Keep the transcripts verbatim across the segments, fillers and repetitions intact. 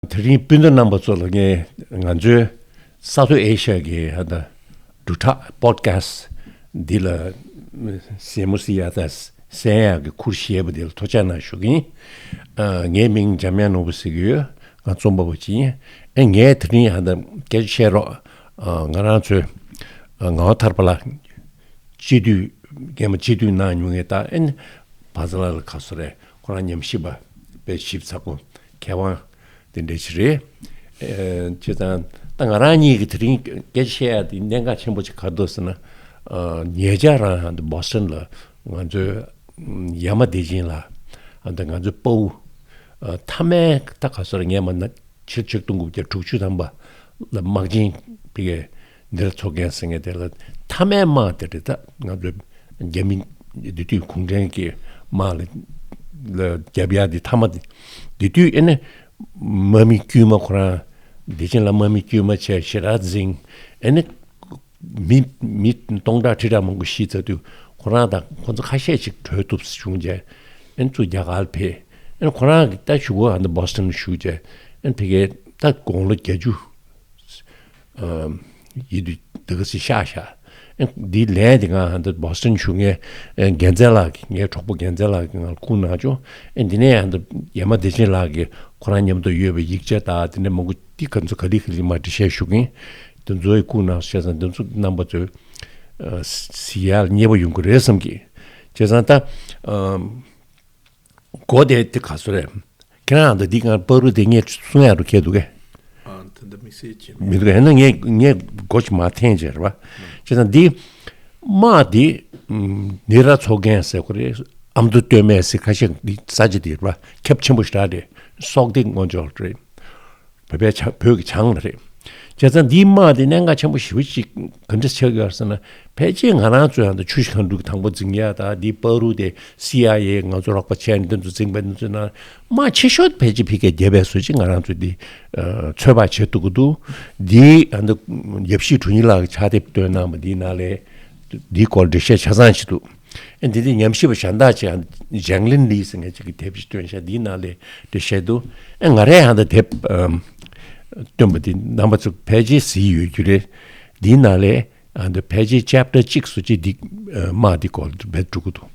དེ་རིང་སྤུན་ཟླ་རྣམ་པ་ཚོ་ལ་ངས་ང་ཚོའི་ས་མཐོ་ཨེ་ཤ་ཡའི་ཧ་ད་འབྲུག་གྲགས་པོ་ཌི་ཁ་སི་འདི་ལ་གཟིགས་མོ་གཟིགས་ཡ་དང་གསན་ཡ་གི་ཁུར་བཞེས་པ་འདི་ལ་ཐུགས་རྗེ་ཆེ་གནང་ཞུ་གི་ཡིན། ཨ། ངའི་མིང་འཇམ་དབྱངས་ནོར་བུ་ཟེར་གྱི་ཡོད། ང་རྩོམ་པ་པོ་ཅིག་ཡིན། ཨེ། ངས་དེ་རིང་ཧ་ད་སྐད་ཆ་བཤད་རོགས། ཨ། ང་རང་ཚོའི་ཨ། ངག་དབང་ཐར་པ་ལགས་སྤྱི་འཐུས། སྔོན་མ་སྤྱི་འཐུས་གནང་མྱོང་མཁན། ད་ཨེ་ནི་བྷ་ས་ལ་ལ་ག་སོ་རེད། ཁོ་རང་ཉམས་ཞིབ་པ་དཔེ་ཞིབ་ཚགས་པོ་མཁས་དབང་དེ་འདྲ་ཞིག་རེད། ཨེ། བྱས་ཙང་ད་ང་རང་གཉིས་ཀྱིས་དེ་རིང་སྐད་ཆ་བཤད་ཡ་དེ་གནད་འགག་ཆེན་པོ་ཅིག་ག་རེ་འདུག་ཟེར་ན། ཨ། ཉེ་ཆར་རང་ཧ་ད་བྷོ་སི་ཊོན་ལ་ང་ཚོའི་ཡ་མ་བདེ་ཆེན་ལགས། ཨ། ད་ང་ཚོའི་དཔའ་བོ། ཨ། མཐའ་མའི་ད་ག་སོ་རེད། སྔོན་མ་ན་ཕྱི་ལོ་ཆིག་སྟོང་དགུ་བརྒྱ་དྲུག་ཅུ་ཐམ་པ་ལ་དམག་ཆེན་ཕ་གིའི་འདིར་ཚོགས་མཁན་ཟེར་མཁན་དེ་ལ་མཐའ་མའི་དམག་དེ་རེད། ད་ང་ཚོ་རྒྱ་མི་དེ་དུས་གུང་ཁྲན་གྱི་དམག་ལ་ལ་རྒྱབ་ཡ་དེ་མཐའ་མ་དེ། དེ་དུས་ཨེ་ནི་དམག་མི་དཀྱུས་མ་ཁོ་རང་བདེ་ཆེན་ལགས་དམག་མི་དཀྱུས་མ་བྱས་ཞེ་དྲག་འཛིང་། ཨེ་ནི་མི་མི་སྟོང་ཕྲག་ཁྲི་ཕྲག་མང་པོ་ཤི་ཚར་དུས་ཁོ་རང་དང་ཁོ་ཚོ་ཁ་ཤས་ཅིག་བྲོས་ཐུབ་བྱུང་རྗེས། ཨེ་ནི་ཚུར་རྒྱ་གར་ལ་ཕེབས། ཨེ་ནི་ཁོ་རང་གི་ད་གཞུག་གུ་ཨ་ནི་བྷོ་སི་ཊོན་བཞུགས་རྗེས། ཨེ་ནི་ཕ་གིའི་ད་དགུང་ལོ་བརྒྱད་ཅུ་ཨ་ཡིན་དུས་འདི་ག་ཚོད་ཤག་ཤག་ཨེ་ནི་འདིའི་ལན་དེ་ང་ཨ་ནི་བྷོ་སི་ཊོན་བཞུགས་མཁན་ཨེ་རྒྱལ་མཚན་ལགས་ཀྱིས། ངའི་གྲོགས་པོ་རྒྱལ་མཚན་ལགས་ཀྱིས་ང་ལ་བསྐུར་གནང་བྱུང་། ཨེ་ནི་འདི་ནས་ཨ་ནི་ཡ་མ་བདེ་ཆེན་ལགས་ཀྱིས་ཁོ་རང་མཉམ་དུ་ཡོད་པའི་ཡིག་ཆ་དང་དེ་འདྲ་མང་པོ་འདི་ག་ཚོད་ག་ལེ་ག་ལེ་མར་འགྲེལ་བཤད་ཞུ་གི་ཡིན། དེ་ཚོ་ཡི་བསྐུར་གནང་བྱས་ཙང་དེ་ཚོ་རྣམ་པ་ཚོས་ཨ་གཟིགས་ཡ་ལ་མཉེས་པོ་ཡོང་གི་རེད་བསམ་གི། བྱས་ཙང་ད་ཨ་མགོ་དེ་དེ་ག་ཚོད་རེད། ཁྱེད་རང་ད་འདི་གང་བར་དུ་དེ་ངས་གསུང་ཡ་རུ་ཁེལ་འདུག་གས། ཨ། ད་ལྟ་དམིགས་བསལ་བྱེད་མི་མི་འདུག་གས། ཡིན་ན་ངས་ངས་མགོ་ཅིག་མར་འཐེན་བྱས་རེད་པ། བྱས་ཙང་འདི་དམག་འདི་ཨམ་ནི་ར་ཚོགས་རྒྱན་ཟེར་དགོས་རེད། ཨ་མདོ་སྟོད་སྨད་ཟེར་ཁ་ཤས་འདི་ས་ཆ་འདི་རེད་པ། ཁྱབ་ཆེན་པོ་ཞེ་དྲག་རེད། སོག་སྡེ་ངོ་ཅོག་རེད། བོད་པའི་བྱང་། བོད་ཀྱི་བྱང་ལ་རེད། བྱས་ཙང་འདིའི་དམག་དེ་གནད་འགག་ཆེན་པོ་ཞེ་པོ་ཅིག་ག་འདྲ་ཆགས་ཡོད་ཟེར་ན། ཕལ་ཆེར་ང་རང་ཚོའི་ཨ་ནི་ཆུ་བཞི་སྒང་དྲུག་གི་དང་པོ་འཛིང་ཡ་དང་། འདིའི་བར་དུ་དེ་སི་ཨའི་ཨེ་ང་ཚོ་རོགས་པ་བྱས་ནས་འདི་ཚོ་འཛིང་པ་འདི་ཚོའི་ནང་དམག་ཆེ་ཤོས་ཕལ་ཆེར་ཕ་གིའི་རྒྱལ་པོའི་བཟོ་ཅིག་ང་རང་ཚོས་འདི་ཨ་ཚོད་དཔག་བྱེད་ཐུབ་ཀྱི་འདུག། འདིའི་ཨ་ནི་ཡབ་གཞིས་དྲུང་ཡིག་ལགས་ཀྱིས་ཕྱག་དེབ་བཏོན་གནང་བ་འདིའི་ནང་ལ་འདིའི་སྐོར་འགྲེལ་བཤད་ཆ་ཚང་ཞིག་འདུག། ཨེ་འདི་དེ་ཉམས་ཞིབ་པ་གཞན་དག་ཅིག་ཡང་ཇང་ལིན་ལི་ཟེར་མཁན་ཅིག་གིས་དེབ་ཅིག་བཏོན་ཤག། འདིའི་ནང་ལ་འགྲེལ་བཤད་འདུག། ཨེ་ང་རས་ཡང་ད་དེབ་ཨམ་བཏོན་པ་འདི་རྣམ་པ་ཚོ་ཕལ་ཆེར་གཟིགས་ཡོད་རྒྱུ་རེད། འདིའི་ནང་ལ་ཨ་ད་ཕལ་ཆེར་ཅེབ་ཊར་གཅིག་བཟོ་ཅིག་འདི་ཨ་དམག་འདི་སྐོར་ལ་འབད་འགྲོ་གི་འདུག།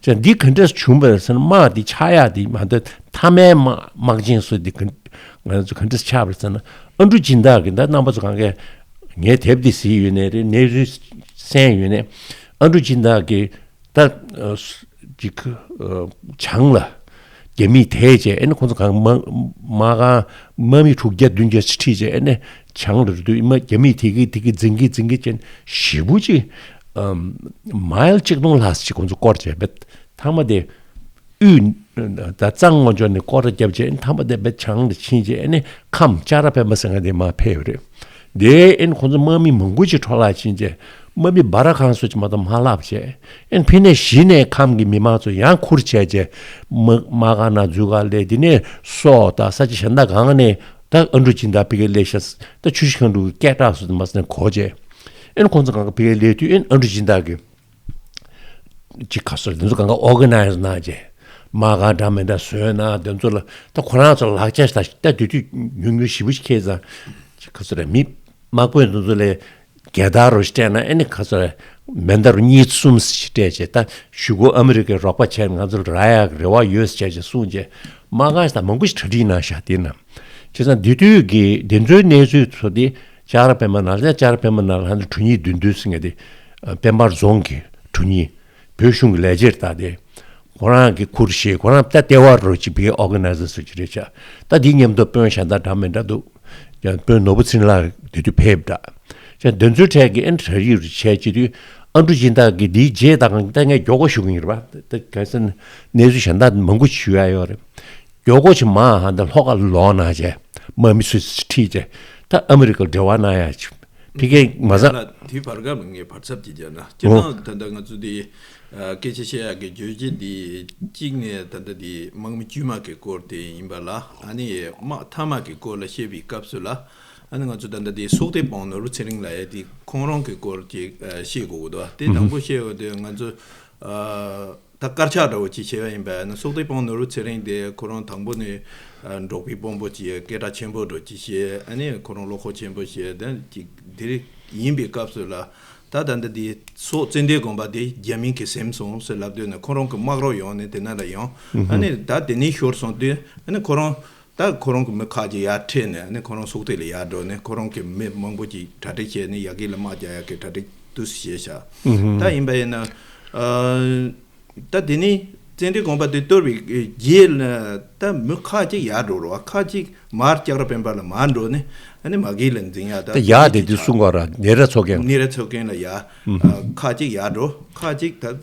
ཅེས་འདི་ག་འདྲས་བྱུང་བ་རེད་ཟེར་ན། དམག་འདི་ཆགས་ཡག་འདི་མ་ད་མཐའ་མའི་དམག་དམག་ཆེན་བཟོ་འདི་ག་ང་ཚོ་ག་འདྲས་ཆགས་པ་རེད་ཟེར་ན། ཨན་ཌྲུ་སྦྱིན་བདག་གིས། ད་རྣམ་པ་ཚོ་གང་གས་ངའི་དེབ་འདི་གཟིགས་ཡོད་ནའི་རེད། གནས་ཚུལ་གསན་ཡོད་ནའི། ཨན་ཌྲུ་སྦྱིན་བདག་གིས་ད་ཨ་ཅིག་ཨ་བྱང་ལ་རྒྱ་མིས་དེད་བྱས། ཨེ་ནི་ཁོང་ཚོ་གང་དམག་དམག་ཁང་དམག་མི་དྲུག་བརྒྱ་བདུན་བརྒྱ་ཅིག་ཁྲིད་བྱས། ཨེ་ནི་བྱང་ལ་རེད་འདུག། ཨེ་མ་རྒྱ་མིས་དེད་གི་དེད་གི་འཛིང་གི་འཛིང་གི་བྱས་ནས་ཞེ་པོ་ཅིག་ཨམ་མའིལ་གཅིག་སྟོང་ལྷག་ཅིག་ཁོང་ཚོ་སྐོར་བྱས་པས། མཐའ་མ་དེ་དབུས་ད་གཙང་ངོ་ཅོག་ནས་སྐོར་ར་བརྒྱབ་བྱས། ཨེ་ནི་མཐའ་མ་དེ་བྱང་ལ་ཕྱིན་བྱས། ཨེ་ནི་ཁམས་ལྕགས་ར་པད་མ་ཟེར་མཁན་དེ་མར་ཕེབས་ཡོད་རེད། དེ་ཨེ་ནི་ཁོང་ཚོ་དམག་མི་མང་པོ་ཅིག་འཕྲོ་བརླག་ཕྱིན་བྱས། དམག་མི་སྦ་ར་ཁང་སོགས་ཅིག་མ་གཏོགས་མ་བརླག་བྱས། ཨེ་ནི་ཕི་ནས་གཞི་ནས་ཁམས་ཀྱི་མི་མང་ཚོ་ཡང་ཁུར་བྱས་བྱས། དམག་དམག་ཁང་ནང་འཛུལ་ག་སླེབས། དེ་ནས་སོག་དང་ས་ཆ་གཞན་དག་གང་ནས་ད་ཨན་ཌྲུ་སྦྱིན་བདག་ཕ་གིར་སླེབས་ཤག། ད་ཆུ་བཞི་སྒང་དྲུག་གི་སྐད་གྲགས་སུ་མ་ཟིན་གོ་བྱས། ཨེ་ནི་ཁོང་ཚོ་གང་ག་ཕ་གིར་སླེབས་དུས། ཨེ་ནི་ཨན་ཌྲུ་སྦྱིན་བདག་གིས་ཅིག་ག་སོ་དེ་ཚོ་གང་ག་ཨོར་ག་ནའི་ཛི་གནང་བྱས། དམག་ཁང་འདྲ་མི་འདྲ་བཟོས་གནང་། དེ་ཚོ་ལ་ད་ཁོ་རང་ཚོ་ལག་ཆ་ཞིག་ད་ད་དེ་དུས་ཉུང་ཉུང་ཞེ་པོ་ཞིག་ཁེལ་ཙང་། ཅིག་ག་སོ་རེད། མི་དམག་དཔོན་དེ་ཚོ་ལ་རྒྱལ་དར་རུ་སྤྲད་ན། ཨེ་ནི་ག་སོ་རེད། མེ་མདའ་རུ་གཉིས་གསུམ་ཞིག་སྤྲད་བྱས། ད་གཞུག་གུ་ཨ་མི་རི་ཀའི་རོགས་པ་བྱས་ང་ཚོ་ལ་རག་ཡག་རེ་བ་ཡོད་ཟེར་བྱས་བྱས་གསུངས་བྱས། དམག་ཁང་ཞིག་ད་མང་པོ་ཞིག་གྲ་སྒྲིག་གནང་ཤག། དེ་ན་བྱས་ཙང་དེ་དུས་ཀྱི་དེ་ཚོའི་གནས་ཚུལ་ཚོ་དེ་ལྕགས་ར་པད་མ་ནང་ལ། ལྕགས་ར་པད་མ་ནང་ལ་ཧ་ནི་དྲུང་ཡིག་བདུད་འདུལ་ཟེར་མཁན་དེ་ཨ་དཔལ་འབར་རྫོང་གི་དྲུང་ཡིག། བོད་གཞུང་གི་ལས་བྱེད་ད་དེ། ཁོ་རང་གིས་ཁུར་བཞེས། ཁོ་རང་ད་ལྟེ་བ་རུ་ཅིག་ཕ་གིའི་ཨོར་ག་ནའི་ཛར་ཟེར་གྱི་རེད་ཤག། ད་དེའི་མཉམ་དུ་དཔོན་གཞན་དག་འདྲ་མི་འདྲ་འདུག། ཡང་དཔོན་ནོར་བུ་ཚེ་རིང་ལགས་དེ་དུས་ཕེབས་འདྲ། ཅེས་དེ་ཚོའི་གྲས་ཀྱི་ཨེ་ནི་གྲ་སྒྲིག་རུ་བྱས་བྱེད་དུས། ཨན་ཌྲུ་སྦྱིན་བདག་གིས་འདིའི་རྗེས་ད་གང་ད་ངས་མགྱོགས་པོ་ཞུ་གི་ཡིན་རེད་པ། ད་གལ་སྲིད་གནས་ཚུལ་གཞན་དག་མང་པོ་ཞུ་ཡ་ཡོད་རེད། མགྱོགས་པོ་ཅིག་མར་ཧ་ད་ལྷོ་ཁ་ལ་ལོག་གནང་བྱས། དམག་མི་ཚོ་ཁྲིད་བྱས། ད་ཨ་མི་རི་ཀ་ལ་འབྲེལ་བ་གནང་ཡ་ཅིག་ ཕ་གིར་མ་ཟ། ལ་དེའི་བར་སྐབས་ལ་ངས་བར་ཚབ་ཅིག་བརྒྱབ་ན། སྤྱིར་ཨོ། བཏང་ད་ལྟ་ང་ཚོ་འདི་ཨ་སྐད་ཆ་བཤད་ཡག་གི་བརྗོད་གཞི་འདི་གཅིག་ནས་ད་ལྟ་འདི་དམག་མི་དཀྱུས་མ་གི་སྐོར་དེ་ཡིན་པ་ལ། ཨ་ནི་དམག་མཐའ་དམག་གི་སྐོར་ལ་བཤད་པའི་སྐབས་སུ་ལ། ཨ་ནི་ང་ཚོ་ད་ལྟ་འདི་སོག་སྡེ་དཔོན་ནོར་བུ་ཚེ་རིང་ལགས་ཡ་འདི་ཁོང་རང་གི་སྐོར་ཅིག་ཨ་བཤད་དགོས་ཀྱི་འདུག་དེ་དང་པོ་བཤད་ཡོད་དུས་ང་ཚོ་ཨ། ད་དཀར་ཆག་འདྲ་བོ་ཅིག་བྱས་པ་ཡིན་པས་ན། སོག་སྡེ་དཔོན་ནོར་བུ་ཚེ་རིང་དེ་ཁོ་རང་དང་པོ་ནས་ཨ་འབྲོག་པའི་དཔོན་པོ་ཅིག་སྐད་གྲགས་ཆེན་པོ་འདྲ་ཅིག་བྱས། ཨ་ནི་ཁོ་རང་བློ་ཁོག་ཆེན་པོ་བྱས། དེ་ཅིག་འདིར་ཡིན་པའི་སྐབས་སུ་ལ། ད་ད་ལྟ་འདི་སོག་ཙན་དན་དགོན་པ་དེ་རྒྱ་མིང་གིས་ཟིན་སོང་ཟེར་ལབ་དུས་ནས་ཁོ་རང་གི་དམག་རོགས་ཡོང་ནས་དེ་ན་ལ་ཡོང་། ཨ་ནི་ད་དེ་ནས་ཤོར་སོང་དུས། ཨ་ནི་ཁོ་རང་ད་ཁོ་རང་གི་མི་ཁག་ཅིག་ཡར་ཁྲིད་ནས། ཨ་ནི་ཁོ་རང་སོག་སྡེ་ལ་ཡར་འགྲོ་ནས་ཁོ་རང་གི་མི་མང་པོ་ཅིག་གྲ་སྒྲིག་བྱས་ནས་ཡ་གི་ལ་དམག་རྒྱག་ཡག་གི་གྲ་སྒྲིག་དུས་བྱས་ཤག་ད་ཡིན་པ་ཡིན་ན། ཨ། ད་དེ་ནི་ཙན་དན་དགོན་པ་དེ་གཏོར་བའི་རྗེས་ལ་ད་མི་ཁག་ཅིག་ཡར་འགྲོ་རོགས། ཁག་ཅིག་མར་ལྕགས་ར་དཔལ་འབར་ལ་མར་འགྲོ་ནས། ཨ་ནི་མ་གི་ལ་འཛིང་ཡག་ད་ད་ཡག་དེ་དུས་གསུང་ག་ར་ནེ་ར་མཚོ་རྒན། ནེ་ར་མཚོ་རྒན་ལ་ཡར། ཨ། ཁག་ཅིག་ཡར་འགྲོ། ཁག་ཅིག་ད་ཨ་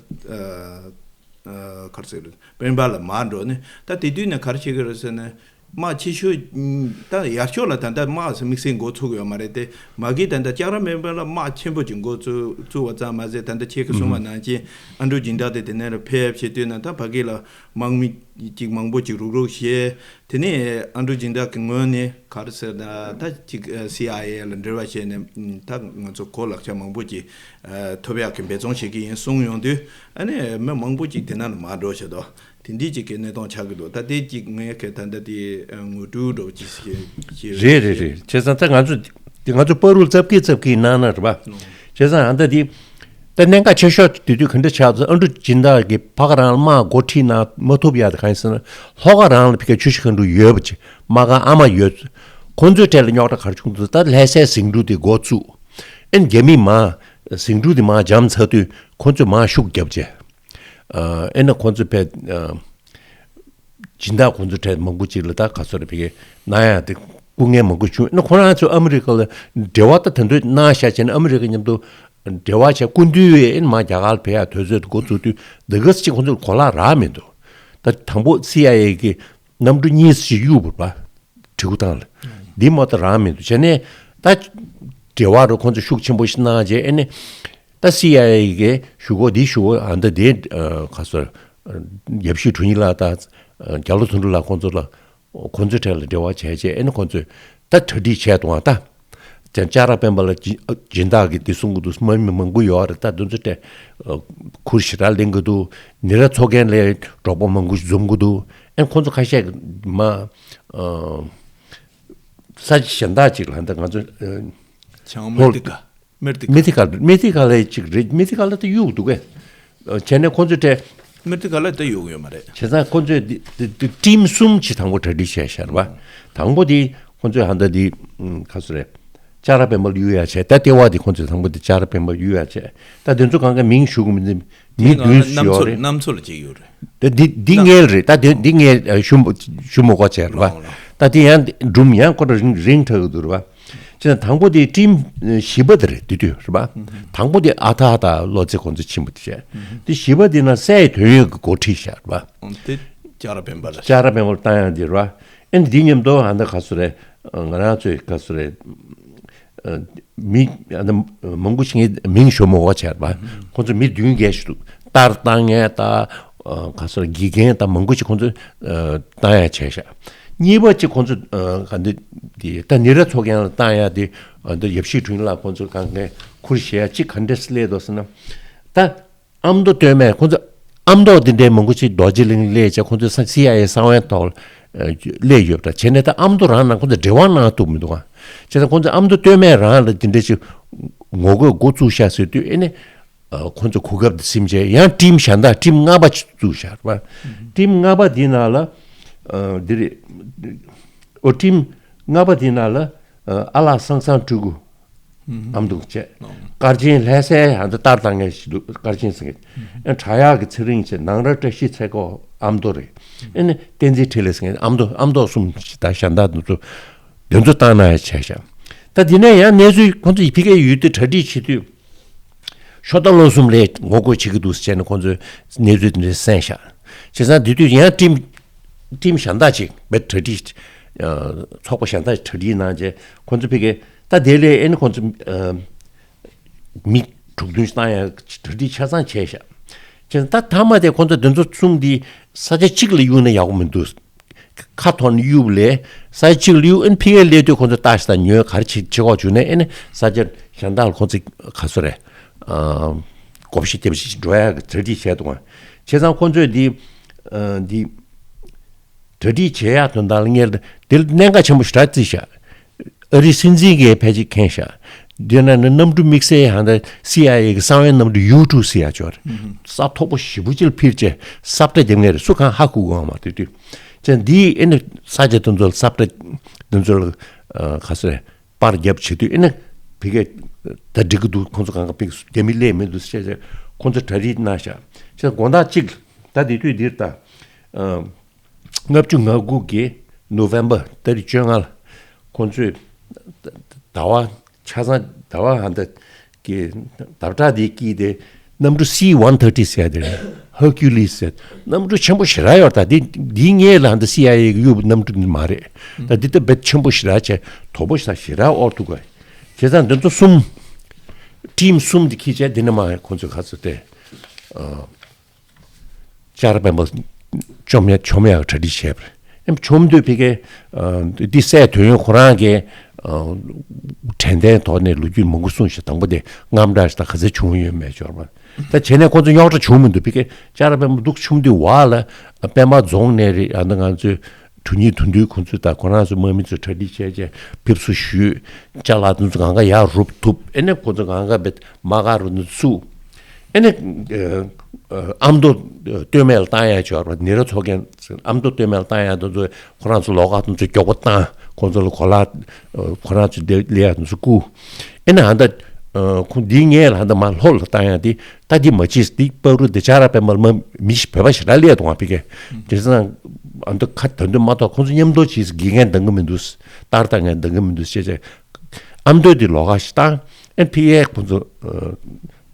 ཨ་ག་རེ་ཟེར། དཔལ་འབར་ལ་མར་འགྲོ་ནས། ད་དེ་དུས་ནས་ག་རེ་བྱེད་ཀྱི་རེད་ཟེར་ན། དམག་ཆེ་ཤོས་ད་ཡར་ཕྱོགས་ལ་ད་ལྟ་དམག་དམིགས་བསལ་འགོ་ཚུགས་ཡོད་མ་རེད་དེ། མ་གི་ད་ལྟ་ལྕགས་ར་དཔལ་འབར་ལ་དམག་ཆེན་པོ་ཅིག་འགོ་ཚུགས་ཚུགས་པ་ཙམ་མ་ཟད། ད་ལྟ་ཁྱེད་ཀྱིས་གསུངས་པ་ནང་བཞིན་ཨ་འབྲུག་སྦྱིན་བདག་དེ་དེ་ནས་ལ་ཕེབས་བྱེད་དུས་ན། ད་ཕ་གི་ལ་དམག་མི་ཅིག་མང་པོ་ཅིག་རུག་རུག་བྱས། དེ་ནས་ཨ་འབྲུག་སྦྱིན་བདག་གི་ངོས་ནས་ག་རེ་ཟེར་ན། ད་ཅིག་ཨ་སི་ཨའི་ཨེ་ལ་འབྲེལ་བ་བྱས་ནས། ཨ་ད་ང་ཚོ་གོ་ལག་ཆ་མང་པོ་ཅིག་ཨ་ཐོབ་ཡག་གི་འབད་བརྩོན་བྱེད་ཀྱི་ཡིན་གསུངས་ཡོང་དུས། ཨ་ནི་མི་མང་པོ་ཅིག་དེ་ན་ལ་མར་འགྲོ་བྱས་དོ། དེ་འདྲའི་ཅིག་གི་གནས་སྟངས་ཆགས་ཀྱི་འདུག་ད་དེ་ཅིག་ངས་གལ་ད་ལྟ་དེ་ངོ་སྤྲོད་འདྲ་བོ་ཅིག་བྱེད་བྱེད་རེད་རེད་རེད། བྱས་ཙང་ད་ང་ཚོ་དེ་ང་ཚོ་བར་དུ་ཙབ་ཀི་ཙབ་ཀི་གནང་ན་རེད་པ། བྱས་ཙང་ཨ་ད་དེ་ད་གནད་འགག་ཆེ་ཤོས་དེ་དུས་ག་འདྲ་ཆགས་སོང་། ཨ་འབྲུག་སྦྱིན་བདག་གིས་ཕ་ག་རང་ལ་དམག་འགོ་ཁྲིད་གནང་མ་ཐུབ་ཡག་དེ་གང་ཡིན་ཟེར་ན། ལྷོ་ཁ་རང་ལ་ཕ་གིར་ཆུ་བཞི་སྒང་དྲུག་ཡོད་པ་ཅིག་དམག་ཁང་ཨ་མ་ཡོད། ཁོང་ཚོའི་གྲས་ལ་རྙོག་དྲ་ག་རེ་བྱུང་འདུག་ད་ལྷ་སའི་ཟིང་འཁྲུག་དེ་འགོ་བཙུགས། ཨེ་རྒྱ་མིས་མར་ཟིང་འཁྲུག་དེ་མར་འཇམ་ཚར་དུས་ཁོང་ཚོས་མར་ཤུགས་བརྒྱབ་བྱས། ཨ་ཨེ་ན་ཁོང་ཚོ་ཕེབས། ཨ་སྦྱིན་བདག་ཁོང་ཚོ་གྲས་མང་པོ་ཅིག་ལ་ད་ག་ཚོད་རེ་ཕ་གིར་གནང་ཡག་དེ་སྐུ་ངལ་མང་པོ་བྱུང་། ཨེ་ན་ཁོ་རང་ཚོ་ཨ་མི་རི་ཀ་ལ་འབྲེལ་བ་ད་ད་དུང་གནང་བཞག་བྱས་ནས། ཨ་མི་རི་ཀ་མཉམ་དུ་འབྲེལ་བ་བྱས། སྐུ་མདུན་ཨེ་ན་མར་རྒྱ་གར་ལ་ཕེབས་ཡག་དུས་ཚོད་འགོ་བཙུགས་དུས་འདི་ག་ཅིག་ཁོང་ཚོར་གོ་ལག་རག་མི་འདུག་ད་དང་པོ་སི་ཨའི་ཨེ་གི་གནམ་གྲུ་གཉིས་ཤིག་གཡུགས་པ་རེད་པ། གྲི་གུ་བཏང་ལ། འདི་མ་གཏོགས་རག་མི་འདུག་བྱས་ནས་ད་འབྲེལ་བ་རུ་ཁོང་ཚོ་ཤུགས་ཆེན་པོ་ཞིག་གནང་བྱས། ཨེ་ནས་ད་སི་ཨའི་ཨེ་གིས་ཞུ་སྒོ་འདི་ཞུ་སྒོ་ཨ་འདི་འདི་ཨ་ག་ཚོད། ཡབ་གཞིས་དྲུང་ཡིག་ལགས་དང་རྒྱ་ལོ་དོན་གྲུབ་ལགས་ཁོང་ཚོ་ལ། ཁོང་ཚོའི་གྲས་ལ་འབྲེལ་བ་བྱས་བྱས། ཨེ་ནས་ཁོང་ཚོས་ད་གྲ་སྒྲིག་བྱས་འདུག་ཨ་ད། ཀྱང་ལྕགས་ར་དཔལ་འབར་ལ་སྦྱིན་བདག་གིས་འདི་གསུང་གི་འདུག་དམག་མི་མང་པོ་ཡོད་རེད། ད་དེ་ཚོ་ཏེ་ཁུར་ཞེ་དྲག་ལེན་གི་འདུག་ནེ་ར་མཚོ་རྒན་ལ་འབྲོག་པ་མང་པོ་ཞིག་འཛོམས་གི་འདུག་ཨེ་ཁོང་ཚོ་ཁ་ཤས་མ་ས་ཆ་གཞན་དག་ཅིག་ལ་འདི་ང་ཚོ་ཆང་མེར་ཏི་ཀ་མེར་ཏི་ཀ་མེ་ཐི་ཀ་མེ་ཐི་ཀ་ལ་ཅིག་རེད། མེ་ཐི་ཀ་ལ་ད་གཡུག་འདུག་གས། བྱས་ནས་ཁོང་ཚོས་སྤྲད། མེར་ཏི་ཀ་ལ་ད་གཡུག་ཡོད་མ་རེད། བྱས་ཙང་ཁོང་ཚོས་འདི་འདི་འདི་ཊིམ་གསུམ་ཅིག་དང་པོ་གྲ་སྒྲིག་བྱས་ཤག་རེད་པ། དང་པོ་འདི་ཁོང་ཚོས་ཧ་ད་འདི་ཁ་སོ་རེད། ལྕགས་ར་དཔལ་འབར་གཡུག་ཡ་བྱས། ད་ལྟེ་བ་འདི་ཁོང་ཚོས་དང་པོ་འདི་ལྕགས་ར་དཔལ་འབར་གཡུག་ཡ་བྱས། ད་འདི་ཚོ་གང་ག་མིང་ཞུ་གི་མི་འདི་མི་བདུན་ཞིག་ཡོད་རེད། གནམ་མཚོ་ལ་གཅིག་ཡོད་རེད། ད་འདི་འདི་ངའི་རེད། ད་འདི་འདི་ངའི་ཞུ་ཞུ་མོ་གོ་བྱས་རེད་པ། ད་འདི་ཡང་སྒྲུང་ཡང་ཁོ་ར་རིང་རིང་དྲགས་ཀྱི་འདུག་རེད་པ། བྱས་ཙང་དང་པོ་དེ་ཊིམ་བཞི་པ་དེ་རེད། དེ་དུས་རེད་པ། དང་པོ་དེ་ཨ་ཐག་དང་བློ་རྩེ་ཁོང་ཚོ་ཕྱིན་པ་དེ་བྱས། དེ་བཞི་པ་དེ་ན་སའི་དོན་ཡོད་ཀྱི་འགོ་ཁྲིད་བཞག་རེད་པ། དེ་ལྕགས་ར་དཔལ་འབར་ལ། ལྕགས་ར་དཔལ་འབར་བཏང་ཡག་དེ་རེད་པ། ཨེ་འདི་མཉམ་དུ་ཨ་ད་ག་སུ་རེད། ང་རང་ཚོའི་ག་སུ་རེད། མི་ཨ་ད་མང་པོ་ཞིག་ངས་མིང་ཞུ་མ་དགོས་བྱས་རེད་པ། ཁོང་ཚོ་མི་བདུན་བརྒྱད་ཞིག་འདུག་ལྟར་བཏང་མཁན་དང་། ཨ་ག་སོ་དགེ་རྒན་དང་མང་པོ་ཞིག་ཁོང་ཚོས་ཨ་བཏང་ཡ་བྱས་ཤག་གཉིས་པ་ཅིག་ཁོང་ཚོས་ཨ་ག་འདི་འདི་ད་ནེ་ར་མཚོ་རྒན་ལ་བཏང་ཡ་དེ། ཨ་འདི་ཡབ་གཞིས་དྲུང་ཡིག་ལགས་ཁོང་ཚོས་གང་ག་ཁུར་བཞེས་ཡ་ཅིག་ག་འདྲས་སླེབས་འདུག་ཟེར་ན། ད་ཨ་མདོ་སྟོད་སྨད་ཁོང་ཚོ་ཨ་མདོ་འདི་འདྲའི་མང་པོ་ཞིག་རྡོ་རྗེ་གླིང་སླེབས་བྱས། ཁོང་ཚོས་སི་ཨའི་ཨེ་གསང་བའི་ཐོག་ལ་ཨ་སླེབས་ཡོད་པ་འདྲ་བྱས་ནས། ད་ཨ་མདོ་རང་ནང་ཁོང་ཚོ་འབྲེལ་བ་གནང་ཐུབ་མི་འདུག་ག་བྱས་ཙང་ཁོང་ཚོས་ཨ་མདོ་སྟོད་སྨད་རང་ལ་འདི་འདྲས་ཞིག་ངོ་རྒོལ་འགོ་བཙུགས་ཤག་ཟེར་དུས། ཨེ་ནས། ཨ་ཁོང་ཚོ་གོ་སྐབས་འདི་ཟིན་བྱས་ཡང་ཊིམ་གཞན་དག་ཊིམ་ལྔ་པ་ཅིག་བཙུགས་བཞག་པ། ཊིམ་ལྔ་པ་འདི་ནང་ལ་ཨ་འདི་རེད། ཨོ་ཊིམ་ལྔ་པ་འདི་ནང་ལ་ཨ་ཨ་ལགས་སང་སང་སྤྲུལ་སྐུ་ཨ་མདོ་བྱས། སྐར་ཆེན་ལྷ་སའི་ཧ་འདི་ལྟར་བཏང་མཁན་ཞིག་འདུག་སྐར་ཆེན་ཟེར་མཁན། ཨ་བྲག་གཡག་གི་ཚེ་རིང་བྱས། ནང་ར་བཀྲ་ཤིས་ཚེ་སྒོ་ཨ་མདོ་རེད། ཨེ་ནས་བསྟན་འཛིན་འཕྲིན་ལས་ཟེར་མཁན་ཨ་མདོ། ཨ་མདོ་གསུམ་ཞིག་ད་གཞན་དག་འདི་ཚོ་འདི་ཚོ་བཏང་གནང་ཡ་བྱས་ཤག་ད་འདི་ནས་ཡང་གནས་ཚུལ་ཁོང་ཚོ་ཡི་ཕ་གིའི་ཡུལ་དུ་གྲ་སྒྲིག་བྱེད་དུས། ཤོ་ཏ་བློ་གསུམ་ལས་ངོ་རྒོལ་བྱེད་ཀྱི་འདུག་ཟེར་བྱས་ནས་ཁོང་ཚོས་གནས་ཚུལ་དེ་འདྲ་གསན་ཤག་བྱས་ཙང་དེ་དུས་ཡང་ཊིམ་ཊིམ་གཞན་དག་ཅིག་བེད་གྲ་སྒྲིག་ཨ་ཚོགས་པ་གཞན་དག་གྲ་སྒྲིག་གནང་རྗེས། ཁོང་ཚོ་ཕ་གིར་ད་ ཨ་དེ་ལས་ཨེ་ནི་ཁོང་ཚོ་ཨ་མི་དྲུག་བདུན་ཞིག་བཏང་ཡ་གྲ་སྒྲིག་ཆ་ཚང་བྱས་ཤག་བྱས་ཙང་ད་མཐའ་མ་དེ་ཁོང་ཚོ་དེ་ཚོ་གསུམ་འདི་ས་ཆ་གཅིག་ལ་གཡུགས་ན་ཡག་པོ་མི་འདུག་ཁ་འཐོར་ནས་གཡུགས་ལས་ས་ཆ་གཅིག་ལ་གཡུགས། ཨེ་ནི་ཕ་གིར་སླེབས་དུས་ཁོང་ཚོ་ལྟ་ཞིག་དང་ཉོས་ག་རེ་བྱེད་བྱེད་དགོས་བྱུང་ནས་ཨེ་ནི་ས་ཆ་གཞན་དག་ལ་ཁོང་ཚོ་ག་ཚོད་རེད། ཨ་བགོ་བཤའ་རྒྱབ་ཞིག་འགྲོ་ཡ་གི་གྲ་སྒྲིག་བྱས་འདུག་བྱས་ཙང་ཁོང་ཚོས་འདི་ཨ་འདི་གྲ་སྒྲིག་བྱེད་ཡག་དོན་དག་ལ་སྔོན་ལ་དེ་ལ་གནད་འགག་ཆེན་པོ་ཞེ་དྲག་བརྩིས་ཤག་ཨ་རིའི་སྲིད་འཛིན་གྱིས་ཕལ་ཆེར་མཁྱེན་ཤག་དེ་ན་ནི་གནམ་གྲུ་དམིགས་བསལ་ཧང་ད་སི་ཨའི་ཨེ་གི་གསང་བའི་གནམ་གྲུ་ཡུ་ཊུ་ཟེར་ཡག་ཅིག་ཡོད་རེད། ས་མཐོ་པོ་ཞེ་པོ་ཅིག་ལ་འཕུར་བྱས་ས་བཀྲ་རྒྱབ་མཁན་རེད། སུ་གང་ཧ་གོ་གི་ཡོད་མ་རེད། དེ་དུས་ཅན་འདིས་ཨེ་ནི་ས་ཆ་དེ་ཚོ་ལ་ས་བཀྲ་དེ་ཚོ་ལ་ཨ་ག་ཚོད་རེད། པར་བརྒྱབ་བྱེད་དུས་ཨེ་ནི་ཕ་གིར་ད་འགྲིག་གི་འདུག་ཁོང་ཚོ་གང་ག་ཕ་གིར་རྒྱ་མི་སླེབས་མི་འདུག་ཟེར་བྱས་ཁོང་ཚོ་གྲ་སྒྲིག་གནང་ཤག་བྱས་དགོང་དག་གཅིག་ད་དེ་དུས་འདིར་ད་ཨ་ལྔ་བཅུ་ང་དགུ་གི་ནོ་ཝེམ་བར་ཏ་རིག་བཅོ་ལྔ་ལ་ཁོང་ཚོས་ཟླ་བ་ཆ་ཚང་ཟླ་བ་ཧ་ད་གི་ཟླ་བྲག་དེའི་དཀྱིལ་དེ་གནམ་གྲུ་སི་ཝན་ཐར་ཊི་ཟེར་ཡ་དེ་རེད། ཧར་ཀུ་ལིས་ཟེར་གནམ་གྲུ་ཆེན་པོ་ཞེ་དྲག་ཡོད་རེད། ད་འདི་འདིའི་སྔོན་ལ་ཧ་ད་སི་ཨའི་ཨེ་གི་གཡུགས་པའི་གནམ་གྲུ་འདི་མ་རེད། ད་འདི་ད་དཔེ་ཆེན་པོ་ཞེ་དྲག་བྱས་དོག་པོ་ཞེ་དྲག་ཞེ་དྲག་ཨོར་ཐུག་གི། བྱས་ཙང་འདི་ཚོ་གསུམ་ཊིམ་གསུམ་འདི་འཁྱེར་བྱས་འདི་ནས་མར་ཁོང་ཚོས་ག་ཚོད་དེ་ཨ། ལྕགས་ར་པད་མ་བཅོམ་ཡ་བཅོམ་ཡ་གྲ་སྒྲིག་བྱས་པ་རེད། ཨེམ་བཅོམ་དུས་ཕ་གི་ཨ་འདི་སྲས་དོན་ཡོད་ཁོ་རང་གི་ཨ་དྲན་རྟེན་ཐོག་ནས་ལོ་རྒྱུས་མང་པོ་གསུངས་ཤག་དང་པོ་དེ་རྔམ་དྲག་ཞིག་དང་ག་ཚད་བྱུང་ཡོད་མེད་སྦྱོར་བ། ད་བྱས་ནས་ཁོ་ཚོ་རྙོག་དྲ་བྱུང་མི་འདུག་ཕ་གི་ལྕགས་ར་པད་མ་འདུག་བཅོམ་དུས་བར་ལ་པད་མ་རྫོང་ནས་རེད། ཨ་ནི་ང་ཚོས་གྲུ་གཉིས་དོན་བདུན་ཁོང་ཚོས་ད་ཁོ་རང་ཚོ་དམག་མི་ཚོས་གྲ་སྒྲིག་བྱས་བྱས་ཕེབས་བསུ་ཞུས། ཅ་ལག་དེ་ཚོ་གང་ག་ཡར་རུབ་ཐུབ། ཨེ་ནས་ཁོ་ཚོ་གང་ག་བེད་མ་ག་རུ་ནས་བཙུགས། ཨེ་ནས་ཨ་ཨ་ཨ་མདོ་སྟོད་སྨད་ལ་བཏང་ཡ་ཅིག་ཡོད་རེད་པ། ནེ་ར་མཚོ་རྒན་ཨ་མདོ་སྟོད་སྨད་ལ་བཏང་ཡ་དེ་ཚོ་ཁོ་རང་ཚོ་ལོགས་ཀ་དེ་ཚོ་མགྱོགས་པོ་བཏང་། ཁོ་ཚོ་ལ་གོ་ལ་ཁོ་རང་ཚོ་དེ་ལས་ཡ་དེ་ཚོ་བསྐུར། ཨེ་ནས་ཧ་ད་ཁོང་འདིའི་སྔོན་ལ་ཧ་ད་མར་ལྷོ་ལ་བཏང་ཡ་དེ། ད་འདི་མ་བྱེད། འདི་བར་དུ་འདི་ལྕགས་ར་པད་མ་མ་མི་ཞིག་བོད་པ་ཞིག་ར་སླེབས་འདུག་ཨ་ཕ་གི། དེ་ཙང་ཨ་མདོ་ཁ་ད་དུང་མ་གཏོགས་ཁོང་ཚོ་མཉམ་དུ་བྱེད་དགེ་རྒན་འདང་གི་མི་འདུག་ཏར་ཏང་ངན་འདང་གི་མི་འདུག་ཅེས་བྱས། ཨ་མདོ་འདི་ལོགས་ཀ་ཞིག་བཏང་། ཨེ་ཕ་གིའི་ཁོང་ཚོ་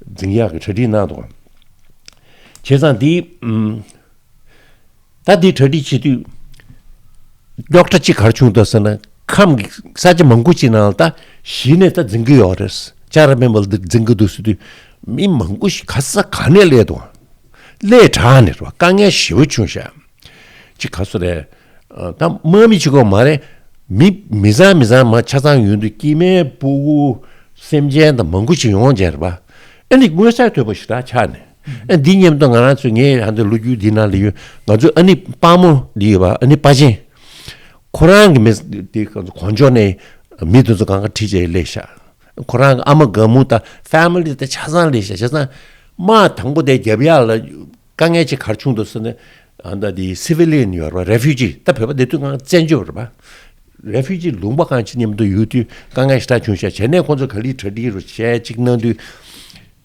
འཛིང་ཡག་གི་གྲ་སྒྲིག་གནང་འདུག་བྱས་ཙང་འདི་ད་འདི་གྲ་སྒྲིག་བྱེད་དུས་རྙོག་དྲ་གཅིག་ག་རེ་བྱུང་འདུག་ཟེར་ན། ཁམས་ཀྱི་ས་ཆ་མང་པོ་ཅིག་ནང་ལ་ད་གཞི་ནས་ད་འཛིང་གི་ཡོད་རེད། ལྕགས་ར་པད་མ་ལ་འདི་འཛིང་གི་འདུག་ཟེར་དུས་མི་མང་པོ་ཞིག་ག་ས་ག་ནས་སླེབས་འདུག་སླེབས་དྲགས་ནས་རེད་པ། དཀའ་ངལ་ཞེ་པོ་བྱུང་ཤག་ཅིག་ག་སུ་རེད། ད་དམག་མི་གཅིག་པོ་མ་རེད། མི་མི་ཚང་མི་ཚང་མ་ཆ་ཚང་ཡོང་དུས་སྐྱེ་དམན་སྤུ་གུ་སེམས་ཅན་དང་མང་པོ་ཅིག་ཡོང་བྱས་རེད་པ། ཨ་ནི་མངོན་གསལ་དོད་པོ་ཞེ་དྲག་ཆགས་ནས། ཨ་འདི་མཉམ་དུ་ང་རང་ཚོ་ངའི་ཧ་འདི་ལོ་རྒྱུས་འདི་ནང་ལ་ཡོད། ང་ཚོ་ཨ་ནི་དཔའ་མོ་འདི་ཡོད་པ། ཨ་ནི་དཔའ་ཆེན། ཁོ་རང་གི་མི་འདི་གང་ཚོ་གོང་ཕྱོགས་ནས་མི་དེ་ཚོ་གང་ག་ཁྲིད་བྱས་སླེབས་ཤག་ཁོ་རང་གི་ཨ་མ་དགའ་མོ་དང་ཕེ་མི་ལི་དེ་ཆ་ཚང་སླེབས་ཤག་བྱས་ཙང་དམག་དང་པོ་དེ་རྒྱབ་ཡག་ལ་དཀའ་ངལ་ཅིག་ག་རེ་བྱུང་འདུག་ཟེར་ན། ཨ་ད་དེ་སི་ཝི་ལི་ཡན་ཡོད་རེད་པ། རེ་ཕུ་ཇི། ད་བོད་པ་དེ་དུས་གང་བཙན་བྱོལ་རེད་པ། རེ་ཕུ་ཇི་ལུང་པ་གང་ཅིག་མཉམ་དུ་ཡོད་དུས་དཀའ་ངལ་ཞེ་དྲག་བྱུང་ཤག་བྱས་ནས་ཁོང་ཚོ་ག་ལེར་གྲ་སྒྲིག་རུ་བྱས་ཅིག་གནང་དུས།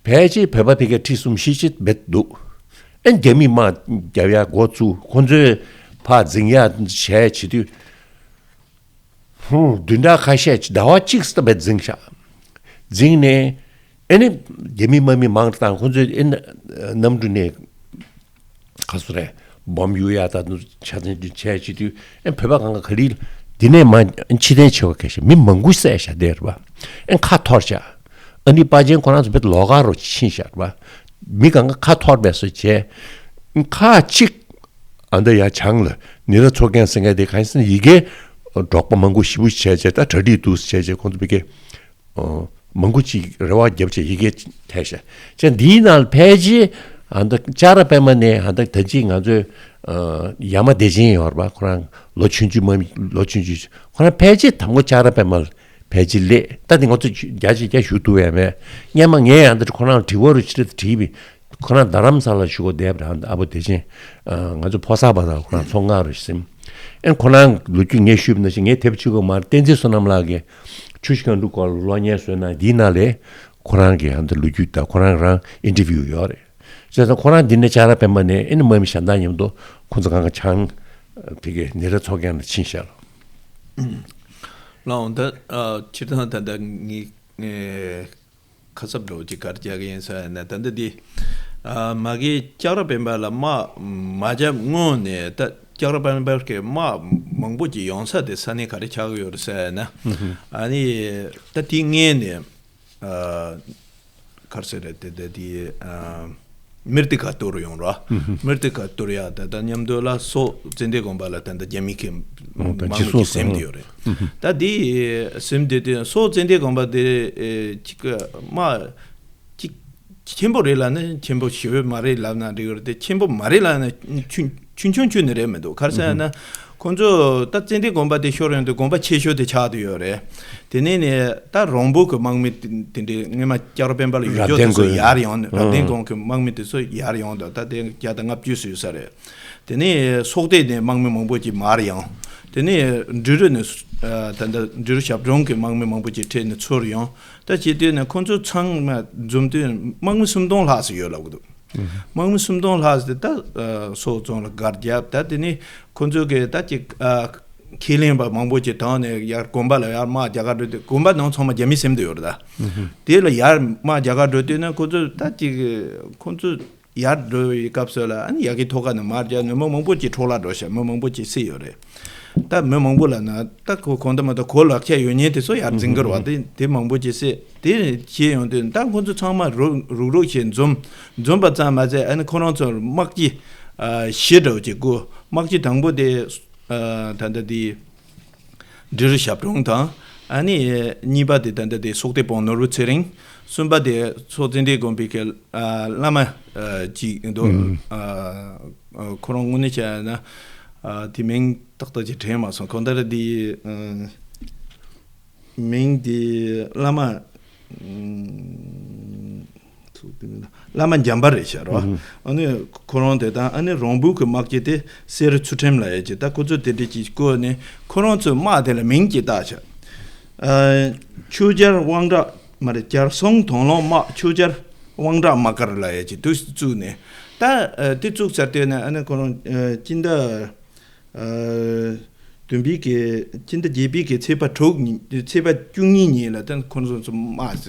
ཕལ་ཆེར་བོད་པ་ཕ་གིར་ཁྲི་གསུམ་བཞི་ཅིག་བེད་འདུག་ཨེ་རྒྱ་མིས་དམག་རྒྱབ་ཡག་འགོ་བཙུགས། ཁོང་ཚོས་ཕར་འཛིང་ཡག་བྱས་བྱེད་དུས། ཧུང་བདུན་ཕྲག་ཁ་ཤས་ཅིག་ཟླ་བ་གཅིག་ཙམ་བེད་འཛིང་ཤག་འཛིང་ནས་ཨེ་ནི་རྒྱ་མི་དམག་མི་མང་དྲགས་དང་ཁོང་ཚོས་ཨེ་ནི་གནམ་གྲུ་ནས་ག་སུ་རེད། སྦོམ་གཡུག་ཡག་ད་དུང་ཆ་ཚང་བྱས་བྱེད་དུས་ཨེ་བོད་པ་གང་ག་ག་ལེར་འདི་ནས་མ་ཕྱིར་འཐེན་བྱེད་པ་གལ་ཆེ། མི་མང་པོ་བསད་ཤག་དེ་རེད་པ། ཨེ་ཁ་འཐོར་ཤག་ཨ་ནི་དཔའ་ཆེན་ཁོ་རང་ཚོ་བེད་ལོགས་ཀ་རུ་ཕྱིན་ཤག་རེད་པ། མི་གང་ག་ཁ་འཐོར་བས་སོ་བྱས། ཁ་གཅིག་ཨ་འདི་ཡ་བྱང་ལ་ནེ་ར་མཚོ་རྒན་ཟེར་མཁན་དེ་གང་ཡིན་ཟེར་ན་ཡི་གེ་འབྲོག་པ་མང་པོ་ཞེ་པོ་བྱས་བྱས་ད་གྲ་སྒྲིག་འདུག་བྱས་བྱས་ཁོང་ཚོ་བི་གེ་མང་པོ་ཅིག་རེ་བ་བརྒྱབ་བྱས་ཡི་གེ་ཐེབས་ཤག་བྱས་འདིའི་ནང་ལ་ཕལ་ཆེར་ཨ་འདི་ལྕགས་ར་པད་མ་ནས་ཨ་འདི་ད་ཅི་ང་ཚོའི་ཡ་མ་བདེ་ཆེན་ཡོད་རེད་པ། ཁོ་རང་ལོ་ཆུང་ཆུང་མ་ལོ་ཆུང་ཆུང་ཁོ་རང་ཕལ་ཆེར་དང་པོ་ལྕགས་ར་པད་མ་ལ་ཕལ་ཆེར་སླེབས། ད་དེ་ང་ཚོ་རྒྱ་ཆེ་རྒྱ་ཞུ་ཐུབ་ཡ་མེད། སྔན་མ་ངས་ཡང་འདི་ཁོ་རང་ལ་དྲི་བ་རུ་ཕྱི་དྲི་དྲིས་པས། ཁོ་རང་རྡ་རམ་ས་ལ་བཞུགས་གོ་བསྡད་པ་རེད། ཨ་བོ་བདེ་ཆེན། ང་ཚོ་ཕོ་གསར་པ་དང་ཁོ་རང་ཚོང་ཁང་རུ་ཟིན། ཨེ་ཁོ་རང་ལོ་རྒྱུས་ངས་ཞུས་པ་ནང་བཞིན་ངས་དེབ་ཅིག་གོ་མར་བསྟན་འཛིན་བསོད་ནམས་ལགས་ཀྱིས་ཆུ་བཞི་སྒང་དྲུག་སྐོར་ལ་གློག་བརྙན་བཟོས་ན་འདིའི་ནང་ལས་ཁོ་རང་གི་ཨ་འདི་ལོ་རྒྱུས་དང་ཁོ་རང་རང་ཨིན་ཊར་བིའུ་ཡོད་རེད། བྱས་ཙང་ཁོ་རང་འདི་ནས་ལྕགས་ར་པད་མ་ནས་ཨེ་ནི་དམག་མི་གཞན་དག་མཉམ་དུ་ཁོ་ཚོ་གང་ག་བྱང་ཕ་གི་ནེ་ར་མཚོ་རྒན་ལ་ཕྱིན་ཤག་ལགས་འོང་ད་ཨ་སྤྱིར་བཏང་ད་ལྟ་ངའི་ཨེ་ཁ་གསབ་འདྲ་བོ་ཅིག་ག་རེ་རྒྱག་གི་ཡིན་ཟེར་ན། ད་ལྟ་འདི་ཨ་མ་གི་ལྕགས་ར་པད་མ་ལ་དམག་མ་བརྒྱབ་སྔོན་ནས་ད་ ལྕགས་རི་དཔལ་འབར་གྱི་དམག་མང་པོ་ཅིག་ཡོང་ས་དེ་ས་གནས་ག་རེ་ཆགས་ཀྱི་ཡོད་རེད་ཟེར་ན། ཨ་ནི་ད་དེ་སྔོན་ནས་ཨ་ག་རེ་ཟེར་རེད་དེ་དེ་དེ་ཨ་མིར་ཏི་ཀ་གཏོར་ཡོང་ར། མིར་ཏི་ཀ་གཏོར་ཡ་ད་ད་མཉམ་དུ་ལ་སོག་ཙན་དན་དགོན་པ་ལ་ད་ད་རྒྱ་མི་གི་ཨོ་ད་དམག་མི་གི་སེམས་དེ་ཡོད་རེད། ད་དེ་སེམས་དེ་དེ་སོག་ཙན་དན་དགོན་པ་དེ་ཨེ་ཅིག་དམག་ཅིག་ཆེན་པོ་རེད་ལབ་ན་ཆེན་པོ་ཞེ་པོ་མ་རེད་ལབ་ན་འགྲིག་གི་རེད་དེ། ཆེན་པོ་མ་རེད་ལབ་ན་ཆུང་ཆུང་ཆུང་ཆུང་ནི་རེད་མི་འདུག་ག་རེ་ཟེར་ན་ཁོང་ཚོ་ད་ཙན་དན་དགོན་པ་དེ་ཤོར་ཡོང་དུས་དགོན་པ་ཆེ་ཤོས་དེ་ཆགས་བསྡད་ཡོད་རེད། དེ་ནས་ནས་ད་རོང་པོ་གི་དམག་མི་དེ་འདྲའི་སྔོན་མ་ལྕགས་རི་དཔལ་འབར་ལ་ཡོད་རྒྱུ་དེ་ཚོ་ཡར་ཡོང་ནས་རབ་བརྟན་དགོན་གི་དམག་མི་དེ་ཚོ་ཡར་ཡོང་དང་ད་དེ་བརྒྱ་དང་ལྔ་བཅུ་ཙམ་ཡོད་ས་རེད། དེ་ནས་སོག་སྡེ་ནས་དམག་མི་མང་པོ་ཅིག་མར་ཡོང་། དེ་ནས་འབྲི་རུ་ནས་ད་ལྟ་འབྲི་རུ་ཞབས་དྲུང་གི་དམག་མི་མང་པོ་ཅིག་ཁྲིད་ནས་ཚུར་ཡོང་། ད་བྱེད་དུས་ནས་ཁོང་ཚོ་ཚང་མ་འཛོམས་དུས་དམག་མི་སུམ་སྟོང་ལྷག་ཙམ་ཡོད་ལབ་གི་འདུག་དམག་མི་སུམ་སྟོང་ལྷག་ཙམ་ད་སོག་རྫོང་ལ་སྒར་བརྒྱབ། ད་དེ་ནས་ཁོང་ཚོ་གི་ད་ཅིག་ཁས་ལེན་པ་མང་པོ་ཅིག་དང་ནས་ཡར་དགོན་པ་ལ་ཡར་དམག་རྒྱག་ག་འགྲོ་དུས་དགོན་པ་ནང་ཚང་མ་རྒྱ་མི་སེམས་དུ་ཡོད་རེད་ད། དེ་ལ་ཡར་དམག་རྒྱག་ག་འགྲོ་དུས་ན་ཁོང་ཚོ་ད་ཅིག་ཁོང་ཚོ་ཡར་འགྲོ་བའི་སྐབས་སུ་ལ་ཨ་ནི་ཡ་གི་ཐོག་ཁ་ནས་མར་རྒྱག་ནས་མི་མང་པོ་ཅིག་འཕྲོ་བརླག་འགྲོ་ཤག་མི་མང་པོ་ཅིག་བསད་ཡོད་རེད། ད་མི་མང་པོ་ལ་ན་ད་ཁོ་གང་ལྟར་མ་གཏོགས་གོ་ལག་ཆ་ཡོད་མཁན་དེ་ཚོ་ཡར་འཛིང་གི་རེད་བ། དེ་དེ་མང་པོ་ཅིག་བསད་དེ་བྱས་ཡོང་དུས་ད་ཁོ་ཚོ་ཚང་མ་རུག་རུག་རུག་བྱས་འཛོམས་འཛོམས་པ་ཙམ་མ་ཟད་ཨ་ནི་ཁོ་རང་ཚོར་དམག་སྤྱི་ཨ་བཞི་འདྲ་བོ་ཅིག་བསྐོས། དམག་སྤྱི་དང་པོ་དེ་ཨ་ད་ལྟ་དེ། འབྲི་རུ་ཞབས་དྲུང་དང་། ཨ་ནི་གཉིས་པ་དེ་ད་ལྟ་དེ་སོག་སྡེ་དཔོན་ནོར་བུ་ཚེ་རིང་། གསུམ་པ་དེ་སོག་ཙན་དན་དགོན་པའི་གི་ཨ་བླ་མ་ཨ་ཅིག་འདུག་ཨ་ཨ་ཁོ་རང་དངོས་གནས་བྱས་ན་ཨ་དེ་མིང་ཏག་ཏག་ཅིག་དྲན་མ་སོང་། གང་ལྟར་དེ་ཨ་མིང་དེ་བླ་མ་ཨ། ཚུགས་དེ་མིན་ན་བླ་མ་འཇམ་པ་རེད་ཤག་རོ། ཨ་ནི་ཁོ་རང་དེ་དང་ཨ་ནི་རོང་བུ་གི་དམག་སྤྱི་དེ་གསེར་ཚུལ་ཁྲིམས་ལ་ཡོད་ཅིག་ད་ཁོ་ཚོ་དེ་འདྲ་ཅིག་བསྐོས་ནས་ཁོ་རང་ཚོའི་དམག་དེ་ལ་མིང་ཅིག་བཏགས་ཤག་ཨ་ཆོས་རྒྱལ་དབང་དྲག་མ་རེད། རྒྱལ་སྲུང་དང་བླངས་དམག་ཆོས་རྒྱལ་དབང་དྲག་དམག་སྒར་ལ་ཡོད་ཅིག་དུ་བཙུགས་ནས་ད་ཨ་དེ་བཙུགས་ཚར་དུས་ནས་ཨ་ནི་ཁོ་རང་ཨ་སྤྱི་ཟླ། ཨ། བདུན་པའི་གི་སྤྱི་ཟླ་བརྒྱད་པའི་གི་ཚེས་པ་དྲུག་ཉིན་ཚེས་པ་བཅུ་གཉིས་ཉིན་ལ་ད་ཁོ་ཚོ་ཚོ་དམག་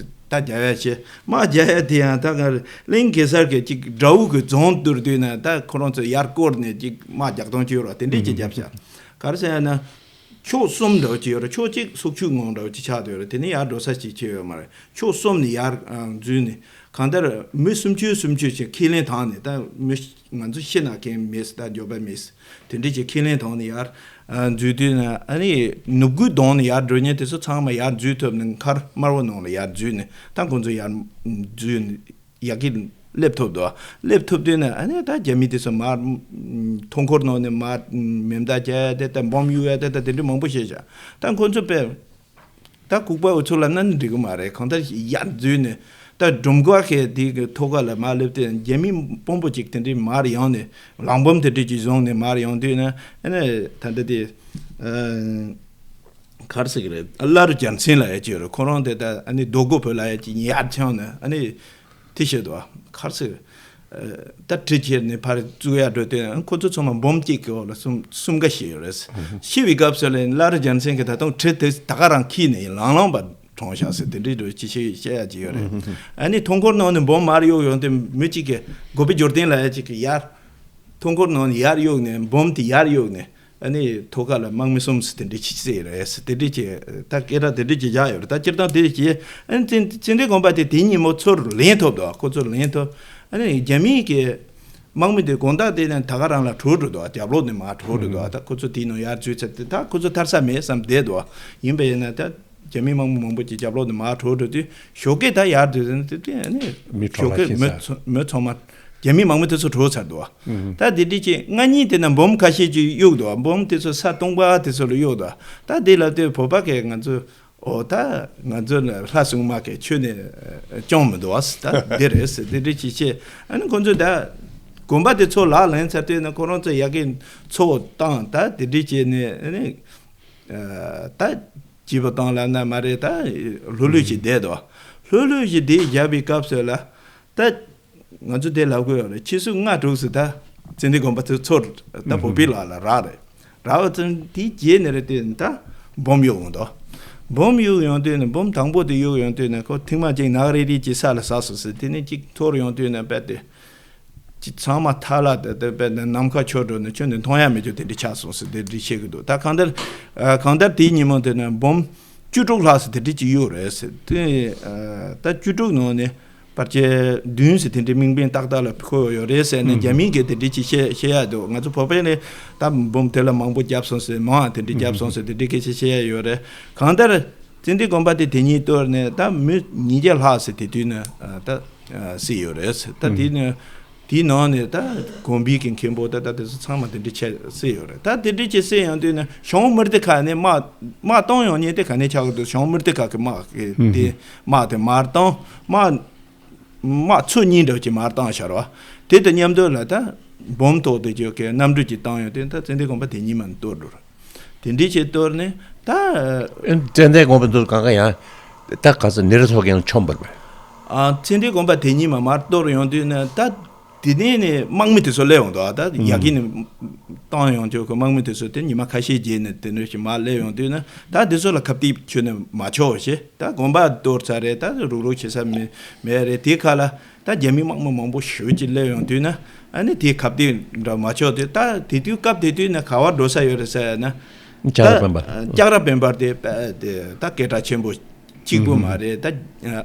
ད་རྒྱག་ཡ་བྱས། དམག་རྒྱག་ཡ་དེ་ཡང་ད་ག་གླིང་གེ་སར་གི་ཅིག་དགྲ་བོ་གི་རྫོང་བཏུལ་དུས་ན་ད་ཁོ་རང་ཚོ་ཡར་བསྐོར་ནས་ཅིག་དམག་རྒྱག་སྟངས་ཅིག་ཡོད་ར། དེ་འདྲས་ཅིག་བརྒྱབ་བཞག་ག་རེ་ཟེར་ཡ་ན། ཕྱོགས་གསུམ་འདྲ་བོ་ཅིག་ཡོད་ར། ཕྱོགས་གཅིག་སོག་ཆུ་ངོགས་འདྲ་བོ་ཅིག་ཆགས་བསྡད་ཡོད་ར། དེ་ནས་ཡར་འགྲོ་ས་ཅིག་ཅིག་ཡོད་མ་རེད། ཕྱོགས་གསུམ་ནས་ཡར་ཨ་འཛུལ་ནས་གང་ལྟར་མི་སུམ་ཅུ་སུམ་ཅུ་ཅིག་ཁས་ལེན་བཏང་ནས་ད་མི་ང་ཚོ་ཤི་ན་མཁན་མེད་ད་འགྱོད་པ་མེད། དེ་འདྲས་ཀྱི་ཁས་ལེན་བཏང་ནས་ཡར་ཨ་འཛུལ་དུས་ན་ཨ་ནི་ནུབ་རྒྱུད་གདོང་ནས་ཡར་འགྲོ་མཁན་དེ་ཚོ་ཚང་མ་ཡར་འཛུལ་ཐུབ་ནས་མཁར་དམར་པོ་ནང་ལ་ཡར་འཛུལ་ནས་ད་ཁོང་ཚོ་ཡར་འཛུལ་ནས་ཡ་གི་སླེབས་ཐུབ་འདུག་སླེབས་ཐུབ་དུས་ན་ཨ་ནི་ད་རྒྱ་མི་དེ་ཚོ་མར་ཐོང་འཁོར་ནང་ནས་མར་མེ་མདའ་རྒྱག་ཡ་དེ་ད་འབོམ་གཡུག་ཡ་དེ་ད་དེ་འདྲས་མང་པོ་བྱས་ཤག་ད་ཁོང་ཚོ་དཔེ། ད་ལྐུགས་པ་འུ་ཚོ་ལབ་ན་འགྲིག་གི་མ་རེད། གང་ལྟར་ཡར་འཛུལ་ནས་ད་སྒྲོམ་ཁ་ཁའི་དེ་གི་ཐོག་ཁ་ལ་མར་སླེབས་ཏེ་རྒྱ་མི་དཔོན་པོ་ཅིག་དེ་འདྲའི་མར་ཡོང་ནས་གླང་འབུམ་དེ་འདྲ་ཅིག་བཟུང་ནས་མར་ཡོང་དུས་ན་ཨ་ནི་ད་ལྟ་དེ་ཨ་ག་རེ་ཟེར་གི་རེད། བླ་རུ་རྒྱལ་མཚན་ལབ་ཡ་ཅིག་ཡོད་རེད། ཁོ་རང་དེ་ད་ཨ་ནི་རྡོ་སྒོ་བོད་ལབ་ཡ་ཅིག་ཡར་འཕྱང་ནས་ཨ་ནི། དེ་བཤད་དོ། གར་སོང་། ད་གྲི་ཁྱེར་ནས་ཕར་བཙུགས་ཡ་འགྲོ་དུས་ཁོ་ཚོ་ཚང་མ་འབུམ་གཅིག་གི་འོག་ལ་གསུམ་གསུམ་ཀ་ཤི་ཡོད་རེད། ཤི་བའི་སྐབས་སུ་ལ་བླ་རུ་རྒྱལ་མཚན་གྱིས་ད་དུང་གྲི་དེ་ད་ག་རང་འཁྱེར་ནས་ལང་ལང་བ་གྲོངས་ཤག་ཟེར་དེ་འདྲའི་འགྲོ་ཅི་ཤེས་བཤད་ཡ་ཅིག་ཡོད་རེད། ཨ་ནི་ཐོང་འཁོར་ནང་ནས་འབུམ་མར་གཡུགས་ཡོང་དུས་མི་གཅིག་གིས་སྒོ་པའི་འབྱོར་ལྡན་ལབ་ཡ་གཅིག་གིས་ཡར། ཐོང་འཁོར་ནང་ནས་ཡར་གཡུགས་ནས་འབུམ་དེ་ཡར་གཡུགས་ནས། ཨ་ནི་ཐོག་ཁ་ལ་དམག་མི་གསུམ་ཟེར་དེ་འདྲ་ཅིག་བསད་རེད་ཟེར་དེ་འདྲ་ཅིག་ད་སྐད་གྲགས་དེ་འདྲ་ཅིག་བཞག་ཡོད་རེད། ད་སྤྱིར་བཏང་དེ་ཅིག་ཨ་ནི་ཙན་ཙན་དན་དགོན་པ་དེ་དེ་ཉིན་མོ་ཚུར་ལེན་ཐུབ་འདུག་ཁོ་ཚོར་ལེན་ཐུབ། ཨ་ནི་རྒྱ་མིའི་གི་དམག་མི་དེ་དགོང་དག་དེ་ནས་ད་ག་རང་ལ་བྲོས་འགྲོ་འདུག་རྒྱབ་ལོགས་ནས་མར་བྲོས་འགྲོ་འདུག་ད་ཁོ་ཚོ་དེའི་ནང་ཡར་འཛུལ་ཚར་དེ་ད་ཁོ་ཚོ་ཐར་ས་མེད་བསམ་བསྡད་འདུག་ཡིན་པ་ཡིན་ན་ད་རྒྱ་མིའི་དམག་མི་མང་པོ་ཅིག་རྒྱབ་ལོགས་ནས་མར་བྲོས་འགྲོ་དུས་ཞོགས་ཀས་ད་ཡར་འཛུལ་ཟིན་དེ་དེ་ཨ་ནི་མི་ཞོགས་ཁྲོ་ལ་ཀས་ཁྱེར་མི་ཚ་ཚོ་མི་ཚང་མ། རྒྱ་མི་དམག་མི་དེ་ཚོ་བྲོས་ཚར་འདུག་ད་དེ་འདྲ་ཅིག་སྔ་ཉིན་དེ་ན་འབུམ་ཁ་ཤས་ཅིག་གཡུགས་འདུག་འབུམ་དེ་ཚོ་ས་སྟོང་པ་དེ་ཚོ་ལ་གཡུགས་འདུག་ད་དེ་ལ་ལྟོས་བོད་པ་གས་ང་ཚོ་ཨོ་ད་ང་ཚོ་ལ་ལྷ་སྲུང་མ་གས་ཁྱོད་ནས་སྐྱོང་མི་འདུག་ཨ་ད་འདི་རེད་ཟེར་དེ་འདྲ་ཅིག་བཤད། ཨ་ནི་ཁོ་ཚོས་ད་དགོན་པ་དེ་ཚོ་ལག་ལེན་ཚར་དུས་ན་ཁོ་རང་ཚོ་ཡ་གི་ཚོགས་བཏང་ད་དེ་འདྲ་བྱས་ནས་ཨ་ནི་ད་སྐྱིད་པོ་བཏང་ལབ་ན་མ་རེད། ད་ལྷོད་ལྷོད་ཅིག་བསྡད་འདུག་ལྷོད་ལྷོད་ཅིག་བསྡད་བཞག་པའི་སྐབས་སུ་ལ། ད་ང་ཚོ་དེ་ལབ་དགོས་ཡོད་རེད། ཕྱི་ཚོད་ལྔ་དྲུག་ཙམ་ད་ཙན་དན་དགོན་པ་ཚོ་ཚུར་ད་བོད་པའི་ལག་ལ་རག་རེད། རག་པ་ཙམ་དེའི་རྗེས་ནས་རེད་དེ་ད་འབུམ་གཡུགས་ཡོང་དོ། འབུམ་གཡུགས་ཡོང་དུས་ནས་འབུམ་དང་པོ་དེ་གཡུགས་ཡོང་དུས་ནས་ཁོ་ཐེངས་མ་གཅིག་ནག་རིལ་རིལ་གྱིས་ས་ལ་ཟགས་སོང་ཟེར། དེ་ནས་གཅིག་འཐོར་ཡོང་དུས་ནས་རྦད་དེ་ ཅི་ཚང་མ་ཐལ་ལ་དེ་དེ་པས་ནམ་མཁའ་འཕྱོར་འགྲོ་ནས་ཁྱོན་ནས་མཐོང་ཡ་མེད་རྒྱུ་དེ་འདྲ་ཆགས་སོང་ཟེར་དེ་འདྲ་བཤད་གི་འདུག་ད་གང་ལྟར་ཨ་གང་ལྟར་དེའི་ཉིན་མོ་དེ་ནས་འབུམ་བཅུ་དྲུག་ལྷག་ཙམ་དེ་འདྲ་ཅིག་ཡོད་རེད་ཟེར། དེ་ཨ་ད་བཅུ་དྲུག་ནང་ནས་བར་ཆད་བདུན་ཟེར་དེ་འདྲའི་དམིགས་འབེན་ཏག་ཏག་ལ་འཁོད་ཡོད་རེད་ཟེར་ནས་ཨུ་རྒྱ་མིས་གི་དེ་འདྲ་ཅིག་བཤད་བཤད་ཡ་འདུག་ང་ཚོ་བོད་པས་ནི་ད་འབུམ་དེ་ལ་མང་པོ་བརྒྱབ་སོང་ཟེར། མང་དེ་འདྲ་བརྒྱབ་སོང་ཟེར་དེ་འདྲའི་སྐད་ཆ་བཤད་ཡ་ཡོད་རེད། གང་ལྟར་ཙན་དན་དགོན་པ་དེ་དེ་ཉིད་གཏོར་ནས་ད་མི་ཉིས་བརྒྱ་ལྷག་ཙམ་དེ་དུས་ནས་ཨ་ད་ཨ་བསད་ཡོད་རེད། ད་དེ་ནས་དེའི་ནང་ནས་ད་དགོན་པའི་གི་མཁན་པོ་ད་ད་དེ་ཚོ་ཚང་མ་དེ་འདྲ་བྱས་བསད་ཡོད་རེད། ད་དེ་འདྲ་བྱས་བསད་ཡོང་དུས་ནས་ཞང་མུ་ཏི་ཁ་ནས་དམག་དམག་གཏོང་ཡོང་མཁན་དེ་ག་ནས་ཆགས་ཀྱི་འདུག་ཞང་མུ་ཏི་ཁ་གི་དམག་གི་དེ་དམག་དེ་མར་བཏང་དམག་དམག་ཚོ་གཉིས་འདྲ་ཅིག་མར་བཏང་ཤར་བ། དེ་དང་མཉམ་དུ་ལ་ད་འབུམ་ཐོག་དེ་ཅོག་གི་གནམ་གྲུ་ཅིག་བཏང་ཡོང་དུས་ད་ཙན་དན་དགོན་པ་དེ་ཉིད་མ་གཏོར་འགྲོ། དེ་འདྲའི་ཆེད་གཏོར་ནས་ད། ཨེ་ཙན་དན་དགོན་པ་འདུག་གང་ག་ཡང་། ད་ག་ས་ནེ་ར་མཚོ་རྒྱལ་མཆོངས་པར་བས། ཨ་ཙན་དན་དགོན་པ་དེ་ཉིད་མ་མར་གཏོར་ཡོང་དུས་ན་ད། དེ་ནས་ནས་དམག་མི་དེ་ཚོ་སླེབས་ཡོང་འདུག་ད་ཡ་གི་ནས་བཏང་ཡོང་ཆོག་གི་དམག་མི་དེ་ཚོ་དེ་ཉི་མ་ཁ་ཤས་རྗེས་ནས་དེ་འདྲ་ཞིག་མར་སླེབས་ཡོང་དུས་ན་ད་དེ་ཚོ་ལ་ཁ་གཏད་ཁྱོན་ནས་མ་ཆོག་ཞེས། ད་དགོན་པ་གཏོར་ཚར་རེད། ད་རུག་རུག་བྱེད་ས་མེད་མེད་རེད། དེ་ཁ་ལ། ད་རྒྱ་མི་དམག་མི་མང་པོ་ཞེ་པོ་ཅིག་སླེབས་ཡོང་དུས་ན་ཨ་ནི་དེའི་ཁ་གཏད་འདྲ་མ་ཆོག་དུས་ད་དེ་དུས་སྐབས་དེ་དུས་ན་ག་བར་འགྲོ་ས་ཡོད་རེད་ཟེར་ན། ལྕགས་ར་ད་དཔལ་འབར། ལྕགས་ར་དཔལ་འབར་དེ་དཔེ་དེ་ད་སྐད་གྲགས་ཆེན་པོ་གཅིག་པུ་མ་རེད། ད་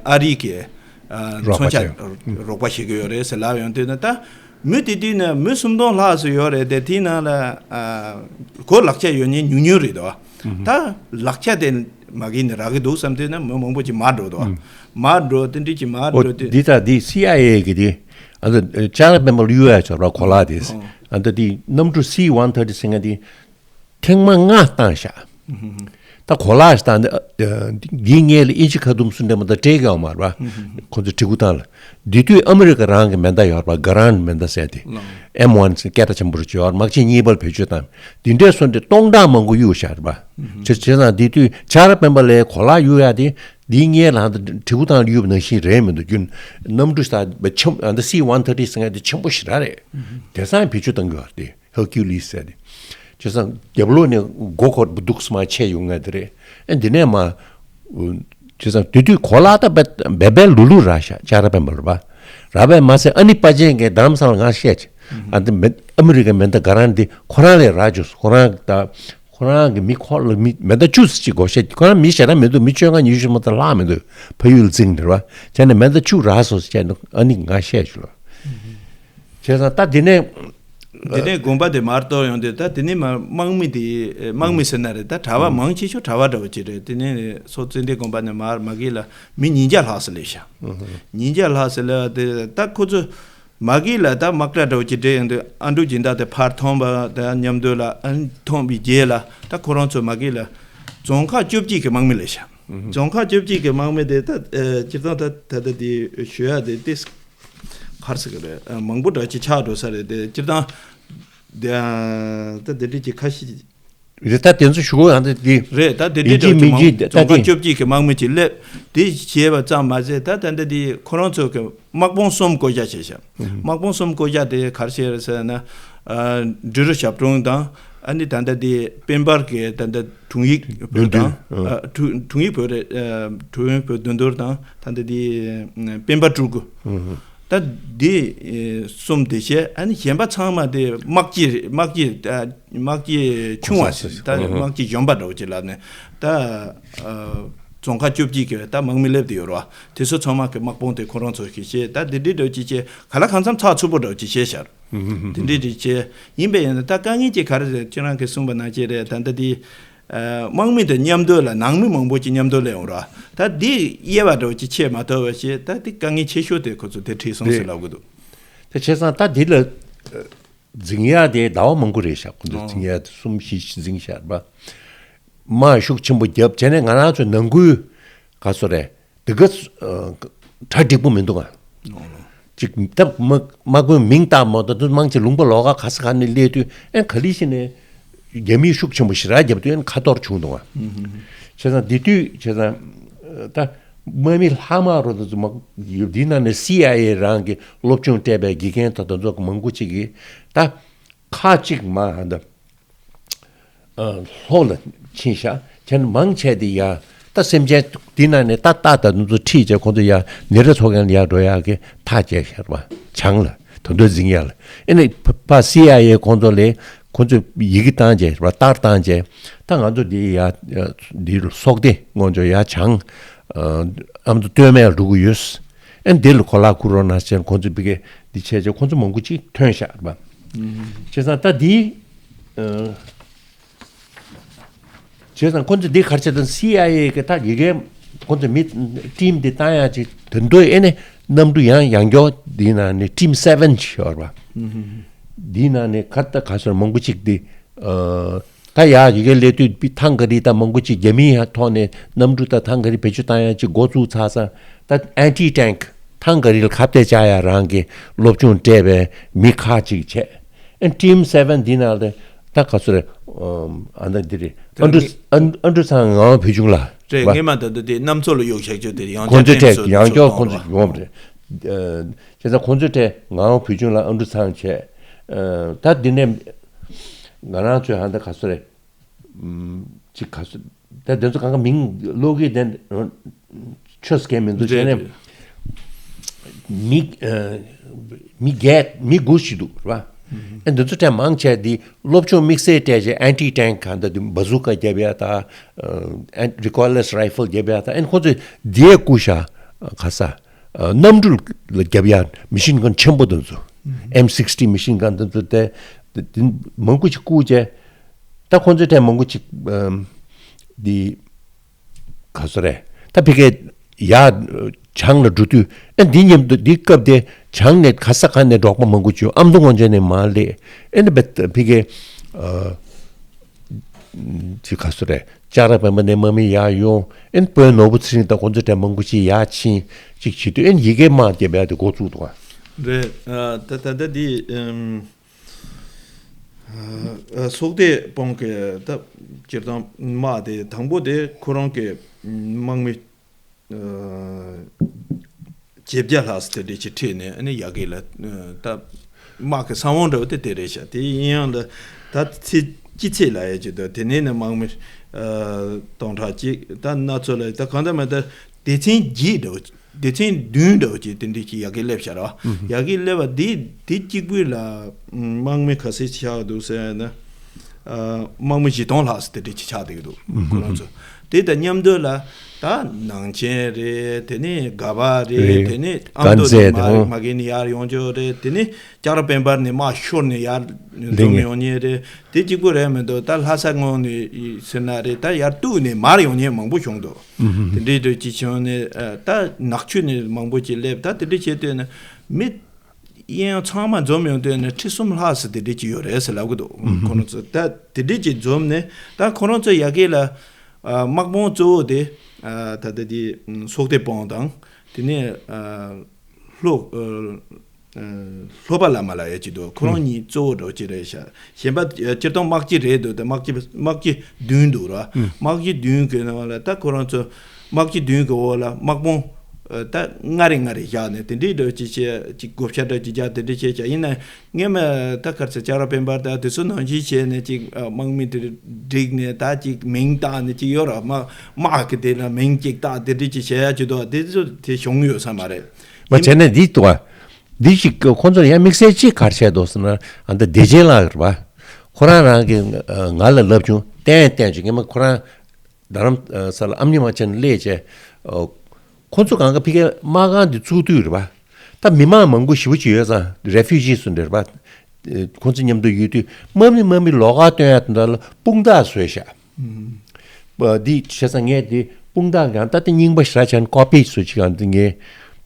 ཨ་རི་གི་ཨ་རོགས་པ་མཚོན་ཆ་བྱས། རོགས་པ་བྱེད་ཀྱི་ཡོད་རེད་ཟེར་ལབ་ཡོང་དུས་ན་ད་མི་དེ་དུས་ན་མི་སུམ་སྟོང་ལྷག་ཙམ་ཡོད་རེད། དེ་དེའི་ནང་ལ་ཨ་གོ་ལག་ཆ་ཡོད་མཁན་ཉུང་ཉུང་རེད་དོ། ད་ལག་ཆ་དེ་མ་གི་ནི་རག་གི་འདུག་བསམ་དུས་ན་མི་མང་པོ་ཅིག་མར་འགྲོ་འདུག་ཨ། མར་འགྲོ་དེ་འདྲ་ཅིག་མར་ཨོ་འགྲོ་དུས། འདི་ད་འདི་སི་ཨའི་ཨེ་གི་དེ་ཨ་ད་ལྕགས་ར་དཔལ་འབར་གཡུག་ཡ་ཆོག་ར་གོ་ལག་དེ། ཨོ། ཨ་ད་དེ་གནམ་གྲུ་སི་ཝན་ཐར་ཊི་ཟེར་མཁན་དེ་ཐེངས་མ་ལྔ་བཏང་ཤག་ད་གོ་ལག་ཞིག་བཏང་འདི་འདིའི་སྔས་ལ་ཨིན་ཅི་ཁ་ཐུམ་སུ་འདྲ་མ་ད་སྤྲད་ཀྱི་ཡོད་མ་རེད་པ། ཁོ་ཚོས་གྲི་གུ་བཏང་ལ། འདི་དུས་ཨ་མི་རི་ཀ་རང་གི་མེ་མདའ་ཡོད་རེད་པ། ག་རན་མེ་མདའ་ཟེར་དེ། ཨེམ་ཝན་ཟེར་སྐད་གྲགས་ཆེན་པོ་རེད་ཅོ་ཡོད་རེད། དམག་ཆེན་གཉིས་པར་བེད་སྤྱོད་བཏང་། འདི་འདྲས་སོང་དེ་སྟོང་ཕྲག་མང་པོ་གཡུག་བཞག་རེད་པ། ཆ་བྱས་ཙང་འདི་དུས་ལྕགས་ར་དཔལ་འབར་ལའི་གོ་ལག་གཡུག་ཡ་དེ་འདིའི་སྔས་ལ་ཧང་ད་གྲི་གུ་བཏང་ལ་གཡུག་པ་ནང་བཞིན་རེད་མི་འདུག་རྒྱུན་གནམ་གྲུ་ཞིག་ད་ཆེན་ཨ་ད་སི་ཝན་ཐར་ཊི་ཟེར་མཁན་དེ་ཆེན་པོ་ཞེ་དྲག་རེད། དེང་སང་བེད་སྤྱོད་གཏང་གི་ཡོད་རེད་དེ། ཧར་ཀུ་ལིས་ཟེར་ཏེ། བྱས་ཙང་རྒྱབ་ལོགས་ནས་མགོ་འཁོར་བུ་འདུག་སེ་མར་ཆས་ཡོང་ང་དེ་རེད། ཨེ་འདི་ནས་མར། བྱས་ཙང་དེ་དུས་གོ་ལག་ད་བེ་བེ་བེ་ལུ་ལུ་རག་ཤག་ལྕགས་ར་དཔལ་འབར་རེད་པ། རག་པས་མ་ཟད་ཨ་ནི་པ་ཅན་གྱི་རྡ་རམ་ས་ལ་ང་བཤད་ཅིག་ཨ་འདི་མེ་ཨ་མི་རི་ཀའི་མེ་མདའ་ག་རང་འདི་ཁོ་རང་ལས་རག་བཅུག་ཁོ་རང་ད་ཁོ་རང་གི་མི་ཁོ་ལ་མི་མེ་མདའ་བཅུ་ཙམ་ཅིག་བགོ་བཤའ་ཁོ་རང་མི་ཞེ་དྲག་མི་འདུག་མི་བཅོ་ལྔ་ཉི་ཤུ་མ་གཏོགས་ལྷག་མི་འདུག་ཕ་ཡུལ་རྫིང་འདིར་བ་བྱས་ནས་མེ་མདའ་བཅུ་རག་སོང་ཟེར་བྱས་ནས་ཨ་ནི་ང་བཤད་ཞུ་ལ། བྱས་ཙང་ད་དེ་ནས། དེ་ནས་དགོན་པ་དེ་མར་གཏོར་ཡོང་དུས་ད་དེ་ནས་མར་དམག་མི་དེ་དམག་མི་ཟེར་ན་རེད། ད་གྲྭ་པ་མང་ཆེ་ཤོས་གྲྭ་པ་འདྲ་བོ་ཅིག་རེད། དེ་ནས་སོ་ཙན་དན་དགོན་པ་ནས་མར་མ་གི་ལ་མི་ཉིས་བརྒྱ་ལྷག་ཙམ་སླེབས་ཤག་ཉིས་བརྒྱ་ལྷག་ཙམ་སླེབས་པ་དེ་ད་ཁོ་ཚོ་མ་གི་ལ་ད་དམག་གྲ་འདྲ་བོ་ཅིག་སྤྲད་ཡོང་དུས་ཨ་འབྲུག་སྦྱིན་བདག་དེ་ཕར་ཐོན་པ་དང་མཉམ་དུ་ལ་ཨ་ཐོན་པའི་རྗེས་ལ་ད་ཁོ་རང་ཚོ་མ་གི་ལ་རྫོང་ཁག་བཅོ་བརྒྱད་ཀྱི་དམག་མི་སླེབས་ཤག་རྫོང་ཁག་བཅོ་བརྒྱད་ཀྱི་དམག་མི་དེ་ད་སྤྱིར་བཏང་ད་ད་ལྟ་དེ་ཞུ་ཡ་དེ་ཏིས། གར་ཟེར་གི་རེད། ཨ་མང་པོ་འདྲ་ཅིག་ཆགས་འགྲོ་ས་རེད་དེ་སྤྱིར་བཏང་། དེ་ཨ་ད་དེ་འདྲ་ཅིག་ཁ་ཤས། རེད་ད་དེ་ཚོ་ཞུ་གོ་ཡང་དེ་དེ། རེད་ད་དེ་འདྲའི་ཡིན་གཅིག་འདྲ་ཅིག་མིན་མང་གཅིག་ད་རྫོང་ཁག་དེ། བཅོ་བརྒྱད་ཀྱི་དམག་མི་ཅིག་སླེབས་དེ་བྱས་པ་ཙམ་མ་ཟད་ད་ད་ལྟ་དེ་ཁོ་རང་ཚོ་གི་དམག་དཔུང་གསུམ་བསྐོ་བཞག་བྱས་ཤག་དམག་དཔུང་གསུམ་བསྐོ་བཞག་དེ་གར་བྱས་རེད་ཟེར་ན། ཨ་འབྲི་རུ་ཞབས་དྲུང་དང་ཨ་ནི་ད་ལྟ་དེ་དཔལ་འབར་གི་ད་ལྟ་དྲུང་ཡིག་བོད་དོན། ཨ་དྲུང་དྲུང་ཡིག་བོད་རེད། ཨ་དྲུང་ཡིག་བོད་དོན་དོར་དང་ད་ལྟ་དེ་དཔལ་འབར་སྤྲུལ་སྐུ། ད་འདི་གསུམ་དེ་བྱས་ཨ་ནི་གཞན་པ་ཚང་མ་དེ་དམག་སྤྱི་དམག་སྤྱི་དམག་སྤྱི་ཆུང་བ་ཞིག་ད་དམག་སྤྱི་གཞོན་པ་འདྲ་བོ་ཅིག་ལབ་ནས་ད་རྫོང་ཁག་བཅོ་བརྒྱད་ཀྱི་ད་དམག་མི་སླེབས་དེ་ཡོད་རེད་བ། དེ་ཚོ་ཚང་མ་གི་དམག་དཔུང་དེ་ཁོ་རང་ཚོ་ཞིག་བྱས་ད་འདི་འདྲི་འདྲ་བོ་ཅིག་བྱས་ག་ལ་གང་འཚམ་ཚགས་ཚུད་པོ་འདྲ་བོ་ཅིག་བྱས་ཤར། དེ་འདྲི་འདྲི་བྱས་ཡིན་པས་ཡིན་ན་ད་དཀའ་ངལ་ཅིག་ག་རེ་རེད་ཁྱེད་རང་གིས་གསུངས་པ་ནང་བཞིན་རེད། ད་ལྟ་དེ། དམག་མི་དང་མཉམ་དུ་ལ་ནང་མི་མང་པོ་ཅིག་མཉམ་དུ་སླེབས་ཡོང་ར། ད་འདི་དབྱེ་བ་འདྲ་བོ་ཅིག་ཕྱེ་མ་ཐུབ་པ་བྱས་ད་འདི་དཀའ་ངལ་ཆེ་ཤོས་དེ་ཁོ་ཚོ་དེ་འཕྲད་སོང་ཟེར་ལབ་གི་འདུག་དེ་བྱས་ཙང་ད་འདི་ལ་འཛིང་ཡ་དེ་ཟླ་བ་མང་པོ་རེད་ཤག་ཁོ་ཚོ་འཛིང་ཡ་དེ་གསུམ་བཞི་ཞིག་འཛིང་ཤག་རེད་པ། དམག་ཤུགས་ཆེན་པོ་བརྒྱབ་བྱས་ནས་ང་རང་ཚོ་ནང་ཁུལ་ག་ཚོད་རེད། དེ་ག་གྲ་འགྲིག་པོ་མི་འདུག་ཨ། ཅིག་ད་མ་མ་དགོས་མིང་བཏགས་མ་གཏོགས་དུ་མང་ཆེ་ལུང་པ་ལོགས་ཀ་ག་ས་ག་ནས་སླེབས་དུས་ཨེ་ག་ལི་ཞིག་ནས་རྒྱ་མིའི་ཤུགས་ཆེན་པོ་ཞེ་དྲག་བརྒྱབ་དུས་ཨེ་ཁ་ཐོར་བྱུང་འདུག་ཨ། བྱས་ཙང་འདི་དུས་བྱས་ཙང་ད་དམག་མི་ལྷག་མ་རོ་དུ་མ་འདི་ནང་ནས་སི་ཨའི་ཨེ་རང་གི་སློབ་སྦྱོང་སྤྲད་པའི་དགེ་རྒན་ད་དུ་ཚོགས་མང་པོ་ཅིག་གིས་ད་ཁག་ཅིག་མ་ཧ་ད། ལྷོ་ལ་ཕྱིན་ཤག་ཁྱེད་མང་ཆེ་དེ་ཡ་ད་སེམས་ཅན་དེ་ན་ནས་ད་ལྟ་ད་དུང་ཚོ་ཁྲིད་བྱས་ཁོང་ཚོ་ཡ་ནེ་ར་མཚོ་རྒྱལ་ཡ་འགྲོ་ཡ་གི་ཐག་བཅད་ཤར་བ་བྱང་ལ་ ད་དུང་འཛིང་ཡ་ལ། ཨེ་ནི་ཕ་ཕ་སི་ཨའི་ཨེ་ཁོང་ཚོ་ལས་ཁོང་ཚོས་ཡི་གེ་བཏང་རྗེས་ར་ལྟར་བཏང་རྗེས། ད་ང་ཚོ་འདི་ཡ་འདི་སོག་སྡེ་ངོ་ཚོ་ཡ་བྱང་ཨ་མདོ་སྟོད་སྨད་ལ་འགྲོ་གི་ཡོད། ཨེ་འདི་ལ་གོ་ལག་ཁུར་རོགས་གནང་ཟེར་ཁོང་ཚོས་ཕ་གི་འདི་བྱས་རྗེས་ཁོང་ཚོ་མང་པོ་ཅིག་ཐོན་ཤག་ར་བ། བྱས་ཙང་ད་འདི་ཨ། བྱས་ཙང་ཁོང་ཚོས་འདི་ག་རེ་བྱས་དང་སི་ཨའི་ཨེ་གི་ད་ཡི་གེ་ཁོང་ཚོས་མི་ཊིམ་འདི་བཏང་ཡག་ཅིག་དེ་འདྲ་ཨེ་ནས་གནམ་གྲུ་ཡང་ཡང་སྐྱོར་འདི་ནང་ནས་ཊིམ་སེ་ཝེན་ཅིག་ཡོད་ར་བ། འདི་ནང་ནས་ག་ད་ག་སོར་མང་པོ་ཅིག་འདི་ཨ་ད་ཡག་ཡི་གེ་སླེབས་དུས་པི་ཐང་ག་རི་ད་མང་པོ་ཅིག་རྒྱ་མིའི་ཐོག་ནས་གནམ་གྲུ་ད་ཐང་ག་རི་བེད་སྤྱོད་བཏང་ཡག་ཅིག་འགོ་བཙུགས་ཚར་ཙང་ད་ཨན་ཊི་ཊེང་ཀི་ཐང་ག་རི་ལ་ཁ་གཏད་བཅག་ཡག་རང་གི་སློབ་སྦྱོང་སྤྲད་པའི་མི་ཁག་ཅིག་བྱས། ཨན་ཊིམ་སེ་ཝེན་འདི་ནང་ལ་ད་ག་ཚོད་རེད། ཨ་ད་འདི་རེད། ཨ་འབྲུ་ཨ་འབྲུ་ཚང་ངག་དབང་བོད་ཆུང་ལགས་རེད། ངས་མ་ད་ད་དེ་གནམ་མཚོ་ལ་གཡུག་བཞག་ཆོག་དེ་ཡང་ཁོང་ཚོའི་གྲས་ཡང་སྐྱོར་ཁོང་ཚོ་ཡོང་བ་རེད། བྱས་ཙང་ཁོང་ཚོའི་གྲས་ངག་དབང་བོད་ཆུང་ལགས་ཨ་འབྲུ་ཚང་བྱས། ད་འདི་ནས་ང་རང་ཚོའི་ཧ་ད་ག་ཚོད་རེད། ཅིག་ག་ཚོད་ད་དེ་ཚོ་གང་ག་མིང་ཀློག་གི་དེ། ཆོས་སྐད་མི་འདུག་བྱས་ནས་རེད། མི་ཨ་མི་བརྒྱད་མི་དགུ་ཞིག་འདུག་རེད་བ། ཨ་འདི་ཚོ་གྲས་མང་ཆེ་འདི་སློབ་སྦྱོང་དམིགས་བསལ་སྤྲད་རྗེས་ཨན་ཊི་ཊེང་ཀི་ག་འདྲ་འདི་བ་ཟུ་ཀ་རྒྱབ་ཡ་ད་ཨ་རི་ཀོ་ལེས་རའི་ཕལ་རྒྱབ་ཡ་ད་ཨ་ཁོ་ཚོས་འདིའི་སྐུ་ཤ་ག་ས་ཨ་གནམ་གྲུ་ལ་རྒྱབ་ཡ་མི་ཤིན་གན་ཆེན་པོ་འདི་ཚོ་ཨེམ་སིགས་ཊི་མི་ཤིན་གན་འདི་ཚོ་དེ་དེ་མང་པོ་ཞིག་བསྐུར་རྗེས་ད་ཁོ་ཚོའི་གྲས་མང་པོ་ཞིག་ཨ་འདི། ག་སོ་རེད། ད་ཕི་གེ་ཡ་བྱང་ལ་འགྲོ་དུས་ཨེ་འདི་མཉམ་དུ་འདི་སྐབས་དེ་བྱང་ནས་ག་ས་ག་ནས་འབྲོག་པ་མང་པོ་བྱུང་ཨ་མདོ་སྔོན་ཆད་ནས་མར་སླེབས་ཨེ་ནི་བེ་ཕི་གེ་ཨ་ཅི་ག་སོ་རེད། ལྕགས་ར་བན་པ་ནས་དམག་མི་ཡར་ཡོང་ཨེ་ནི་བོད་ནོར་བུ་ཚེ་རིང་དང་ཁོང་ཚོ་གྲས་མང་པོ་ཞིག་ཡར་ཕྱིན་ཅིག་བྱེད་དུས་ཨེ་ནི་ཡི་གེ་དམག་རྒྱབ་ཡ་དེ་འགོ་བཙུགས་འདུག་ག་རེད། ཨ་ད་ད་ད་འདི་ཨམ། ཨ་སོག་སྡེ་དཔོན་གྱི་ད་སྤྱིར་བཏང་དམག་དེ་དང་པོ་དེ་ཁོ་རང་གི་དམག་མི་ཨ་བརྒྱད་བརྒྱ་ལྷག་ཙམ་དེ་འདྲས་ཅིག་ཁྲིད་ནས་ཨ་ནི་ཡ་གི་ལ་ད་དམག་གི་ས་བོན་འདྲ་བོ་དེ་དེ་རེད་ཤག་དེ་ཡིན་ཡང་ལ་ད་ཚེ་སྐྱིད་ཚེ་ལ་ཡ་ཅིག་ད་དེ་ནས་ནི་དམག་མི་ཨ་སྟོང་ཕྲག་གཅིག་ད་སྣ་ཚོགས་ལ་ད་གང་ལྟར་མ་ད་སྡེ་ཚན་བརྒྱད་འདྲ་བོ་ཅིག་སྡེ་ཚན་བདུན་འདྲ་བོ་ཅིག་དེ་འདྲས་ཅིག་ཡ་གི་སླེབས་ཤག་ར་བ། ཡ་གི་སླེབས་པ་དེ་དེ་གཅིག་པུས་ལ་དམག་མི་ག་ཚོད་ཆགས་འདུག་ཟེར་ན་ཨ་དམག་མི་བཞི་སྟོང་ལྷག་ཙམ་དེ་འདྲས་ཅིག་ཆགས་བསྡད་ཀྱི་འདུག་ཁོ་རང་ཚོ་དེ་དང་མཉམ་དུ་ལ་ད་ནང་ཆེན་རེད། དེ་ནས་དགའ་བ་རེད། རེད། དེ་ནས་ཨ་མདོ་ནས་དཀར་མཛེས་དེ་མ་རེད་མ་གི་ནས་ཡར་ཡོང་ཆོག་རེད། དེ་ནས་ལྕགས་ར་དཔལ་འབར་ནས་དམག་ཤོར་ནས་ཡར་འཛོམས་ལིང་ཡོང་མཁན་རེད། དེ་གཅིག་པུ་རེད་མི་འདུག་ད་ལྷ་ས་ངོས་ནས་ཟེར་ན་རེད། ད་ཡར་གཏུགས་ནས་མར་ཡོང་མཁན་མང་པོ་བྱུང་འདུག་དེ་འདྲའི་འདྲ་ཅིག་བྱུང་ནས་ཨ་ད་ནག་ཆུ་ནས་མང་པོ་ཅིག་སླེབས། ད་དེ་འདྲ་བྱས་དུས་ན་མི་གཡས་གཡོན་ཚང་མ་འཛོམས་ཡོང་དུས་ན་ཁྲི་གསུམ་ལྷག་ཙམ་དེ་འདྲ་ཅིག་ཡོད་རེད་ཟེར་ལབ་གི་འདུག་ཁོ་རང་ཚོ་ད་དེ་འདྲ་ཅིག་འཛོམས་ནས་ད་ཁོ་རང་ཚོ་ཡ་གི་ལ་ཨ་དམག་དཔུང་གཙོ་བོ་དེ་ཨ་ད་ལྟ་དེ་སོག་སྡེ་དཔོན་དང་དེ་ནས་ཨ། ལྷོ། ཨ། ཨ། ལྷོ་པ་བླ་མ་ལ་ཡ་གཅིག་འདུག་ཁོ་རང་གཉིས་གཙོ་བོ་འདྲ་བོ་ཅིག་རེད་ཤག་གཞན་པ་ཨ་སྤྱིར་བཏང་དམག་སྤྱི་རེད་འདུག་ད་དམག་སྤྱི་དམག་སྤྱི་བདུན་འདུག་ར། དམག་སྤྱི་བདུན་གི་ནང་ལ་ད་ཁོ་རང་ཚོ་དམག་སྤྱི་བདུན་གི་འོག་ལ་དམག་དཔུང་ཨ་ད་ལྔ་རེ་ལྔ་རེ་བཞག་ནས་དེ་འདྲའི་འདྲ་བོ་ཅིག་བྱས་ཅིག་བགོ་བཤའ་འདྲ་ཅིག་རྒྱག་དེ་འདྲ་བྱས་ཤག་ཡིན་ན་ངས་མ་ད་ག་རེ་ཟེར་ལྕགས་ར་དཔལ་འབར་ད་དེ་ཚོ་ནང་བཞིན་བྱས་ནས་ཅིག་ཨ་དམག་མི་དེ་བསྒྲིགས་ནས་ད་ཅིག་མིང་བཏགས་ནས་ཅིག་ཡོད་ར། དམག་དམག་གི་དེ་ལ་མིང་ཅིག་བཏགས་དེ་འདྲ་ཅིག་བྱས་ཡ་ཅིག་འདུག་དེ་ཚོ་དེ་བྱུང་ཡོད་ས་མ་རེད། མ་བྱས་ན་འདི་འདུག་བ། འདི་ཞིག་ཁོང་ཚོར་ཡང་དམིགས་བསལ་ཅིག་ག་རེ་བྱས་འདུག་ཟེར་ན་ཨ་ད་བདེ་ཆེན་ལགས་རེད་བ། ཁོ་རང་རང་གིས་ང་ལ་ལབ་བྱུང་བསྟན་བསྟན་བྱུང་ངས་མ་ཁོ་རང་རྡ་རམ་ས་ལ་ཨ་མྱེས་མ་ཆེན་སླེབས་བྱས། ཁོང་ཚོ་གང་ག་ཕ་གིའི་དམག་ཁང་འདི་བཙུགས་དུས་རེད་བ། ད་མི་མང་མང་པོ་ཞེ་པོ་ཅིག་ཡོད་ཙང་རེ་ཕུ་ཇི་སུ་འདྲ་རེད་བ། ཁོང་ཚོ་མཉམ་དུ་ཡོད་དུས་དམག་མི་དམག་མི་ལོགས་ཀ་སྟོན་ཡ་དེ་འདྲ་ལ་དཔུང་རྟགས་བཟོས་བཞག་འདི་བྱས་ཙང་ངས་འདི་དཔུང་རྟགས་གང་ལྟ་དེ་རྙིང་པ་ཞེ་དྲག་ཆགས་ནས་ཀོ་པི་བཟོ་ཅིག་གང་འདི་ངས་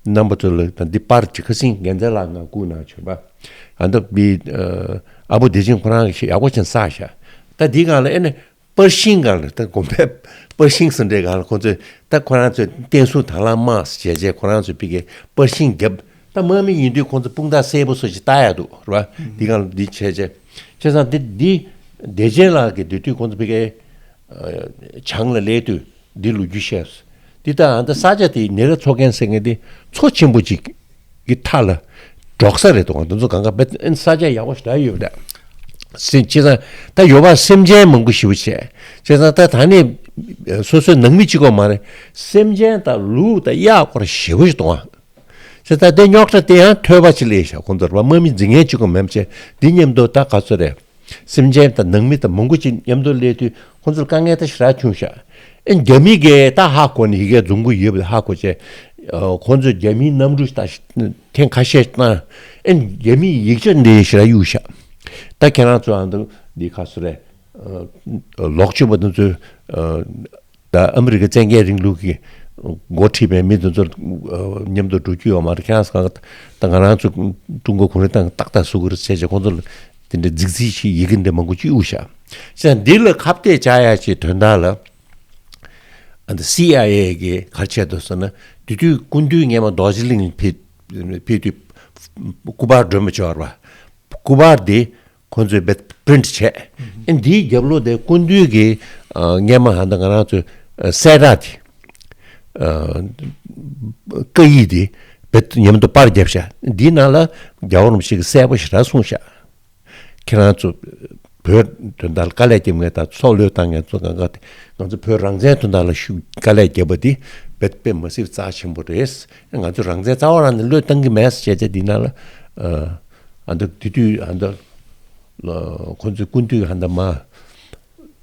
རྣམ་པ་ཚོ་ལ་ད་འདི་པར་ཅིག་ཁ་སང་རྒན་རྩེ་ལགས་ང་བསྐུར་གནང་བྱོས་པ། ཨ་ད་འདི་ཨ་བོ་བདེ་ཆེན་ཁོ་རང་གིས་ཡག་པོ་ཅིག་བསགས་ཤག་ད་འདི་གང་ལ་ཨེ་ནས་པར་ཤིང་གང་ལ་ད་དགོན་པའི་པར་ཤིང་སུ་འདྲའི་གང་ལ་ཁོང་ཚོས་ད་ཁོ་རང་ཚོས་བསྟན་སྲུང་དང་བླངས་དམག་ཟེར་བྱས་རྗེས་ཁོ་རང་ཚོས་ཕ་གིའི་པར་ཤིང་བརྒྱབ། ད་དམག་མི་ཡིན་དུས་ཁོང་ཚོ་དཔུང་རྟགས་གསལ་པོ་བཟོ་ཅིག་ལྟ་ཡག་འདུག་རེད་བ། འདི་གང་ལ་འདི་བྱས་རྗེས་བྱས་ཙང་འདི་འདི་བདེ་ཆེན་ལགས་ཀྱིས་འདི་དུས་ཁོང་ཚོ་ཕ་གིའི་བྱང་ལ་སླེབས་དུས་འདི་ལོ་རྒྱུས་བཤད། འདི་ལྟ་ཨ་ད་ས་ཆ་དེ་ནེ་ར་མཚོ་རྒན་ཟེར་མཁན་དེ་མཚོ་ཆེན་པོ་ཅིག་གི་མཐའ་ལ་འབྲོག་ས་རེད་དོ། འདི་ཚོ་གང་ག་བེད་ཨན་ས་ཆ་ཡག་པོ་ཞེ་དྲག་ཡོད་པ་འདྲ། སེམས་ཅི་ཙང་ད་ཡོད་པ་སེམས་ཅན་མང་པོ་ཞེ་པོ་བྱས། བྱས་ཙང་ད་ད་ནི་སོ་སོའི་ནང་མི་གཅིག་པོ་མ་རེད། སེམས་ཅན་དང་ལུག་དང་གཡག་སྐོར་ཞེ་པོ་ཞིག་གཏོང་བ། ཟེར། ད་དེ་རྙོག་དྲ་དེ་ཡང་ཐོས་པ་ཅིག་སླེབས་ཤག་ཁོང་ཚོར་བ་དམག་མི་འཛིང་མཁན་གཅིག་པོ་མིན་པ་བྱས། འདི་མཉམ་དུ་ད་ག་ཚོད་རེད། སེམས་ཅན་དང་ནང་མི་དང་མང་པོ་ཅིག་མཉམ་དུ་སླེབས་དུས་ཁོང་ཚོར་དཀའ་ངལ་ད་ཞེ་དྲག་བྱུང་ཤག་ཨེ་རྒྱ་མི་གིས་ད་ཧ་གོ་ནས་ཡི་གེ་རྫོང་གི་ཡོད་པ་ཧ་གོ་བྱས། ཁོང་ཚོས་རྒྱ་མིའི་གནམ་གྲུ་ད་ཐེངས་ཁ་ཤས་བཏང་། ཨེ་རྒྱ་མིའི་ཡིག་ཆ་འདི་ཞེ་དྲག་གཡུགས་ཤག་ད་ཁྱེད་རང་ཚོ་ཨ་འདི་འདི་ག་ཚོད་རེད། ལོག་སྤྱོད་པ་དེ་ཚོས། ད་ཨ་མི་རི་ཀའི་བཙན་རྒྱལ་རིང་ལུགས་ཀྱི་འགོ་ཁྲིད་པའི་མི་དེ་ཚོར་མཉམ་དུ་འགྲོ་རྒྱུ་ཡོད་མ་རེད། ཁྱེད་རང་ཚོ་གང་ད་ང་རང་ཚོ་ཀྲུང་གོ་གུང་ཁྲན་ཏང་ཏག་ཏག་བཟོ་གི་རེད་ཟེར་བྱས་ཁོང་ཚོ་ལ་དེ་འདྲའི་རྫིག་རྫིག་ཞིག་ཡི་གེ་འདྲ་མང་པོ་ཅིག་གཡུགས་ཤག་བྱས་ཙང་འདི་ལ་ཁ་གཏད་བཅག་ཡ་ཅིག་དོན་དག་ལ་ཨ་ད་སི་ཨའི་ཨེ་གིས་ག་རེ་བྱས་འདུག་ཟེར་ན། དེ་དུས་སྐུ་མདུན་སྔས་མ་རྡོ་རྗེ་གླིང་ཕེབས་ཕེབས་དུས་སྐུ་པར་སྒྲོན་མ་འབྱོར་བ། སྐུ་པར་དེ་ཁོང་ཚོས་བེད་པྲིན་བྱས། ཨེ་འདིའི་རྒྱབ་ལོགས་དེ་སྐུ་མདུན་གྱི་ཨ་སྔས་མ་ཧ་ད་ང་རང་ཚོའི་ཨ་གསལ་བསྒྲགས་དེ་ཨ་བཀའ་ཡིག་དེ་བེད་མཉམ་དུ་པར་བརྒྱབ་ཤག་འདིའི་ནང་ལ་རྒྱལ་བ་རིན་པོ་ཆེ་གིས་གསལ་པོ་ཞེ་དྲག་གསུངས་ཤག་ཁྱེད་རང་ཚོ་བོད་དོན་དག་ལ་དཀའ་ལས་བརྒྱབ་མཁན་དང་སྲོག་བློས་བཏང་མཁན་ཚོ་གང་ག་དེ་ང་ཚོ་བོད་རང་བཙན་དོན་དག་ལ་ཤུགས་དཀའ་ལས་བརྒྱབ་པ་དེ་བེད་དཔེ་མ་སྲིད་རྩ་ཆེན་པོ་རེད། ང་ཚོ་རང་བཙན་རྩ་བ་རང་ནས་བློས་བཏང་གི་མེད་ཟེར་བྱས་ཏེ་འདི་ནང་ལ་ཨ་ཨ་འདི་དེ་དུས་ཨ་འདི་ཁོ་ཚོའི་སྐུ་མདུན་ཨ་འདི་མ་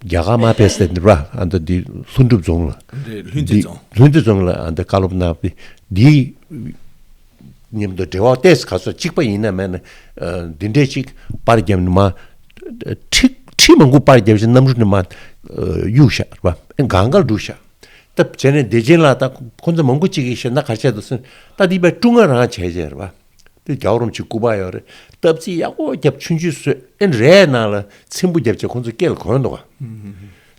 རྒྱ་གར་མ་ཕེབས་ཟེར་འདི་ར་ཨ་འདི་འདི་ལྷུན་གྲུབ་རྫོང་ལ་འདི་ལྷུན་རྩེ་རྫོང་ལྷུན་རྩེ་རྫོང་ལ་ཨ་འདི་བཀའ་སློབ་གནང་བ་འདི་མཉམ་དུ་འབྲེལ་བ་ཏོག་ཙམ་ག་ཚོད་གཅིག་པ་ཡིན་ན་མེད་ན་འདི་འདྲས་ཅིག་པར་བརྒྱབ་ནས་མ་ཁྲི་ཁྲི་མང་པོ་པར་བརྒྱབ་བྱས་གནམ་གྲུ་ནས་མ་གཡུགས་ཤག་ར་གང་གར་བསྒྲིགས་ཤག་ད་བྱས་ནས་བདེ་ཆེན་ལགས་ད་ཁོང་ཚོ་མང་པོ་ཅིག་གིས་བཤད་ན་ག་རེ་བྱས་འདུག་ཟེར་ན། ད་འདི་པའི་ཀྲུང་ཨ་རང་བྱས་བྱས་རེད་པ། དེ་རྒྱལ་བ་རིན་པོ་ཆེ་སྐུ་པར་ཡོད་རེད། སྟབས་རྩིས་ཡག་པོ་རྒྱབ་ཆུང་ཆུང་བཟོས་ཨེ་རས་ནང་ལ་ཚེམ་བུ་བརྒྱབ་བྱས་ཁོང་ཚོ་སྐེ་ལ་གོན་འདུག་ག་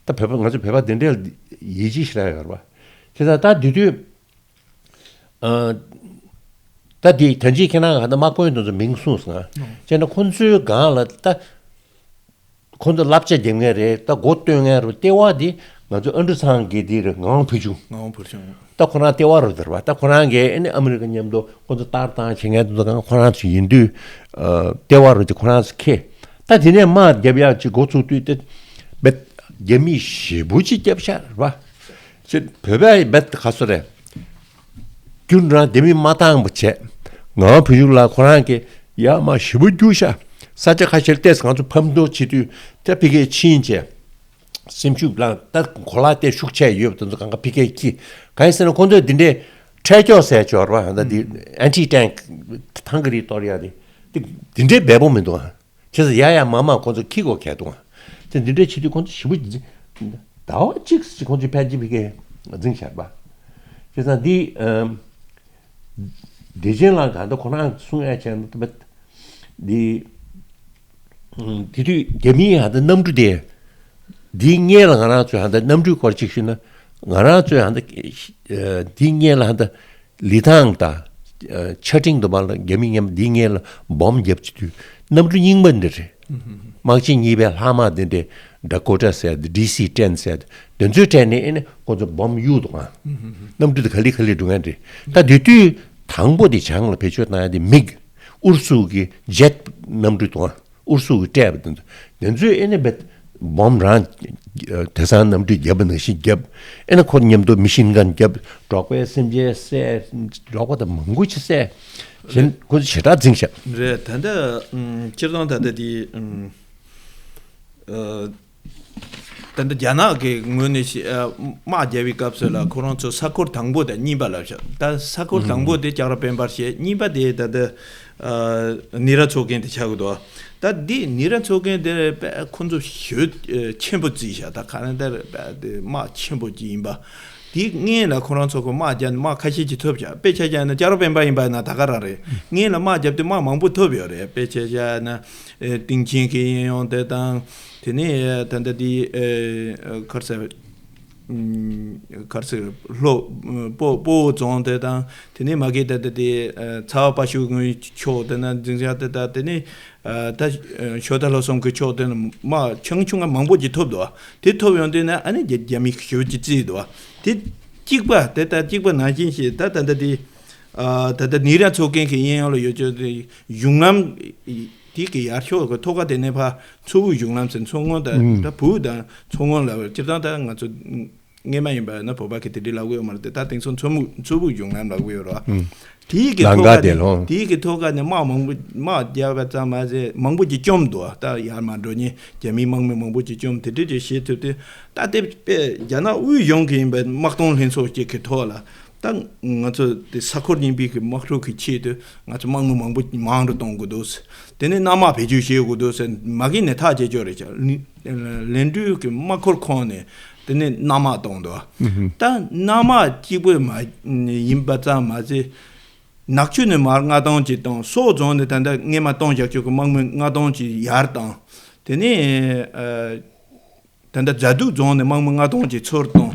ད་བོད་པ་ང་ཚོ་བོད་པ་དེ་འདྲའི་ཡིད་ཆེས་ཞེ་དྲག་ཡོད་རེད་པ། བྱས་ཙང་ད་དེ་དུས་ཨ་ད་དེ་ད་ཅི་ཁྱེད་རང་ག་ད་དམག་དཔོན་དེ་ཚོ་མིང་གསུངས་སོང་ང་། བྱས་ན་ཁོང་ཚོའི་སྒང་ལ་ད། ཁོང་ཚོ་བསླབ་བྱ་རྒྱབ་མཁན་རེད། ད་འགོ་སྟོན་མཁན་རེད། ལྟེ་བ་འདི་ང་ཚོ་ཨ་འབྲུ་ཚང་གི་འདི་རེད། ངག་དབང་ཕུལ་བྱུང་། ངག་དབང་ཕུལ་བྱུང་། ད་ཁོ་རང་ལྟེ་བ་རུ་དར་བ། ད་ཁོ་རང་གིས་ཨ་ནི་ཨ་མི་རི་ཀ་མཉམ་དུ་ཁོང་ཚོ་ལྟ་སྟངས་བྱེད་མཁན་དེ་ཚོ་གང་ཁོ་རང་ཚོ་ཡིན་དུས། ཨ་ལྟེ་བ་རུ་དེ་ཁོ་རང་ཚོ་ཁེ། ད་དེ་ནས་དམག་རྒྱབ་ཡག་ཅིག་འགོ་ཚུགས་དུས་དེ་བེད་རྒྱ་མི་ཞེ་པོ་ཅིག་རྒྱབ་ཤག་རེད་པ། ཅེ་བོད་པ་ཡི་བེད་ག་སོ་རེད། རྒྱུ་རང་དེ་མི་མ་བཏང་བ་བྱས། ངག་དབང་ཕུལ་བྱུང་ལགས་ཁོ་རང་གིས་ཡར་མར་ཞེ་པོ་རྒྱུགས་ཤག་ས་ཆ་ཁ་ཤས་ལ་ཏོག་ཙམ་ང་ཚོ་ཕམ་ཐུག་བྱེད་དུས་ད་ཕ་གིར་ཕྱིན་བྱས། སེམས་ཤུགས་བླངས། ད་གོ་ལ་ཏོག་ཙམ་ཤུགས་ཆེ་ཡོད་པ་དེ་ཚོ་གང་ག་ཕ་གིར་འཁྱེར། གང་ཡིན་ཟེར་ན་ཁོང་ཚོས་འདི་འདྲའི་འཕྲལ་མགྱོགས་ཟེར་ཡག་ཡོད་རེད་པ། ད་འདི་ཨན་ཊི་ཊེང་ཀི་ཐང་གི་རིགས་གཏོར་ཡག་དེ་དེ་འདྲའི་འབེལ་པོ་མི་འདུག་ཨ། བྱས་ཙང་ཡར་ཡར་མར་མར་ཁོང་ཚོ་འཁྱེར་དགོས་གལ་འདུག་ཨ། དེ་འདི་འདྲའི་བྱེད་དུས་ཁོང་ཚོ་ཞེ་པོ་འཛིང་། ཟླ་བ་གཅིག་ཙམ་ཁོང་ཚོས་ཕལ་ཆེར་ཕ་གིར་འཛིང་བཞག་པ། བྱས་ཙང་འདི་ཨམ་བདེ་ཆེན་ལགས་གང་ལྟར་ཁོ་རང་གསུང་ཡག་བྱས་ན་འདི་ཨམ་དེ་དུས་རྒྱ་མིའི་ཧ་ད་གནམ་གྲུ་དེ་འདིའི་སྔོན་ལ་ང་རང་ཚོས་ཧ་ད་གནམ་གྲུའི་སྐོར་ཅིག་ཞུས་ན། ང་རང་ཚོས་ཧ་ད་ཨ་འདིའི་སྔོན་ལ་ཧ་ད། ལི་ཐང་དང་ཆ་ཁྲིན་དུ་མ་ལ་རྒྱ་མི་མཉམ་འདི་སྔོན་ལ་སྦོམ་བརྒྱབ་བྱེད་དུས་གནམ་གྲུ་རྙིང་པ་འདི་རེད། དམག་ཆེན་གཉིས་པའི་ལྷག་དམག་འདི་འདྲའི་ཌ་ཀོ་ཊ་ཟེར་ཌི་སི་ཊེན་ཟེར་འདི་ཚོའི་གྲས་ནས་ཨེ་ནས་ཁོ་ཚོ་སྦོམ་གཡུག་འདུག་ཨ། གནམ་གྲུ་དེ་ག་ལེ་ག་ལེ་འགྲོ་མཁན་རེད། ད་དེ་དུས་དང་པོ་དེ་བྱང་ལ་བེད་སྤྱོད་གནང་ཡ་དེ་མིག་ཨུ་རུ་སུ་གི་ཇེཊ་གནམ་གྲུ་འདུག་ཨ། ཨུ་རུ་སུ་གིས་སྤྲད་པ་དེ་ཚོ་དེ་ཚོས་ཨེ་ནས་བེད་སྦོམ་རང་དེང་སང་གནམ་གྲུ་བརྒྱབ་པ་ནང་བཞིན་བརྒྱབ། ཨེ་ནས་ཁོ་མཉམ་དུ་མི་ཤིན་གན་བརྒྱབ། འབྲོག་པའི་སེམས་ཅན་བསད། འབྲོག་པ་དང་མང་པོ་ཅིག་བསད། གཞན་ཁོ་ཚོ་ཞེ་དྲག་འཛིང་ཤག་རེད། ད་ལྟ་ཨམ་སྤྱིར་བཏང་ད་ལྟ་དེ་ཨམ་ཨ་ད་ལྟ་རྒྱ་ནག་གི་ངོས་ནས་ཤི་ཨ་དམག་རྒྱག་པའི་སྐབས་སུ་ལ་ཁོ་རང་ཚོ་ས་ཁུལ་དང་པོ་དང་གཉིས་པ་ལབ་ཤག་ད་ས་ཁུལ་དང་པོ་དེ་ལྕགས་རི་དཔལ་འབར་བྱས། གཉིས་པ་དེ་ད་ལྟ་ཨ་ནེ་ར་མཚོ་རྒན་དེ་ཆགས་ཀྱི་འདུག་ད་འདི་ནེ་ར་མཚོ་རྒན་དེ་དཔེ་ཁོ་ཚོ་ཞེ་པོ་ཆེན་པོ་བརྩིས་ཤག་ད་ག་ནས་དེ་དཔེ་དེ་དམག་ཆེན་པོ་ཅིག་ཡིན་པ། དེའི་སྔོན་ལ་ཁོ་རང་ཚོ་གི་དམག་རྒྱག་ནས་དམག་ཁ་ཤས་ཅིག་ཐོབ་ཤག་དཔེ་ཆ་བཞག་ན་ལྕགས་རི་དཔལ་འབར་ཡིན་པ་ན་ད་ག་རང་རེད། སྔོན་ལ་དམག་རྒྱབ་དུས་དམག་མང་པོ་ཐོབ་ཡོད་རེད། དཔེ་ཆ་བཞག་ན་ཨེ་ཏིང་ཆེན་གྱི་གཡས་གཡོན་དེ་དང་། དེ་ནས་ད་ལྟ་དེ་ཨེ་ག་རེ་ཟེར། ཨམ་ག་རེ་ཟེར། ལྷོ་སྤོ་སྤོ་བོ་རྫོང་དེ་དང་། དེ་ནས་མ་གི་ད་ལྟ་དེ་ཨ་ཚ་བ་དཔའ་ཤོད་ངོས་ཕྱོགས་དེ་ན་འཛིང་ས་དེ་དང་། དེ་ནས་ཨ་ད་ཤོ་ད་ལྷོ་གསུམ་གྱི་ཕྱོགས་དེ་ན་དམག་ཆུང་ཆུང་ང་མང་པོ་ཅིག་ཐོབ་འདུག་དེ་ཐོབ་ཡོང་དུས་ན་ཨ་ནི་རྒྱ་རྒྱ་མི་ཞེ་པོ་ཅིག་བརྩིས་འདུག་དེ་གཅིག་པ་དེ་ལྟར་གཅིག་པ་ནང་བཞིན་ཞིག་ད་ད་ལྟ་དེ་ཨ་ད་ལྟ་ནེ་ར་མཚོ་རྒན་གྱི་གཡས་གཡོན་ལ་ཡོད་ཆོག་དེ་གཞུང་ལམ་དེ་གི་ཡར་ཕྱོགས་ཀྱི་ཐོག་ཁ་དེ་ནས་ཕར་མཚོ་བོད་གཞུང་ལམ་ཟེར། མཚོ་སྔོན་དང་ད་བོད་དང་མཚོ་སྔོན་ལ་སྤྱིར་བཏང་ད་ང་ཚོ་ སྔས་མ་ཡིན་པ་ན་བོད་པ་གི་དེ་འདྲའི་ལབ་གི་ཡོད་མ་རེད་དེ། ད་དེང་སང་མཚོ་མུ་མཚོ་བུ་གཞུང་ལམ་ལབ་གི་ཡོད་རེད་བ། དེའི་གི་ལམ་ཁ་ཐོག་ཁ་དེ་ནས་ལོ། དེའི་གི་ཐོག་ཁ་ནས་དམག་མང་པོ་དམག་རྒྱག་པ་ཙམ་མ་ཟད་མང་པོ་ཅིག་བཅོམ་འདུག་ད་ཡར་མར་འགྲོ་མཁན་རྒྱ་མིའི་དམག་མི་མང་པོ་ཅིག་བཅོམ་དེ་འདྲ་ཅིག་བྱེད་ཐུབ་དུས། ད་དེ་དཔེ་རྒྱ་ནག་དབུས་གཞུང་གི་ཡིན་པའི་དམག་དོན་ལྷན་ཚོགས་ཅིག་གི་ཐོག་ལ། ད་ང་ཚོ་དེ་ས་ཁུལ་རྙིང་པའི་གི་དམག་འཁྲུག་གི་ཆེད་དུ་ང་ཚོ་དམག་མི་མང་པོ་མང་རུ་གཏོང་དགོས་འདུག་དེ་ནས་གནམ་དམག་བེད་སྤྱོད་བྱེད་དགོས་འདུག་ཟེར་མ་གི་ནས་ཐག་བཅད་ཆོག་རེད་ཤག་ལན་ཀྲུའུ་གི་དམག་ཁུལ་ཁོངས་ནས་དེ་ནས་གནམ་དམག་གཏོང་འདུག་ད་གནམ་དམག་གཅིག་པུ་མ་ཡིན་པ་ཙམ་མ་ཟད། ནག་ཆུ་ནས་མར་མངའ་ཐང་ཅིག་བཏང་། སོག་རྫོང་ནས་ད་ལྟ་སྔས་མ་གཏོང་བཞག་ཆོག་གི་དམག་མི་མངའ་ཐང་ཅིག་ཡར་བཏང་། དེ་ནས་ཨ། ད་ལྟ་རྫ་དུག་རྫོང་ནས་དམག་མི་མངའ་ཐང་ཅིག་ཚུར་བཏང་།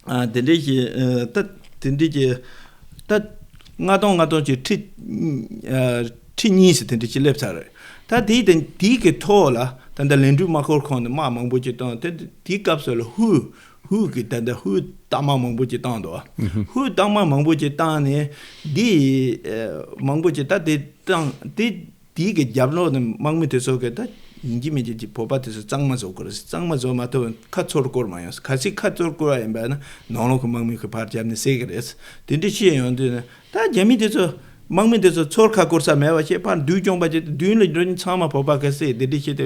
ཨ། དེ་འདྲ་ཞིག་ཨ། ད་དེ་འདྲ་ཅིག་ད་མངའ་ཐང་མངའ་ཐང་ཅིག་ཁྲི་ཨ། ཁྲི་གཉིས་ཟེར་དེ་འདྲ་ཅིག་སླེབས་ཚར་རེད། ད་དེའི་དེ་དེའི་གི་ཐོག་ལ་ད་ལྟ་ལན་ཀྲུའུ་དམག་ཁུལ་ཁོངས་ནས་དམག་མང་པོ་ཅིག་བཏང་། དེ་དེའི་སྐབས་སུ་ལ་ཧུའུ་ཧུའུ་གི་ད་ལྟ་ཧུའུ་རྟགས་མ་མང་པོ་ཅིག་བཏང་འདུག་ཧུའུ་རྟགས་མ་མང་པོ་ཅིག་བཏང་ནས་འདི་ཨ། མང་པོ་ཅིག་ད་དེ་བཏང་དེ། དེའི་གི་རྒྱབ་ལོགས་ནས་དམག་མི་དེ་ཚོ་གི་ད་ཡིན་གཅིག་མིན་གཅིག་ཅིག་བོད་པ་དེ་ཚོ་གཙང་མ་བཟོ་དགོས་རེད། གཙང་མ་བཟོ་མ་ཐུབ་ཁ་ཚུར་བསྐོར་མ་ཡོང་། གལ་སྲིད་ཁ་ཚུར་བསྐོར་བ་ཡིན་པ་ན་ནང་ལོགས་ཀྱི་དམག་མི་གི་ཕར་རྒྱབ་ནས་བསད་གི་རེད། དེ་འདྲ་ཤེས་ཡོང་དུས་ན་ད་རྒྱ་མི་དེ་ཚོ་དམག་མི་དེ་ཚོ་ཚུར་ཁ་བསྐོར་ས་མེད་པ་བྱས་ཕར་མདུན་བསྐྱོད་པ་བྱས་ཏེ་མདུན་ལ་འགྲོ་མཁན་ཚང་མ་བོད་པ་གི་བསད། དེ་འདྲ་བྱས་ཏེ་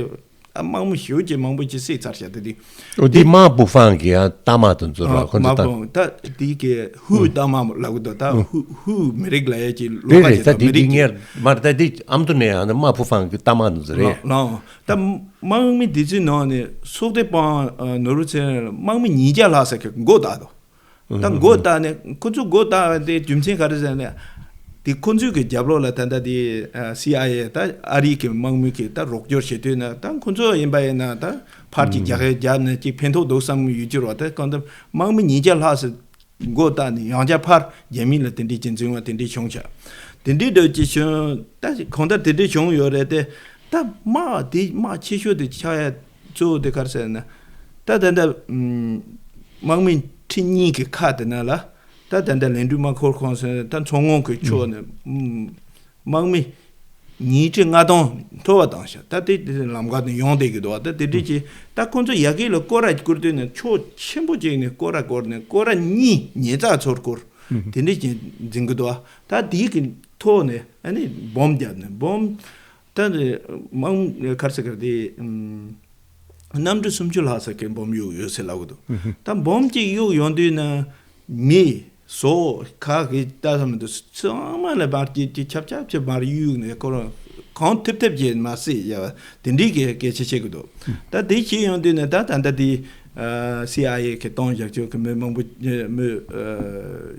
ཨ་དམག་མི་ཞེ་པོ་ཅིག་མང་པོ་ཅིག་བསད་ཚར་ཤག་དེ་དུས། འོ་དེ་དམག་དཔུང་ཁང་གི་ཡང་རྟགས་མ་དེ་ཚོ་ར་ཁོ་ཚོ་དམག་དཔུང་ད་དེ་གི་ཧུའུ་རྟགས་མ་ལབ་གི་འདུག་ད་ཧུའུ་ཧུའུ་མི་རིགས་ལབ་ཡས་ཀྱི་ལོགས་རེད་ཀ་རེད། ཅིག་ད་དང་མི་དེ་རིགས་ཀྱི་ངས་མར་ད་དེ་ཨ་མདོ་ནས་ཡང་དམག་དཔུང་ཁང་གི་རྟགས་མ་དེ་ཚོ་རེད། ལགས་ལགས། ད་དམག་མི་དེ་ཚོའི་ནང་ནས་སོག་སྡེ་པང་ནོར་བུ་ཚེ་རིང་ལ་དམག་མི་ཉིས་བརྒྱ་ལྷག་ཙམ་གྱི་མགོ་བཏགས་འདུག་ད་མགོ་བཏགས་ནས་ཁོ་ཚོ་མགོ་བཏགས་པ་དེ་རྒྱུ་མཚན་ག་རེ་ཟེར་ན། དེ་ཁོ་ཚོའི་གི་རྒྱབ་ལོགས་ལ་ད་ལྟ་དེ་ཨ་སི་ཨའི་ཨེ་ད་ཨ་རིའི་གི་དམག་མི་གི་ད་རོགས་སྐྱོར་བྱེད་དུས་ན་ད་ཁོ་ཚོ་ཡིན་པ་ཡིན་ན་ད་ཕར་གྱི་རྒྱག་ཡས་རྒྱབ་ནས་ཅིག་ཕན་ཐོགས་འདུག་བསམ་གི་ཡོད་ཀྱི་རེད་བ། ད་གང་ལྟར་དམག་མི་ཉིས་བརྒྱ་ལྷག་ཙམ་མགོ་བཏགས་ནས་ཡང་བསྐྱར་ཕར་རྒྱ་མི་ལ་དེ་འདྲའི་ཅིག་འཛིང་བ་དེ་འདྲའི་བྱུང་ཤག་དེ་འདྲའི་འདྲ་ཅིག་བྱུང་ད་གང་ལྟར་དེ་འདྲའི་བྱུང་ཡོད་རེད་དེ། ད་དམག་དེ་དམག་ཆེ་ཤོས་དེ་ཆགས་ཡ་གཙོ་བོ་དེ་ག་རེ་ཟེར་ན། ད་ད་ལྟ་ཨམ་དམག་མི་ཁྲི་གཉིས་ཀྱི་ཁག་དེ་ན་ལ་ད་ད་ལྟ་ལན་ཀྲུའུ་དམག་ཁུལ་ཁོངས་སུ་ད་མཚོ་སྔོན་གྱི་ཕྱོགས་ནས་ཨམ་དམག་མི་ཉིས་ཁྲི་ལྔ་སྟོང་མཐོ་བ་བཏང་ཤག་ད་དེ་དེ་ལམ་ཁ་ནས་ཡོང་བསྡད་ཀྱི་འདུག་ད་དེ་འདྲ་ཅིག་ད་ཁོང་ཚོ་ཡ་གི་ལ་སྐོར་ར་བསྐུར་དུས་ནས་ཕྱོགས་ཆེན་པོ་ཅིག་ནས་སྐོར་ར་བསྐོར་ནས་སྐོར་ར་གཉིས་ཉེ་ཚགས་ཚུར་བསྐོར་དེ་འདྲ་ཅིག་འཛིན་གྱི་འདུག་ད་དེའི་གི་ཐོག་ནས་ཨ་ནི་སྦོམ་བརྒྱབ་ནས་སྦོམ། ད་ནི་དམངས་གར་ས་གར་དེ་ཨམ་གནམ་གྲུ་སུམ་ཅུ་ལྷག་ཙམ་གྱི་སྦོམ་གཡུག་ཡོད་ཟེར་ལབ་གི་འདུག་ད་སྦོམ་གཅིག་གཡུག་ཡོང་དུས་ན་མི་ཟོག་ཁ་གི་ལྟ་ས་མི་འདུག་ཚང་མ་ལ་མར་གྱི་གྱི་ཆབ་ཆབ་ཆེ་མར་གཡུག་ནས་ཁོ་རང་གང་ཐུབ་ཐུབ་ཀྱིས་མར་བསད་ཡ་དེ་འདྲའི་གི་སྐད་ཆ་བཤད་གི་འདུག་ད་དེ་བཤད་ཡོང་དུས་ན་ད་ད་ལྟ་དེ་ཨ་སི་ཨའི་ཨེ་གི་གཏོང་བཞག་ཆོག་གི་མི་མང་པོ་མི་ཨ་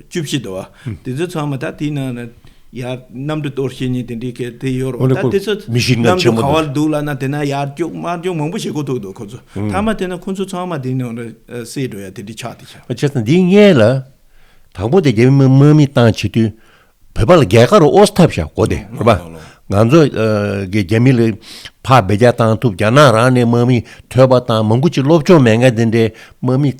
བཅུ་བཞི་འདུག་བ། དེ་ཚོ་ཚང་མ་ད་དེའི་ནང་ན། ཡར་གནམ་གྲུ་གཏོར་བཤིག་ནི་དེ་འདྲའི་གལ་དེ་ཡོད་རོ། ཨོ་ནི་ད་ཁོ་དེ་ཚོ་མི་ཤིན་གན་གནམ་གྲུ་ཆེན་མོ་ག་བར་འདུག་ལ་ན་དེ་ན་ཡར་རྒྱུག་མར་རྒྱུག་མང་པོ་བྱེད་དགོས་ཐུག་འདུག་ཁོ་ཚོ་ཨང་། མཐའ་མ་དེ་ན་ཁོ་ཚོ་ཚང་མ་དེ་ནང་ལ་བསད་འགྲོ་ཡ་དེ་འདྲའི་ཆགས་དེ་ཆགས། བྱས་ཙང་འདིའི་སྔོན་ལ་དང་པོ་དེ་རྒྱ་མི་དམག་མི་བཏང་བྱེད་དུས་བོད་པ་ལ་རྒྱལ་ཁ་རུ་ཨོ་ཐབས་བཞག་གོ་དེ་རེད་པ། ང་ཚོ་གི་རྒྱ་མི་ལ་ཕར་འབུད་རྒྱག་བཏང་ཐུབ། རྒྱ་ནག་རང་ནས་དམག་མི་ཐོས་པ་དང་མང་པོ་ཅིག་སློབ་སྦྱོང་མེད་མཁན་དེ་འདྲའི་དམག་མི།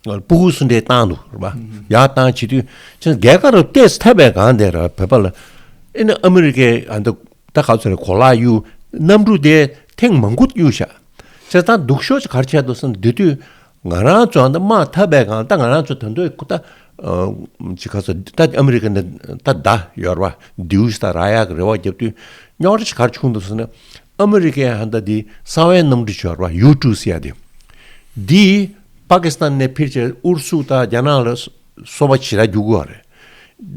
སྤུ་གུ་སུ་འདྲའི་བཏང་འདུག་རེད་པ། ཡར་བཏང་བྱེད་དུས་ཅི་རྒྱལ་ཁ་རུ་ཏེས་ཐབས་པའི་སྒང་དེ་ར་བོད་པ་ལ་ཨེ་ནི་ཨ་མི་རི་ཀའི་ཨ་འདི་ད་ག་ཚོད་རེད་གོ་ལག་གཡུག་གནམ་གྲུ་དེ་ཐེངས་མང་པོ་གཡུག་ཤག་བྱས་ཙང་སྡུག་ཤོས་ཅིག་ག་རེ་བྱས་འདུག་ཟེར་ན་དེ་དུས་ང་རང་ཚོ་ཨ་འདི་དམག་འཐབ་པའི་སྒང་ད་ང་རང་ཚོ་ད་དུང་ད་ཅི་ག་ཚོད་ད་ཨ་མི་རི་ཀ་འདི་ད་ད་ཡོད་རེད་པ། མདེའུ་ཞིག་ད་རག་ཡག་གི་རེ་བ་བརྒྱབ་དུས་རྙོག་དྲ་ཅིག་ག་རེ་བྱུང་འདུག་ཟེར་ན་ཨ་མི་རི་ཀའི་ཨ་འདི་འདི་གསང་བའི་གནམ་གྲུ་ཅིག་ཡོད་རེད་པ། ཡུ་ཊུ་ཟེར་ཡ་དེ། འདི་པ་ཀི་སི་ཐན་ནས་ཕྱིར་བྱས་ཨུ་རུ་སུ་དང་རྒྱ་ནག་ལ་སོ་སོ་པ་ཞེ་དྲག་རྒྱུག་གི་ཡོད་རེད།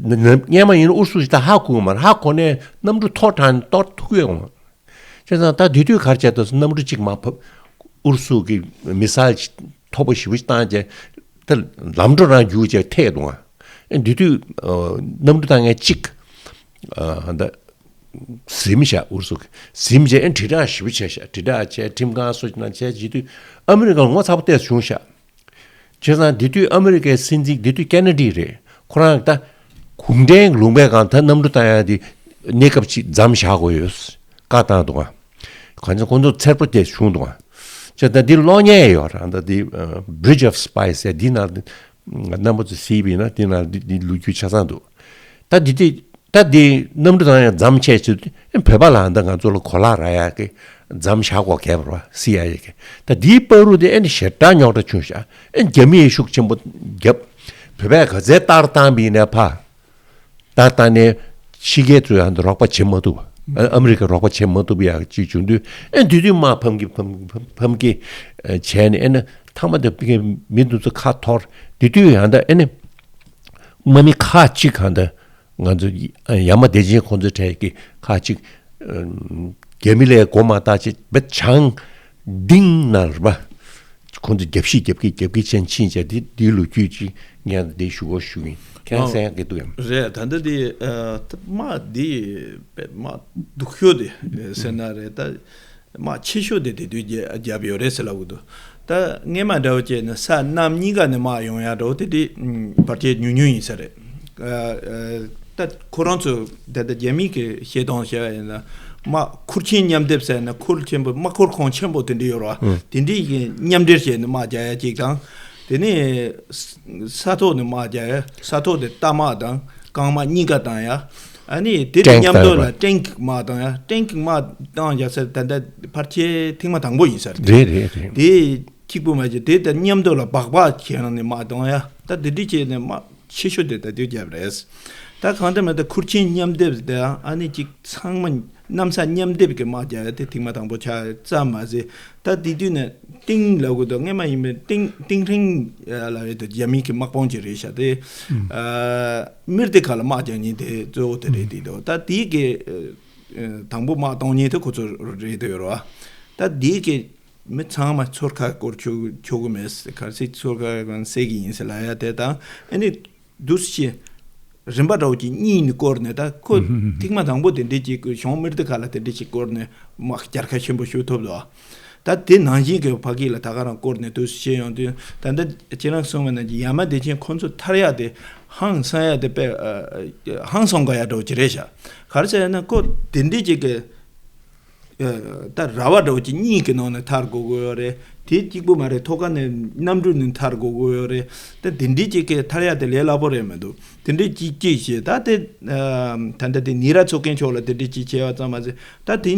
ན་ན་སྔོན་མ་ཡིན་ན་ཨུ་རུ་སུ་ཞིག་ད་ཧ་གོ་གི་མ་རེད། ཧ་གོ་ནས་གནམ་གྲུ་ཐོག་དྲངས་ནས་གཏོར་ཐུབ་ཀྱི་ཡོད་མ་རེད། བྱས་ཙང་ད་དེ་དུས་ག་རེ་བྱས་འདུག་ཟེར་ན་གནམ་གྲུ་གཅིག་མར་ཕབ། ཨུ་རུ་སུ་གི་མི་སེལ་ཅིག་མཐོ་པོ་ཞེ་པོ་ཞིག་བཏང་བྱས་ད་ལམ་འགྲོ་རང་རྒྱུག་བྱས་ཐད་འདུག་ཨ། ཨེ་དེ་དུས་ཨ་གནམ་གྲུ་བཏང་མཁན་གཅིག་ཨ་ད། ཟིན་ཤག་ཨུ་རུ་སུ་གིས་ཟིན་བྱས་དྲིལ་བསྒྲགས་ཞེ་པོ་བྱས་ཤག་དྲིལ་བསྒྲགས་བྱས་ཁྲིམས་ཁང་སོགས་ནང་བྱས་བྱེད་དུས་ཨ་མི་རི་ཀ་ལ་ངོ་ཚ་པོ་ཏོག་ཙམ་བྱུང་ཤག་བྱས་ཙང་དེ་དུས་ཨ་མི་རི་ཀའི་སྲིད་འཛིན་དེ་དུས་ཀེ་ན་ཌི་རེད། ཁོ་རང་ད་གུང་ཁྲན་ལུང་པའི་སྒང་ད་གནམ་གྲུ་བཏང་ཡ་དེ་གནས་སྐབས་ཅིག་མཚམས་བཞག་དགོས་ཡོད་བཀའ་བཏང་འདུག་ག་གང་ཅི་ཁོང་ཚོ་འཚེར་པོ་དེ་བྱུང་འདུག་ག་བྱས་ཙང་འདི་གློག་བརྙན་ཡོད་རེད། ད་འདི་Bridge of Spies ཡ་འདི་ནང་རྣམ་པ་ཚོ་གཟིགས་པ་ཡིན་ན་འདི་ནང་འདི་འདི་ལོ་རྒྱུས་ཆ་ཚང་འདུག་ད་འདི་དེ། ད་འདི་གནམ་གྲུ་དང་ཡང་མཚམས་ཆད་ཚུལ་དེ་བོད་པ་ལ་ད་ང་ཚོ་ལ་གོ་ལག་རག་ཡག་གི་མཚམས་བཞག་དགོས་གལ་བར་བ་སི་ཨའི་ཨེ་གི། ད་འདིའི་བར་དུ་དེ་ཨེ་ནི་ཞེ་དྲག་རྙོག་དྲ་བྱུང་ཤག་ཨེ་རྒྱ་མིས་ཤུགས་ཆེན་པོ་བརྒྱབ། བོད་པས་ག་ཚད་ལྟར་བཏང་བ་ཡིན་ནའི་ཕ། ད་ལྟ་ནས་ཕྱི་རྒྱལ་ཚོས་ཡང་རོགས་པ་བྱེད་མ་ཐུབ། ཨ་ཨ་མི་རི་ཀས་རོགས་པ་བྱེད་མ་ཐུབ་ཡག་ཅིག་བྱུང་དུས། ཨེ་དེ་དུས་དམག་ཕམ་གྱི་ཕམ་ཕམ་ཕམ་གྱི་ཨ་བྱས་ནས། ཨེ་ནི་མཐའ་མ་དེ་ཕ་གི་མི་འདི་ཚོ་ཁ་འཐོར། དེ་དུས་ཡང་ད་ཨེ་ནི་དམག་མི་ཁག་ཅིག་གང་ད་ང་ཚོ་ཡ་མ་བདེ་ཆེན་ཁོང་ཚོའི་གྲས་ཀྱི་ཁག་ཅིག་ཨ་རྒྱ་མི་ལས་མགོ་མ་བཏགས་ཅིག་བེད་བྱང་ལྡིང་ན་ར་བ། ཁོང་ཚོ་རྒྱབ་ཤིག་རྒྱབ་ཀྱི་རྒྱབ་ཀྱི་ཅན་ཕྱིན་བྱས་དེ་དེའི་ལོ་རྒྱུས་ཅིག་ངས་འདི་ཞུ་དགོས་ཞུ་ཡིན། ཁྱེད་རང་གསན་ཡག་གི་འདུག་ཡང་། རེད། ད་ལྟ་དེ་ཨ་དམག་འདི་དཔེ་དམག་སྡུག་ཤོས་དེ་ཟེར་ན་རེད། ད་དམག་ཆེ་ཤོས་དེ་དེ་དུས་རྒྱ་རྒྱབ་ཡོད་རེད་ཟེར་ལབ་གི་འདུག་ད་སྔས་མ་འདྲ་བོ་བྱས་ན་ས་གནམ་གཉིས་ཀ་ནས་དམག་ཡོང་ཡག་འདྲ་བོ་དེ་དེ་ཨ་བར་ཆད་ཉུང་ཉུང་ཡིན་ས་རེད། ཨ་ཨ་ད་ཁོ་རང་ཚོ་ད་ལྟ་རྒྱ་མི་གི་བཤད་སྟངས་བཤད་པ་ཡིན་ན། དམག་ཁུར་ཆེན་མཉམ་སྡེབ་ཟེར་ན་ཁུར་ཆེན་པོ་དམག་ཁུར་ཁང་ཆེན་པོ་དེ་འདྲ་ཡོད་རེད་བ། དེ་འདྲའི་གི་མཉམ་འབྲེལ་བྱས་ནས་དམག་རྒྱག་ཡ་གཅིག་དང་། དེ་ནས་ས་ས་ཐོག་ནས་དམག་རྒྱག་ཡ། ས་ཐོག་དེ་རྟ་དམག་དང་རྐང་དམག་གཉིས་ཀ་བཏང་ཡ། ཨ་ནི་དེ་དང་ཊེང་མཉམ་དུ་ལ་ཊེང་གི་དམག་བཏང་ཡ། ཊེང་གི་དམག་བཏང་ཡ་ཟེར་ད་ལྟ་ཕལ་ཆེར་ཐེངས་མ་དང་པོ་ཡིན་ས་རེད། རེད་རེད་རེད། དེ་གཅིག་པུ་མ་བྱས་དེ་དང་མཉམ་དུ་ལ་སྦག་སྦག་བྱས་ནས་དམག་བཏང་ཡ། ད་དེ་འདྲ་བྱས་ནས་དམག་ཆེ་ཤོས་དེ་ད་དུས་རྒྱབ་རེད། ད་གང་ལྟར་མ་ད་ཁུར་ཆེན་མཉམ་སྡེབ་དང་ཨ་ནི་གཅིག་ཚང་མ་གནམ་ས་མཉམ་སྡེབ་ཀྱི་དམག་རྒྱག་ཡ་དེ་ཐེངས་མ་དང་པོ་ཆགས་ཙམ་མ་ཟད། ད་དེ་དུས་ནས་ཏིང་ལབ་དགོས་འདུག་སྔས་མ་ཡིན་པའི་ཏིང་ཏིང་ཧྲེང་ལབ་ཡ་དེ་རྒྱ་མི་གི་དམག་དཔུང་ཅིག་རེད་ཤག་དེ་ཨ་མིར་དེ་ཁ་ལ་དམག་རྒྱག་མཁན་དེ་གཙོ་བོ་དེ་རེད་དེ་འདུག་ད་དེ་གི་ཨ་དང་པོ་དམག་གཏོང་མཁན་དེ་ཁོ་ཚོ་རེད་འདུག་ཡོད་རེད་བ། ད་དེ་གི་མི་ཚང་མ་ཚོར་ཁ་སྐོར་ཆོག་ཆོག་གི་མེད། གལ་སྲིད་ཚོར་ཁ་གང་གསལ་གི་ཡིན་ཟེར་ལབ་ཡ་དེ་དང་། ཨ་ནི་འདུག་སེ་རིམ་པ་འདྲ་བོ་ཅིག་གཉིས་ནས་བསྐོར་ནས། ད་ཁོ་ཐེངས་མ་དང་པོ་དེ་འདྲས་ཅིག་གཞུང་མིར་དི་ཁ་ལ་དེ་འདྲས་ཅིག་བསྐོར་ནས་དམག་རྒྱལ་ཁ་ཆེན་པོ་ཞིག་ཐོབ་འདུག་ད་དེ་ནང་བཞིན་གྱི་ཕ་གི་ལ་ད་ག་རང་བསྐོར་ནས་འདུག་སེ་བྱས་ཡོང་དུས། ད་ལྟ་ཁྱེད་རང་གསུངས་པ་ནང་བཞིན་ཡ་མ་བདེ་ཆེན་ཁོ་ཚོ་ཐར་ཡ་དེ་ཧང་སང་ཡ་དེ་དཔེ་ཨ་ཧང་སང་དགོས་ཡ་འདྲ་བོ་ཅིག་རེད་ཤག་ག་རེ་ཟེར་ན་ཁོ་དེ་འདྲས་ཅིག་གི་ད་ར་བ་འདྲ་བོ་ཅིག་གཉིས་ཀྱི་ནང་ནས་ཐར་དགོས་ཀྱི་ཡོད་རེད། དེ་གཅིག་པུ་མ་རེད། ཐོག་ཁ་ནས་གནམ་གྲུ་ནས་ཐར་དགོས་ཀྱི་ཡོད་རེད། ད་དེ་འདྲའི་ཅིག་གི་ཐར་ཡ་དེ་ལས་སླ་པོ་རེད་མི་འདུག་དེ་འདྲའི་ཅིག་ཅིག་བྱས། ད་དེ་ད་ལྟ་དེ་ཉེ་ར་ཚོ་མཁན་ཕྱོགས་ལ་དེ་འདྲའི་ཅིག་བྱས་པ་ཙམ་མ་ཟད། ད་དེ་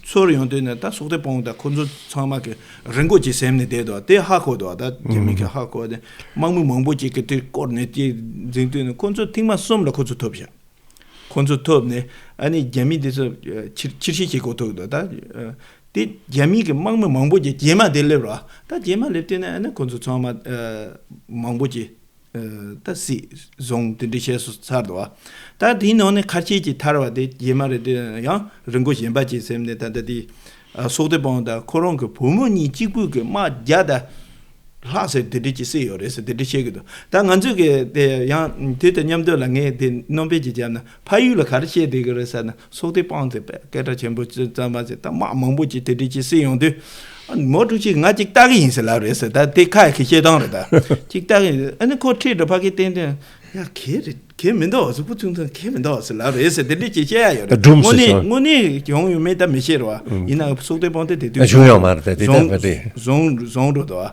ཚོར་ཡོང་དུས་ནས་ད་སོག་སྡེ་དཔོན་དང་ཁོ་ཚོ་ཚང་མ་གི་རི་མགོ་ཅིག་ཟིན་ནས་བསྡད་འདུག་དེ་ཧ་གོ་འདུག་ད་རྒྱ་མི་གི་ཧ་གོ་དེ་དམག་མི་མང་པོ་ཅིག་གི་དེ་བསྐོར་ནས་དེ་འཛིང་དུས་ནས་ཁོ་ཚོ་ཐེངས་མ་གསུམ་ལ་ཁོ་ཚོ་ཐོབ་ཤག་ཁོ་ཚོ་ཐོབ་ནས་ཨ་ནི་རྒྱ་མི་དེ་ཚོ་ཕྱིར་ཕྱིར་བཤིག་བྱེད་དགོས་ཐུག་འདུག་ད་དེ་རྒྱ་མི་གི་དམག་མི་མང་པོ་ཅིག་རྗེས་མ་དེ་སླེབས་ར། ད་རྗེས་མ་སླེབས་དུས་ནས་ཨ་ནི་ཁོ་ཚོ་ཚང་མ་མང་པོ་ཅིག་ད་སྲིད་བཟུང་དེ་འདྲ་བྱས་སོ་ཚར་འདུག་ད་དེའི་ནང་ནས་ཁ་ཤས་ཀྱིས་ཐར་བ་དེ་རྗེས་མ་རེད། དེ་ཡང་རི་མགོ་གཞན་པ་ཅིག་ཟིན་ནས་ད་ལྟ་དེ་སོག་སྡེ་དཔོན་དང་ཁོ་རང་གི་བུ་མོ་གཉིས་གཅིག་པུས་གི་དམག་བརྒྱ་དང་ལྷག་ཟེར་དེ་འདྲ་ཅིག་བསད་ཡོད་རེད་ཟེར་དེ་འདྲ་བཤད་གི་འདུག་ད་ང་ཚོས་གི་དེ་ཡང་དེ་དང་མཉམ་དུ་ལ་ངས་དེ་སྣོན་པ་ཅིག་བརྒྱབ་ན་ཕ་ཡུལ་ལ་ག་རེ་བཤད་བསྡད་གི་རེད་ཟེར་ན། སོག་སྡེ་དཔོན་དེ་དཔེ་སྐད་གྲགས་ཆེན་པོ་ཅིག་ཙམ་མ་ཟད་ད་དམག་མང་པོ་ཅིག་དེ་འདྲ་ཅིག་བསད་ཡོང་དུས། མོ་ཕྲུག་ཅིག་ང་ཅིག་ལྟ་གི་ཡིན་ཟེར་ལབ་རེད་ཟེར། ད་དེ་ཁ་ཡི་གི་བཤད་སྟངས་རེད། ད་ཅིག་ལྟ་གི་ཡིན། ཨ་ནི་ཁོ་ཁྲིད་འགྲོ་ཕ་གི་ཏན་ཏན་ཡ་གལ་རེད། གལ་མི་འདུག་གཟུགས་པོ་ཆུང་ཆུང་གལ་མི་འདུག་ཟེར་ལབ་རེད་ཟེར་དེ་འདྲས་ཅིག་བཤད་ཡ་ཡོད་རེད། སྒྲུང་དངོས་གནས་ཟེར་བྱུང་། དངོས་གནས་བྱུང་ཡོད་མེད་ད་མི་ཤེས་རེད་བ། ཨང་། ཡིན་ནའང་སོག་སྡེ་དཔོན་དེ་དེ་དུས་བྱུང་ཡོད་མ་རེད། ད་དེ་བཟུང་ད་ག་རེད། བཟུང་བཟུང་འགྲོ་འདུག་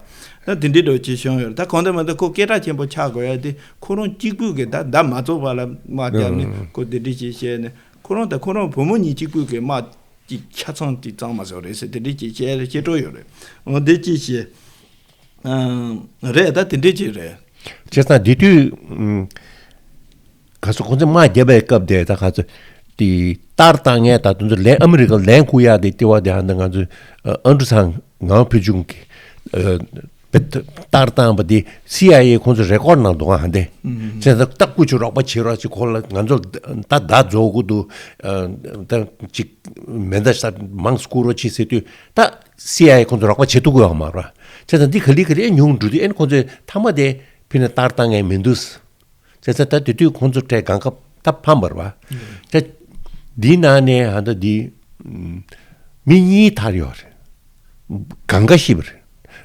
བ། ད་དེ་འདྲས་འདྲ་ཅིག་བྱུང་ཡོད་རེད། ད་གང་ལྟར་མ་ད་ཁོ་སྐད་གྲགས་ཆེན་པོ་ཆགས་དགོས་ཡ་དེ་ཁོ་རང་གཅིག་པུས་གི་ད་ཟླ་མ་རྫོགས་བར་ལ་དམག་བརྒྱབ་ནས། ཨང་། ཁོ་དེ་འདྲས་ཅིག་བཤད་ནས་ཁོ་རང་ད་ཁོ་རང་བུ་མོ་གཉིས་གཅིག་པུས་གི་དམག་ཅིག་ཆ་ཚང་ཅིག་གཙང་མ་བཟོ་རེད་ཟེར་དེ་འདྲས་ཅིག་བཤད་བཤད་སྲོལ་ཡོད་རེད། འོ་དེ་ཅིག་བཤད། ཨང་། རེད། ད་དེ་འདྲས་ཅིག་རེད། བྱས་ཙང་དེ་དུས་ཨུམ། ག་ཚོད་ཁོང་ཚོས་དམག་བརྒྱབ་པའི་སྐབས་དེ་ད་ག་ཚོད་དེ་ལྟར་བཏང་མཁན། ད་དེ་ཚོ་ལན་ཨ་མི་རི་ཀ་ལན་བསྐུར་ཡག་དེ་ལྟེ་བ་དེ་ཧ་ད་ང་ཚོ་ཨ་ཨན་ཀྲུ་ཚང་ངང་ཕུལ་བྱུང་གི་ཨ་ལྟར་བཏང་བ་དེ་སི་ཨའི་ཨེ་ཁོང་ཚོས་རེ་ཀོར་ནང་འདུག་ཨ། ཧ་འདི་ཨུམ། བྱས་ཙང་ད་སྐུ་མཁྱེན་རོགས་པ་བྱེད་རོགས་ཅིག་ཁོ་ལ་ང་ཚོ་ད་ད་རྫོགས་དགོས་འདུག་ཨ་ད་ཅིག་མེ་མདའ་ཤ་མང་བསྐུར་རོགས་བྱེད་ཟེར་དུས་ད་སི་ཨའི་ཨེ་ཁོང་ཚོ་རོགས་པ་བྱེད་ཐུབ་ཀྱི་ཡོད་མ་རེད། བྱས་ཙང་འདི་ག་ལེ་ག་ལེ་ཉུང་འགྲོ་དུས་ཨེ་ཁོང་ཚོས་མཐའ་མ་དེ་ཕི་ནས་ལྟར་བཏང་མཁན་མི་འདུག་བྱས་ཙང་ད་དེ་དུས་ཁོང་ཚོ་གྲས་གང་ཁ་ད་ཕམ་པ་རེད་བ། ད་འདིའི་ནང་ནས་ཧ་ད་འདི་ཨུམ་མི་གཉིས་ཐར་ཡོད་རེད། གང་ག་ཤི་བ་རེད།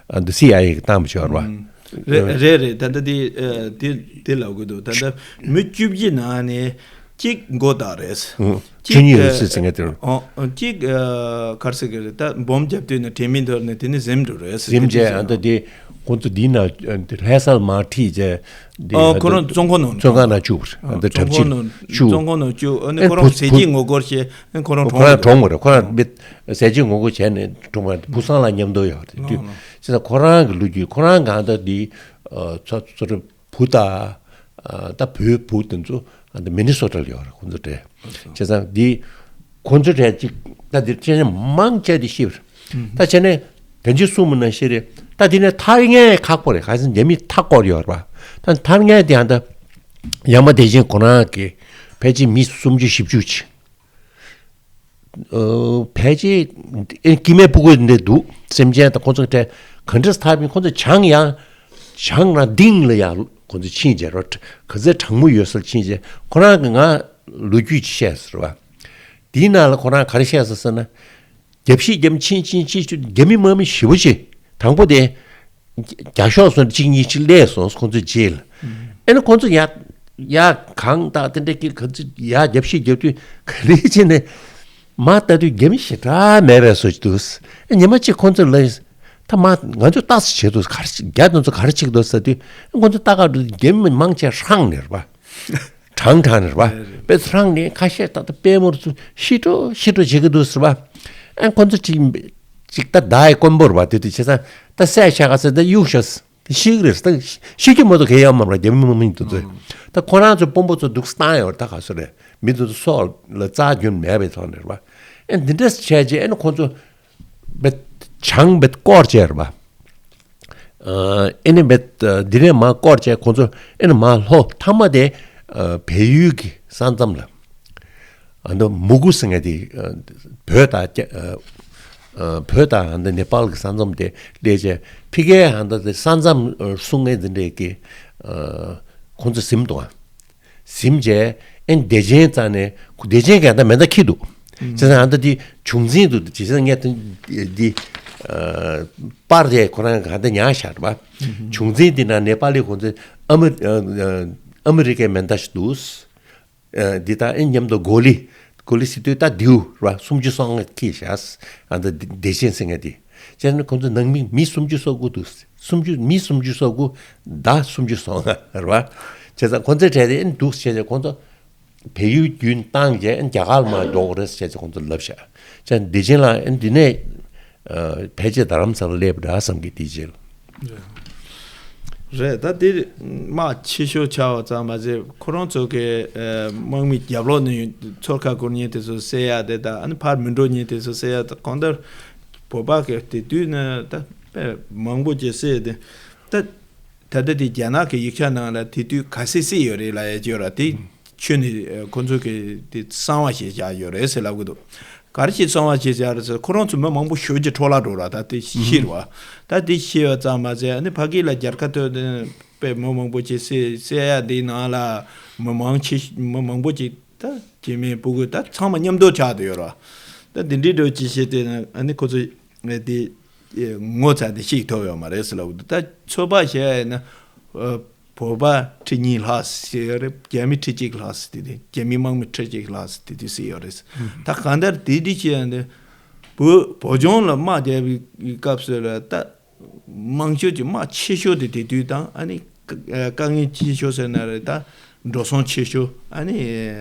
ཨ་འདི་སི་ཨའི་ཨེ་གི་བཏང་བ་ཞིག་ཡོད་རེད་བ། ཨུམ། རེད་རེད་རེད། ད་ལྟ་དེ་ཨ་དེ་དེ་ལབ་དགོས་འདུག་ད་ལྟ་མི་བཅུ་བཞི་ནང་ནས་གཅིག་མགོ་བཏགས་རེད། ཨུམ། གཅིག་བཅུ་གཉིས་རེད་ཨ་ཟེར་ཟེར་མཁན་དེ་རེད། ཨོ་ཨོ་གཅིག་ཨ་ག་རེ་ཟེར་གི་རེད། ད་སྦོམ་རྒྱབ་དུས་ནས་དྲན་མེད་འཐོར་ནས་དེ་ནས་གཟིམ་འགྲོ་རེད་ཟེར། གཟིམ་བྱས་ཨ་ད་དེ་ ཁོང་ཚོ་འདི་ན་ལྷ་སར་མར་ཁྲིད་བྱས་འདི་ཨ་ཁོ་རང་བཙོན་ཁང་ནང་བཙོན་ཁང་ནང་བཅུག་པ་རེད། འདི་གྲབས་ཕྱིར་བཅུག་བཙོན་ཁང་ནང་བཅུག་ཨ་ནི་ཨེ་ཁོ་རང་བུ་ཟས་བཅད་ངོ་རྒོལ་བྱས་ཨ་ཁོ་རང་ཁོ་རང་གྲོངས་པ་རེད། ཁོ་རང་མི་ཟས་བཅད་ངོ་རྒོལ་བྱས་ནས་གྲོངས་པ་རེད། བུ་སངས་ལ་མཉམ་དུ་ཡོད་རེད། དུས་ཙང་ཁོ་རང་གི་ལོ་རྒྱུས་ཁོ་རང་གང་ལྟར་འདི་ཚོ་ཚོ་བུ་དང་ད་བུའི་བུ་དེ་ཚོ་ཨ་ད་མི་ནི་སོ་ཊ་ལ་ཡོད་རེད། ཁོང་ཚོ་གྲས་བྱས་ཙང་འདི་ཁོང་ཚོ་གྲས་ཅིག་ད་འདིར་བྱས་ནས་མང་ཆེ་དེ་ཤི་བ་རེད། ད་བྱས་ནས་དེ་འཇིག་གསུམ་མི་ན་ཤི་རེད། ད་འདི་ནས་ཐར་ངེས་ཁག་པོ་རེད། ག་ཚོད་རྒྱ་མི་མཐའ་བསྐོར་ཡོད་རེད་པ། ད་ཐར་ངེས་དེ་ཨ་ད་ཡ་མ་བདེ་ཆེན་ཁོ་རང་གི་ཕལ་ཆེར་མི་སུམ་ཅུ་བཞི་བཅུ་ཅིག་ཕལ་ཆེར་ཨེ་སྐྱེ་དམན་ཕྲུ་གུ་འདི་འདུག་སེམས་ཅན་དང་ཁོང་ཚོ་གྲས་ག་འདྲས་ཐར་བིན་ཁོང་ཚོ་བྱང་ཡང་བྱང་རང་སྡིངས་ལ་ཡང་ཁོང་ཚོ་ཕྱིན་བྱས་རོ། ག་ཚོད་གྲང་མོ་ཡོད་སར་ཕྱིན་བྱས་ཁོ་རང་གི་ང་ལོ་རྒྱུས་ཅིག་བཤད་ཟེར་བ། དེའི་ནང་ལ་ཁོ་རང་ག་རེ་བཤད་ཟེར་ཟེར་ན། རྒྱབ་བཤིག་རྒྱབ་ཕྱིན་ཕྱིན་ཕྱིན་རྒྱ་མི་དམག་མི་ཞེ་པོ་ཅིག་དང་པོ་དེ། རྒྱ་ཤོག་སོང་གཅིག་གཉིས་ཅིག་སླེབས་སོང་ཁོང་ཚོའི་རྗེས་ལ། ཨེ་ནི་ཁོང་ཚོ་ཡ་ཡ་གང་དག་དེ་འདྲ་གི་ག་ཚོད་ཡ་རྒྱབ་བཤིག་རྒྱབ་དུས་ག་རེ་བྱས་ནས་མ་ལྟ་དུས་རྒྱ་མི་ཞེ་དྲག་མེད་པའི་བཟོ་ཅིག་འདུག་ཨེ་ཉི་མ་གཅིག་ཁོང་ཚོ་ལ་ད་མ་ང་ཚོ་ལྟ་ས་བྱེད་འདུག་ག་རེ་བྱེད་རྒྱ་དེ་ཚོ་ག་རེ་བྱེད་འདུག་ཟེར་དུས་ཨེ་ཁོང་ཚོ་ལྟ་ག་འགྲོ་དུས་རྒྱ་མི་མང་ཆེ་ཧྲང་ནས་རེད་པ། གྲང་གྲང་ནས་རེད་པ། དཔེ་ཧྲང་ནས་ཁ་ཤས་ད་ལྟ་དཔལ་མོར་ཚོ་ཤི་འགྲོ་ཤི་འགྲོ་བྱེད་ཀྱི་འདུག་ཟེར་བ། ཨ་ཁོ་ཚོ་ཅིག་ཅིག་ད་ཟླ་ཡི་དཀོན་པོ་རེད་པ། དེ་དུས་བྱས་ཙང་ད་སྲས་ཆགས་ག་ཟེར་ད་གཡུག་ཤོག་ཟེར་ཤི་གི་རེད་ཟེར། ད་ཤི་རྒྱུ་མ་གཏོགས་གལ་ཡོད་མ་རེད་པ། རྒྱ་མི་དམག་མི་དེ་ཚོས་ད་ཁོ་རང་ཚོ་དཔོན་པོ་ཚོ་འདུག་སེ་བཏང་ཡོད་རེད། ད་ག་ཚོད་རེད་མི་དེ་ཚོ་སྲོག་ལ་རྩ་རྒྱུན་མེད་པའི་ཐོག་ནས་རེད་པ། ཨ་འདི་འདྲས་བྱས་རྗེས་ཨ་ནི་ཁོ་ཚོ་བེད་བྱང་བེད་སྐོར་བྱས་རེད་པ། ཨ་ཨེ་ནི་བེད་འདི་ནས་མར་སྐོར་བྱས་ཁོང་ཚོ་ཨེ་ནི་མར་ལྷོ་མཐའ་མ་དེ་ཨ་བལ་ཡུལ་གྱི་ས་མཚམས་ལ་ཨ་ནི་མུ་གུ་ཟེར་མཁན་དེ་ཨ་བོད་དང་ཨ་ཨ་བོད་དང་ཨ་ནི་ནེ་པཱལ་གྱི་ས་མཚམས་དེ་སླེབས་བྱས་ཕ་གིའི་ཨ་ནི་ས་མཚམས་སྲུང་མཁན་འདི་འདྲས་ཀྱི་ཨ་ཁོང་ཚོ་ཟིན་འདུག་ཨ། ཟིན་བྱས་ཨེ་བདེ་ཆེན་རྩ་ནས་བདེ་ཆེན་གྱི་ཨ་ད་མེ་མདའ་འཁྱེར་འདུག་བྱས་ཙང་ཨ་ད་དེ་བྱུང་འཛིན་དུ་བྱས་ཙང་ངས་དེ་འདི་པར་རེ་ཁོ་རང་ག་ད་ཉར་བཞག་པ། བྱུང་འཛིན་འདི་ན་ནེ་པ་ལི་ཁོང་ཚོས་ཨ་མི་ཨ་མི་རི་ཀའི་མེ་མདའ་ཞིག་འདུག་འདི་ད་ཨེ་མཉམ་དུ་གོ་ལི་གོ་ལི་སི་ཏུ་ད་དེའུ་ར་སུམ་ཅུ་སོ་ལྔ་འཁྱེར་བཞག་ཨ་ད་བདེ་ཆེན་ཟེར་མཁན་དེ། བྱས་ན་ཁོང་ཚོ་ནང་མི་མི་སུམ་ཅུ་སོ་དགུ་འདུག་སུམ་ཅུ་མི་སུམ་ཅུ་སོ་དགུ་མདའ་སུམ་ཅུ་སོ་ལྔ་རེད་པ། བྱས་ཙང་ཁོང་ཚོའི་གྲས་དེ་ཨེ་འདུག་བྱས་ཙང་ཁོང་ཚོ་བལ་ཡུལ་རྒྱུན་བཏང་རྗེས་ཨེ་རྒྱ་གར་མར་འགྲོ་དགོས་རེད་བྱས་ཙང་ཁོང་ཚོ་ལབ་བཞག་བྱས་བདེ་ཆེན་ལ་ཨེ་འདི་ནས་ཕལ་ཆེར་རྡ་རམ་ས་ལ་སླེབས་འདྲ་བསམ་གི་དེའི་རྗེས་ལ། རེད། ད་དེ་དམག་ཆེ་ཤོས་ཆགས་པ་ཙམ་མ་ཟད་ཁོ་རང་ཚོ་གི་ཨ་དམག་མི་རྒྱབ་ལོགས་ནས་ཚུར་ཁ་འཁོར་མཁན་དེ་ཚོ་བསད་ཡ་དེ་དང་ཨ་ནི་ཕར་མི་འགྲོ་མཁན་དེ་ཚོ་བསད་ཡ་དང་གང་ལྟར་བོད་པ་གི་དེ་དུས་ནས་ད་དཔེ་མང་པོ་ཅིག་བསད་དེ་ད་ད་ལྟ་དེ་རྒྱ་ནག་གི་ཡིག་ཆ་ནང་ལ་དེ་དུས་ག་ཚོད་བསད་ཡོད་རེད་ལབ་ཡ་ཅིག་ཡོད་ར། དེ་ཁྱོན་ནས་ཨ་ཁོ་ཚོ་གི་དེ་གསང་བ་ཞིག་བཞག་ཡོད་རེད་ཟེར་ལབ་གི་འདུག་ག་རེ་ཞིག་གསང་བ་ཞིག་བཞག་རེད་ཟེར། ཁོ་རང་ཚོ་མི་མང་པོ་ཞེ་པོ་ཅིག་འཕྲོ་བརླག་འགྲོ་ར། ད་དེ་ཤི་རེད་པ། ད་དེ་ཤི་བ་ཙམ་མ་ཟད་ཨ་ནི་ཕ་གི་ལ་རྒྱལ་ཁ་ཐོབ་དེ་དཔེ་མི་མང་པོ་ཅིག་བསད་བསད་ཡ་དེའི་ནང་ལ་མི་མང་ཆེ་མི་མང་པོ་ཅིག་ད་སྐྱེ་དམན་ཕྲུ་གུ་ད་ཚང་མ་མཉམ་དུ་ཆགས་བསྡད་ཡོད་ར། ད་དེ་འདྲའི་འགྲོ་ཅིག་བྱས་ཏེ་ཨ་ནི་ཁོ་ཚོ་དེ་ངོ་ཚ་དེ་ཤིག་ཐོབ་ཡོད་མ་རེད་ཟེར་ལབ་གི་འདུག་ད་ཚོད་དཔག་བྱས་ཡ་ཡིན་ན་ཨ། བོད་པ་ཁྲི་གཉིས་ལྷག་ཟེར་ཡོད་རེད། རྒྱ་མི་ཁྲི་གཅིག་ལྷག་ཟེར་དེ་དེ་རྒྱ་མི་དམག་མི་ཁྲི་གཅིག་ལྷག་ཟེར་དེ་དེ་ཟེར་ཡོད་རེད། ད་གང་ལྟར་དེ་འདྲ་བྱས་ཡ་འདི་བོད་བོད་ལྗོངས་ལ་དམག་རྒྱག་པའི་སྐབས་སུ་ལ་ད་དམག་ཤོག་གི་དམག་ཆེ་ཤོས་དེ་དེ་དུས་དང་ཨ་ནི་དཀའ་ངལ་ཆེ་ཤོས་ཟེར་ན་རེད། ད་འགྲོ་སོང་ཆེ་ཤོས་ཨ་ནི་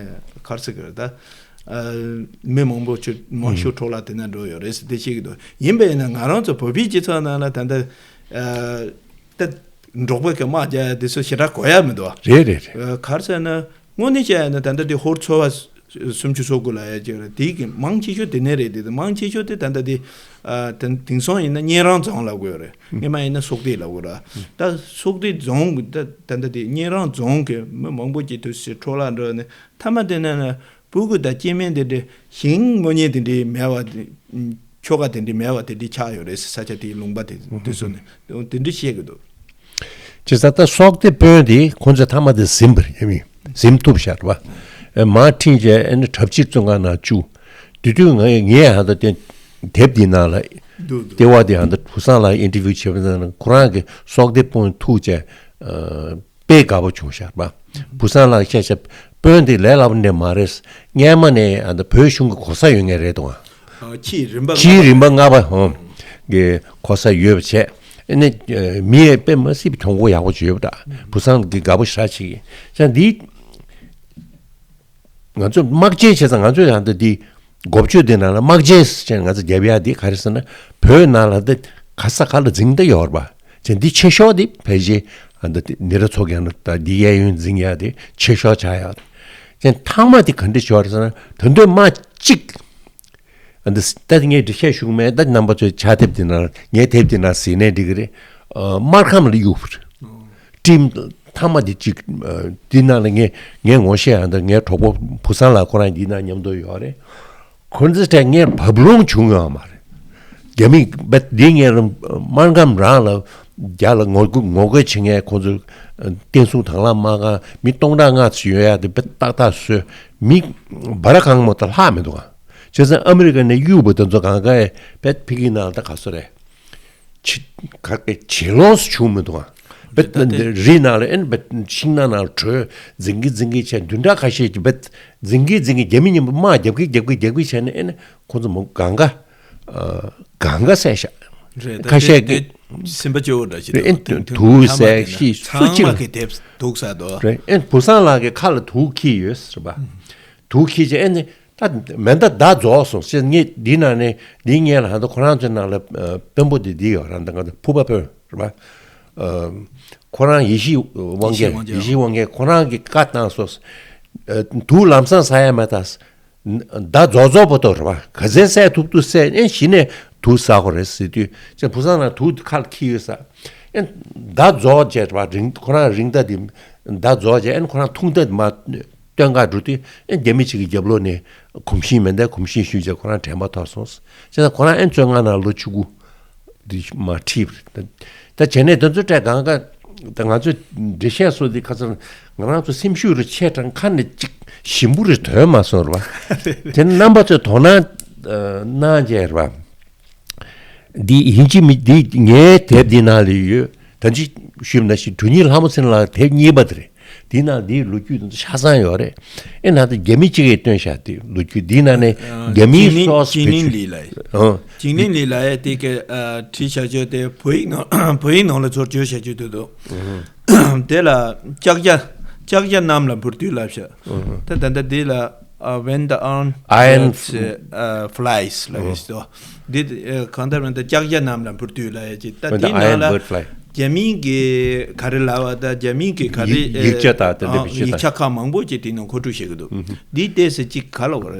ག་རེ་ཟེར་གི་རེད། ད་མི་མང་པོ་ཆུ་མང་ཤོས་འཕྲོ་བརླག་དེ་ན་འགྲོ་ཡོད་རེད་ཟེར་དེ་བཤད་ཀྱི་འདུག་ཡིན་པས་ན་ང་རང་ཚོ་བོད་པའི་སྤྱི་ཚོགས་ནང་ལ་ད་ལྟ་ད་འབྲོག་པའི་གི་དམག་རྒྱག་ཡ་དེ་ཚོ་ཞེ་དྲག་གོ་ཡ་མི་འདུག་རེད་རེད་རེད། ག་རེ་ཟེར་ན་དངོས་གནས་བཤད་ཡ་ན་ད་ལྟ་དེ་ཧོར་ཚོ་བ་སུམ་ཅུ་སོ་དགུ་ལ་ཡ་ཅིག་རེད། དེ་གི་མང་ཆེ་ཤོས་དེ་ནས་རེད། དེ་དེ་མང་ཆེ་ཤོས་དེ་ད་ལྟ་དེ་དེང་སང་ཡིན་ན་གཉན་རོང་རྫོང་ལབ་དགོས་རེད། སྔོན་མ་ཡིན་ན་སོག་སྡེ་ལབ་དགོས་ར། ད་སོག་སྡེ་རྫོང་གི་ད་ད་ལྟ་དེ་གཉན་རོང་རྫོང་གི་མི་མང་པོ་ཅིག་དུས་སུ་འཕྲོ་བརླག་འགྲོ་ནས་མཐའ་མ་དེ་ན་ན། ཕྲུ་གུ་དང་སྐྱེ་དམན་དེ་འདྲའི་ཞིང་རྨོ་མཁན་དེ་འདྲའི་མེད་པ་དེ་ཁྱོ་ག་དེ་འདྲའི་མེད་པ་དེ་འདྲའི་ཆགས་ཡོད་རེད་ཟེར། ས་ཆ་དེའི་ལུང་པ་དེ་དེ་ཚོ་ནས་དེ་འདྲའི་བཤད་གི་འདུག་བྱས་ཙང་ད་སོག་སྡེ་དཔོན་དེ་ཁོང་ཚོས་མཐའ་མ་དེ་ཟིན་པ་རེད། ཡ་མི་ཟིན་ཐུབ་ཤག་རེད་པ། མར་ཁྲིད་བྱས་ཨ་ནི་གྲབས་ཕྱིར་བཙོན་ཁང་ནང་བཅུག་དེ་དུས་ང་ངས་ཧ་ད་དེ་དེབ་འདི་ནང་ལ་འདུག་འདུག་ལྟེ་བ་དེ་ཧ་ད་བུ་སངས་ལགས་ཨིན་ཊར་བིའུ་བྱས་པ་ན་ཁོ་རང་གི་སོག་སྡེ་དཔོན་ཐུག་བྱས་དཔེ་དགའ་པོ་བྱུང་ཤག་པ། བུ་སངས་ལགས་ཤ་ཤ་དཔོན་དེ་ལས་སླ་པོ་འདྲ་མ་རེད། སྔན་མ་ནས་ཨ་ད་བོད་གཞུང་གི་གོ་ས་ཡོད་མཁན་རེད་དོ། ཨ་ཕྱིའི་རིམ་པ་ཕྱིའི་རིམ་པ་ལྔ་པ་ཧོ་གི་གོ་ས་ཡོད་པ་བྱས། ཨེ་ནས་མི་ཡས་དཔེ་མ་སྲིད་པའི་གྱོང་པོ་ཡག་པོ་བྱོས་པ་འདྲ། བུ་སང་གི་དགའ་པོ་ཞེ་དྲག་བྱེད་ཀྱི་ཡིན། ང་ཚོ་དམག་ཆེན་བྱས་ཙང་ང་ཚོས་ཡང་ད་འདི་འགོ་བརྗོད་འདི་ནང་ལ་དམག་ཆེན་ཟེར་ང་ཚོ་རྒྱབ་ཡ་འདི་ག་རེ་ཟེར་ན། བོད་ནང་ལ་འདི་ག་ས་ག་ལ་འཛིང་བསྡད་ཡོད་རེད་པ། བྱས་འདི་ཆེ་ཤོས་འདི་ཕལ་ཆེར་ཨ་འདི་ནི་ར་ཚོ་རྒྱག་ན་ད་འདི་གཡས་གཡོན་འཛིང་ཡ་འདི་ཆེ་ཤོས་ཆགས་ཡོད་རེད། བྱས་མཐའ་མ་འདི་ག་འདྲ་བྱུང་བ་རེད་ཟེར་ན། ད་དུང་དམག་གཅིག་ཨ་འདི་ད་ངས་འགྲེལ་བཤད་ཞུ་གི་མེད། ད་རྣམ་པ་ཚོས་ཕྱག་དེབ་འདི་ནང་ངའི་དེབ་འདི་ནང་གཟིགས་ནས་འགྲིག་གི་རེད། ཨ་སྨར་ཁམས་ལ་གཡུགས་པ་རེད། ཊིམ་མཐའ་མ་འདི་གཅིག་ཨ་འདི་ནང་ལ་ངས་ངའི་ངོ་ཤེས་ཨ་འདི་ངའི་གྲོགས་པོ་བུ་སང་ལགས་ཁོ་རང་འདི་ནང་མཉམ་དུ་ཡོད་རེད། ཁོ་ཚོ་གྲས་ངས་བབ་ལོང་བྱུང་ཡོད་མ་རེད། རྒྱ་མི་བེད་འདི་ངས་རང་སྨར་ཁམས་རང་ལ་རྒྱ་ལ་ངོ་རྒོལ་ངོ་རྒོལ་བྱེད་མཁན་ཁོ་ཚོ་བསྟན་སྲུང་དང་བླངས་དམག་ཁང་མི་སྟོང་ཕྲག་ལྔ་ཙམ་ཡོད་ཡ་དེ་བེད་ཏག་ཏག་བཟོས། མི་འབའ་ར་གང་མོ་ད་ལྷག་མི་འདུག་ག་བྱས་ཙང་ཨ་མི་རི་ཀ་ནས་གཡུག་པ་དེ་ཚོ་གང་ག་ཡ་བེད་ཕི་གི་ནང་ད་ག་སོ་རེད། ཆི་ག་གེ་བྱེད་ལོང་སུ་བྱུང་མི་འདུག་ཨ། རི་ནང་ལ་ཨེན་བེད་ཤིང་ནགས་ནང་ལ་བྲོས་འཛིང་གི་འཛིང་གི་བྱས་བདུན་ཕྲག་ཁ་ཤས་ཀྱི་བེད་འཛིང་གི་འཛིང་གི་རྒྱ་མི་མཉམ་པོ་དམག་རྒྱབ་གི་རྒྱབ་གི་རྒྱབ་གི་བྱས་ནས་ཨེན་ཁོ་ཚོ་མོ་གང་ག་གང་ག་བསད་ཤག་རེད། ད་ཁ་ཤས་ཀྱི་སེམས་པ་སྐྱོ་བོ་འདྲ་ཞིག་རེད། ཨེན་དུ་བསད་ཤི་སུ་ཚང་གཅིག་མ་ལ་གི་དེབ་འདུག་ས་དོ། རེད། ཨེན་བུ་སང་ལགས་ཀྱི་ཁ་ལ་དུག་འཁྱེར་ཡོད་ཟེར་བ། དུག་འཁྱེར་བྱས་ཨེན་ད་མེ་མདའ་མདའ་རྫོགས་སོང་ཟེར། ངས་འདི་ནང་ནས་འདི་ངས་ལ་ཧ་ད་ཁོ་རང་ཚོའི་ནང་ལ་དཔོན་པོ་འདི་འདི་ཡོད་རང་ད་ང་ཚོ་ཕུ་པ་དཔོན་རེད་པ། ཁོ་རང་ཡེ་ཤེས་དབང་རྒྱལ། ཡེ་ཤེས་དབང་རྒྱལ། ཡེ་ཤེས་དབང་རྒྱལ་ཁོ་རང་གིས་བཀའ་བཏང་སོང་། དུག་ལམ་སང་ཟ་ཡ་མེད་ད། མདའ་རྫོགས་རྫོགས་པོ་དོ་རེད་པ། ག་ཚད་བསད་ཐུབ་ཐུབ་བསད་ཨེན་གཞི་ནས་དུག་ཟ་དགོས་རེད་ཟེར་དུས་ཅེ་བུ་སང་ལ་དུག་ཁ་ལ་འཁྱེར་ཡོད་ས། ཨེན་མདའ་རྫོགས་བྱས་རེད་པ། རིང་ཁོ་རང་རིང་མདའ་འདི་མདའ་རྫོགས་བྱས་ཨེན་ཁོ་རང་ཐུང་མདའ་མ་སྟོན་ག་འགྲོ་དུས་ཨེན་རྒྱ་མི་གཅིག་གི་རྒྱབ་ལོགས་ནས་གོམ་ཤིང་མེ་མདའི་གོམ་ཤིང་གཞུས་བྱས་ཁོ་རང་དྲན་པ་ཐོར་སོང་། བྱས་ཙང་ཁོ་རང་ཨེན་བཙོན་ཁང་ནང་ལོ་བཅུ་དགུ་འདི་མ་ཁྲིད་པ་རེད། ད་བྱས་ནས་དེ་ཚོ་སྤྲད་གང་ག་ད་ང་ཚོས་འགྲེལ་བཤད་སོགས་འདི་ཁ་སང་ང་རང་ཚོ་སེམས་ཤུགས་རེ་ཆེ་དྲགས་ཁ་ནས་གཅིག་ཞིམ་པོ་རེ་དོན་མ་སོང་རེད་པ། དེ་ནི་རྣམ་པ་ཚོས་དོ་སྣང་གནང་བྱས་རེད་པ། འདི་ཡིན་གཅིག་མིན་འདི་ངའི་དེབ་འདི་ནང་ལ་ཡོད། ད་ཅི་ཞུས་ན་ཞིག་དྲུང་ཉིད་ལྷ་མོ་ཚེ་རིང་ལགས་དེབ་གཉིས་པ་དེ་རེད། འདི་ནང་འདིའི་ལོ་རྒྱུས་དེ་ཚོ་ཆ་ཚང་ཡོད་རེད། ཨེ་ན་ད་རྒྱ་མི་གཅིག་གིས་བཏོན་བཞག་དེ་ལོ་རྒྱུས་འདི་ནང་ནས་རྒྱ་མིའི་སོ་སི་ཅིང་ལིན་ལི་ལ་ཡ། ཨོ། ཅིང་ལིན་ལི་ལ་ཡ་དེ་ག་བྲིས་བཞག་ཆོག་དེ་བོད་ཡིག་ནང་བོད་ཡིག་ནང་ལ་ཚུར་བསྒྱུར་བཞག་ཆོག་དེ་འདུག་དེ་ལ་ལྕགས་རྒྱ་ལྕགས་རྒྱ་གནམ་ལ་འཕུར་དུས་ལབ་བཞག་ད་ད་ལྟ་འདི་ལ། Uh, when the iron Iron bird, uh, flies ལབ་ཡོད་སོ། འདི་གང་ལྟར་when the ལྕགས་རྒྱ་གནམ་ལ་འཕུར་དུས་ལབ་ཡོད་ཅིག་ད་འདི་ནང་ལ་རྒྱ་མིང་གི་ག་རེ་ལབ་པ་ད་རྒྱ་མིང་གི་ག་རེ་ཡིག་ཆ་དང་དེ་འདྲ་བེད་སྤྱོད་ཡིག་ཆ་ཁག་མང་པོ་ཅིག་དེ་ནང་མཁོ་སྤྲོད་བྱེད་ཀྱི་འདུག་འདི་ལྟས་སུ་ཅིག་ག་ལ་བར་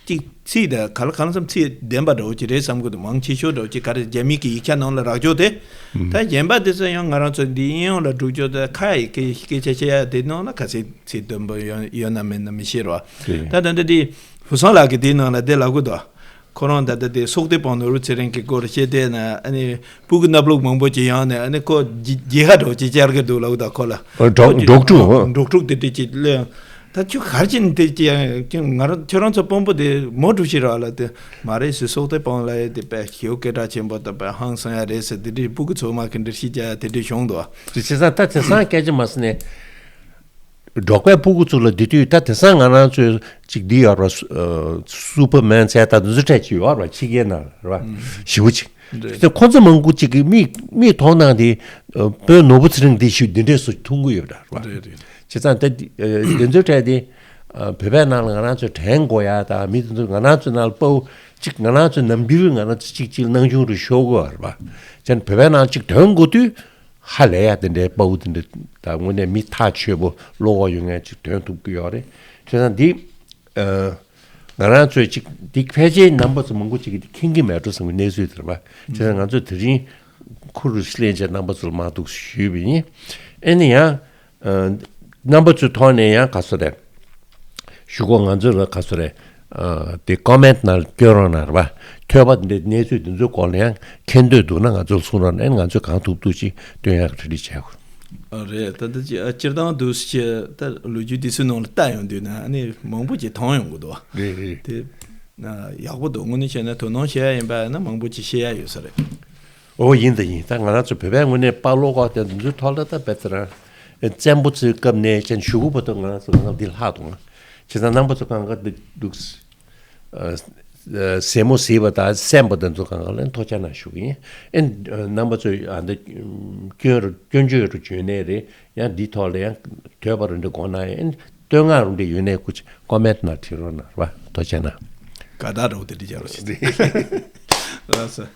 ཅིག་ཚིག་དང་ག་ལ་གང་འཚམ་ཚིག་བདེན་པ་འདྲ་བོ་ཅིག་རེད་བསམ་གྱི་འདུག་མང་ཆེ་ཤོས་འདྲ་བོ་ཅིག་ག་རེ་རྒྱ་མི་གི་ཡིག་ཆ་ནང་ལ་རག་ཆོག་དེ། ད་གཞན་པ་དེ་ཚོ་ཡང་ང་རང་ཚོ་འདི་ཨིན་ཡོང་ལ་འགྲོ་ཆོག་དེ་ཁ་ཡི་སྐད་སྐད་ཆ་བཤད་ཡ་དེ་ནང་ལ་ག་ཚད་ཚིག་བདེན་པ་ཡོད་ཡོད་ན་མེད་ན་མི་ཤེས་རོ། ད་ད་འདི་དེ་བུ་སང་ལགས་ཀྱི་དེའི་ནང་ལ་དེ་ལབ་གི་འདུག་ཁོ་རང་ད་ལྟ་དེ་སོག་སྡེ་པང་ནོར་བུ་ཚེ་རིང་གི་སྐོར་བཤད་དེ་ན་ཨ་ནི་སྤུ་གུ་སྣབས་ལུག་མང་པོ་ཅིག་ཡོང་ནས་ཨ་ནི་ཁོ་རྒྱལ་ཁ་འདྲ་བོ་ཅིག་བཅར་གི་འདུག་ལབ་གི་འདུག་ཁོ་ལ། ཨ་འབྲོག་འབྲོག་ཕྲུག་ཨ། འབྲོག་ཕྲུག་དེ་འདྲ་ཅིག་ལ་ད་ཁྱོད་ག་རེ་བྱས་ནས་དེ་ཅི་ཡང་ང་རང་ཁྱོད་རང་ཚོ་དཔོན་པོ་དེ་མོ་འགྲོ་ཤི་ར་ལ་དེ་མ་རེད་ཟེར་སོག་སྡེ་པང་ལ་ཡ་དེ་དཔེ་ཞེ་པོ་སྐད་གྲགས་ཆེན་པོ་དང་དཔེ་ཧང་སང་ཡ་རེད་ཟེར་དེ་འདྲའི་སྤུ་གུ་ཚོ་མ་གི་འདྲ་ཤི་རྒྱ་ཡ་དེ་འདྲའི་བྱུང་འདུག་དེ་བྱས་ཙང་ད་དེང་སང་སྐད་ཆ་མ་ཟེར་ནས་འབྲོག་པའི་སྤུ་གུ་ཚོ་ལ་དེ་དུས་ད་དེང་སང་ང་རང་ཚོའི་ཅིག་འདི་ཡོད་ར་སུ་པར་མན་ཚད་ད་དུ་ཚོ་སྤྲད་ཅིག་ཡོད་ར་ཕྱི་རྒྱལ་ནང་ར་ཞེ་པོ་ཅིག་རེད། དེ་ཁོ་ཚོ་མང་པོ་ཅིག་གི་མིག་མིག་མཐོང་སྣང་དེ་ཨ་དཔོན་ནོར་བུ་ཚེ་རིང་དེ་ཞུ་འདི་འདྲས་སུ་མཐོང་གི་ཡོད་པ་འདྲ་རེད་རེད། བྱས་ཙང་ད་དེ་ཚོའི་གྲས་དེ་ཨ་བོད་པའི་ནང་ལ་ང་རང་ཚོ་དྲན་དགོས་ཡ་དང་མི་དེ་ཚོ་ང་རང་ཚོའི་ནང་ལ་དཔའ་བོ་གཅིག་ང་རང་ཚོའི་ནམ་རྒྱུན་ང་རང་ཚོ་གཅིག་གཅིག་ལ་སྣང་ཆུང་རེ་ཤོར་གི་ཡོད་རེད་པ། བྱས་ན་བོད་པའི་ནང་གཅིག་དོན་དགོས་དུས་ཧ་ལས་ཡ་དེ་འདྲའི་དཔའ་བོ་དེ་འདྲ་ད་དངོས་གནས་མི་ཐག་ཆོད་པོ་བློ་ཁོག་ཡོད་མཁན་གཅིག་དོན་ཐུབ་ཀྱི་ཡོད་རེད། བྱས་ཙང་འདི་ཨ། ང་རང་ཚོས་ཅིག་འདི་ཕལ་ཆེར་རྣམ་པ་ཚོ་མང་པོ་ཅིག་གིས་འདི་མཁྱེན་གྱི་མེད་འགྲོ་བསམ་གྱི་གནས་ཚུལ་དེ་རེད་པ། བྱས་ཙང་ང་ཚོས་དེ་རིང་ཁུ་རུ་གླེང་བྱས་རྣམ་པ་ཚོ་ལ་མ་འདུག་ཞུས་པ་ཡིན། ཨེ་ནི་ཡང་རྣམ་པ་ཚོའི་ཐོག་ནས་ཡང་ག་ཚོད་རེད། ཞུ་གོ་ང་ཚོ་ལ་ག་ཚོད་རེད། དེ་ཀོ་མེན་ནང་སྐྱོན་རོགས་གནང་རེད་པ། ཐོས་པ་འདི་གནས་ཚུལ་འདི་ཚོའི་སྐོར་ལ་ཡང་མཁྱེན་འདོད་འདུག་ན་ང་ཚོ་ལ་གསུང་རོགས་གནང་། ང་ཚོས་གང་ཐུབ་ཐུབ་ཅིག་སྟོན་ཡག་གི་གྲ་སྒྲིག་བྱས་དགོས། ཨ་རེད། ད་ལྟ་ཅི་ཨ་སྤྱིར་བཏང་དུ་ཅི་ད་ལོ་རྒྱུས་འདི་ཚོའི་ནང་ལ་ལྟ་ཡོང་དུས་ན་ཨ་ནི་མང་པོ་ཅིག་མཐོང་ཡོང་གི་འདུག་རེད་རེད། དེ་ཡག་པོ་འདུག་དངོས་གནས་བྱས་ན་དོ་སྣང་བྱེད་ཡ་ཡིན་པ་ཡིན་ན་མང་པོ་ཅིག་ཤེས་ཡ་ཡོད་ས་རེད། ཨོ་ཡིན་ད་ཡིན། ད་ང་རང་ཚོ་བོད་པའི་ངོས་ནས་དཔའ་བློ་ཁོག་དེ་འདི་ཚོའི་ཐོག་ལ་ད་དཔེ་དེ་རང་བཙན་པོ་ཚོའི་སྐབས་ནས་ཅན་ཞུ་གུ་བར་དུ་ང་རང་ཚོ་ང་འདི་ལྷག་འདུག་ང་། བྱས་ཙང་རྣམ་པ་ཚོ་གང་ག་འདི་འདུག་ཨ། གཟིགས་མོ་གཟིགས་པ་དང་གསན་པ་དེ་ཚོ་གང་ག་ལ་ཐུགས་རྗེ་ཆེ་གནང་ཞུ་གི་ཡིན། ཨེ་རྣམ་པ་ཚོས་ཨ་འདི་སྐྱོན་རུ་སྐྱོན་བརྗོད་རུ་བརྗོད་ནའི་རེད། ཡང་འདིའི་ཐོག་ལ་ཡང་དོད་པ་རུ་འདྲ་དགོས་ན་ཡང་ཨེ་བསྟོད་བསྔགས་རུ་འདྲ་ཡོད་ནའི་སྐུ་མཁྱེན་ཀོ་མེན་ཊི་ནང་བྲིས་རོགས་གནང་ར་བ། ཐུགས་རྗེ་ཆེ་གནང་། དགའ་རྟགས་འདྲ་བོ་དེ་འདྲ་རྒྱག་རོགས་བྱེད། ལགས་སོ།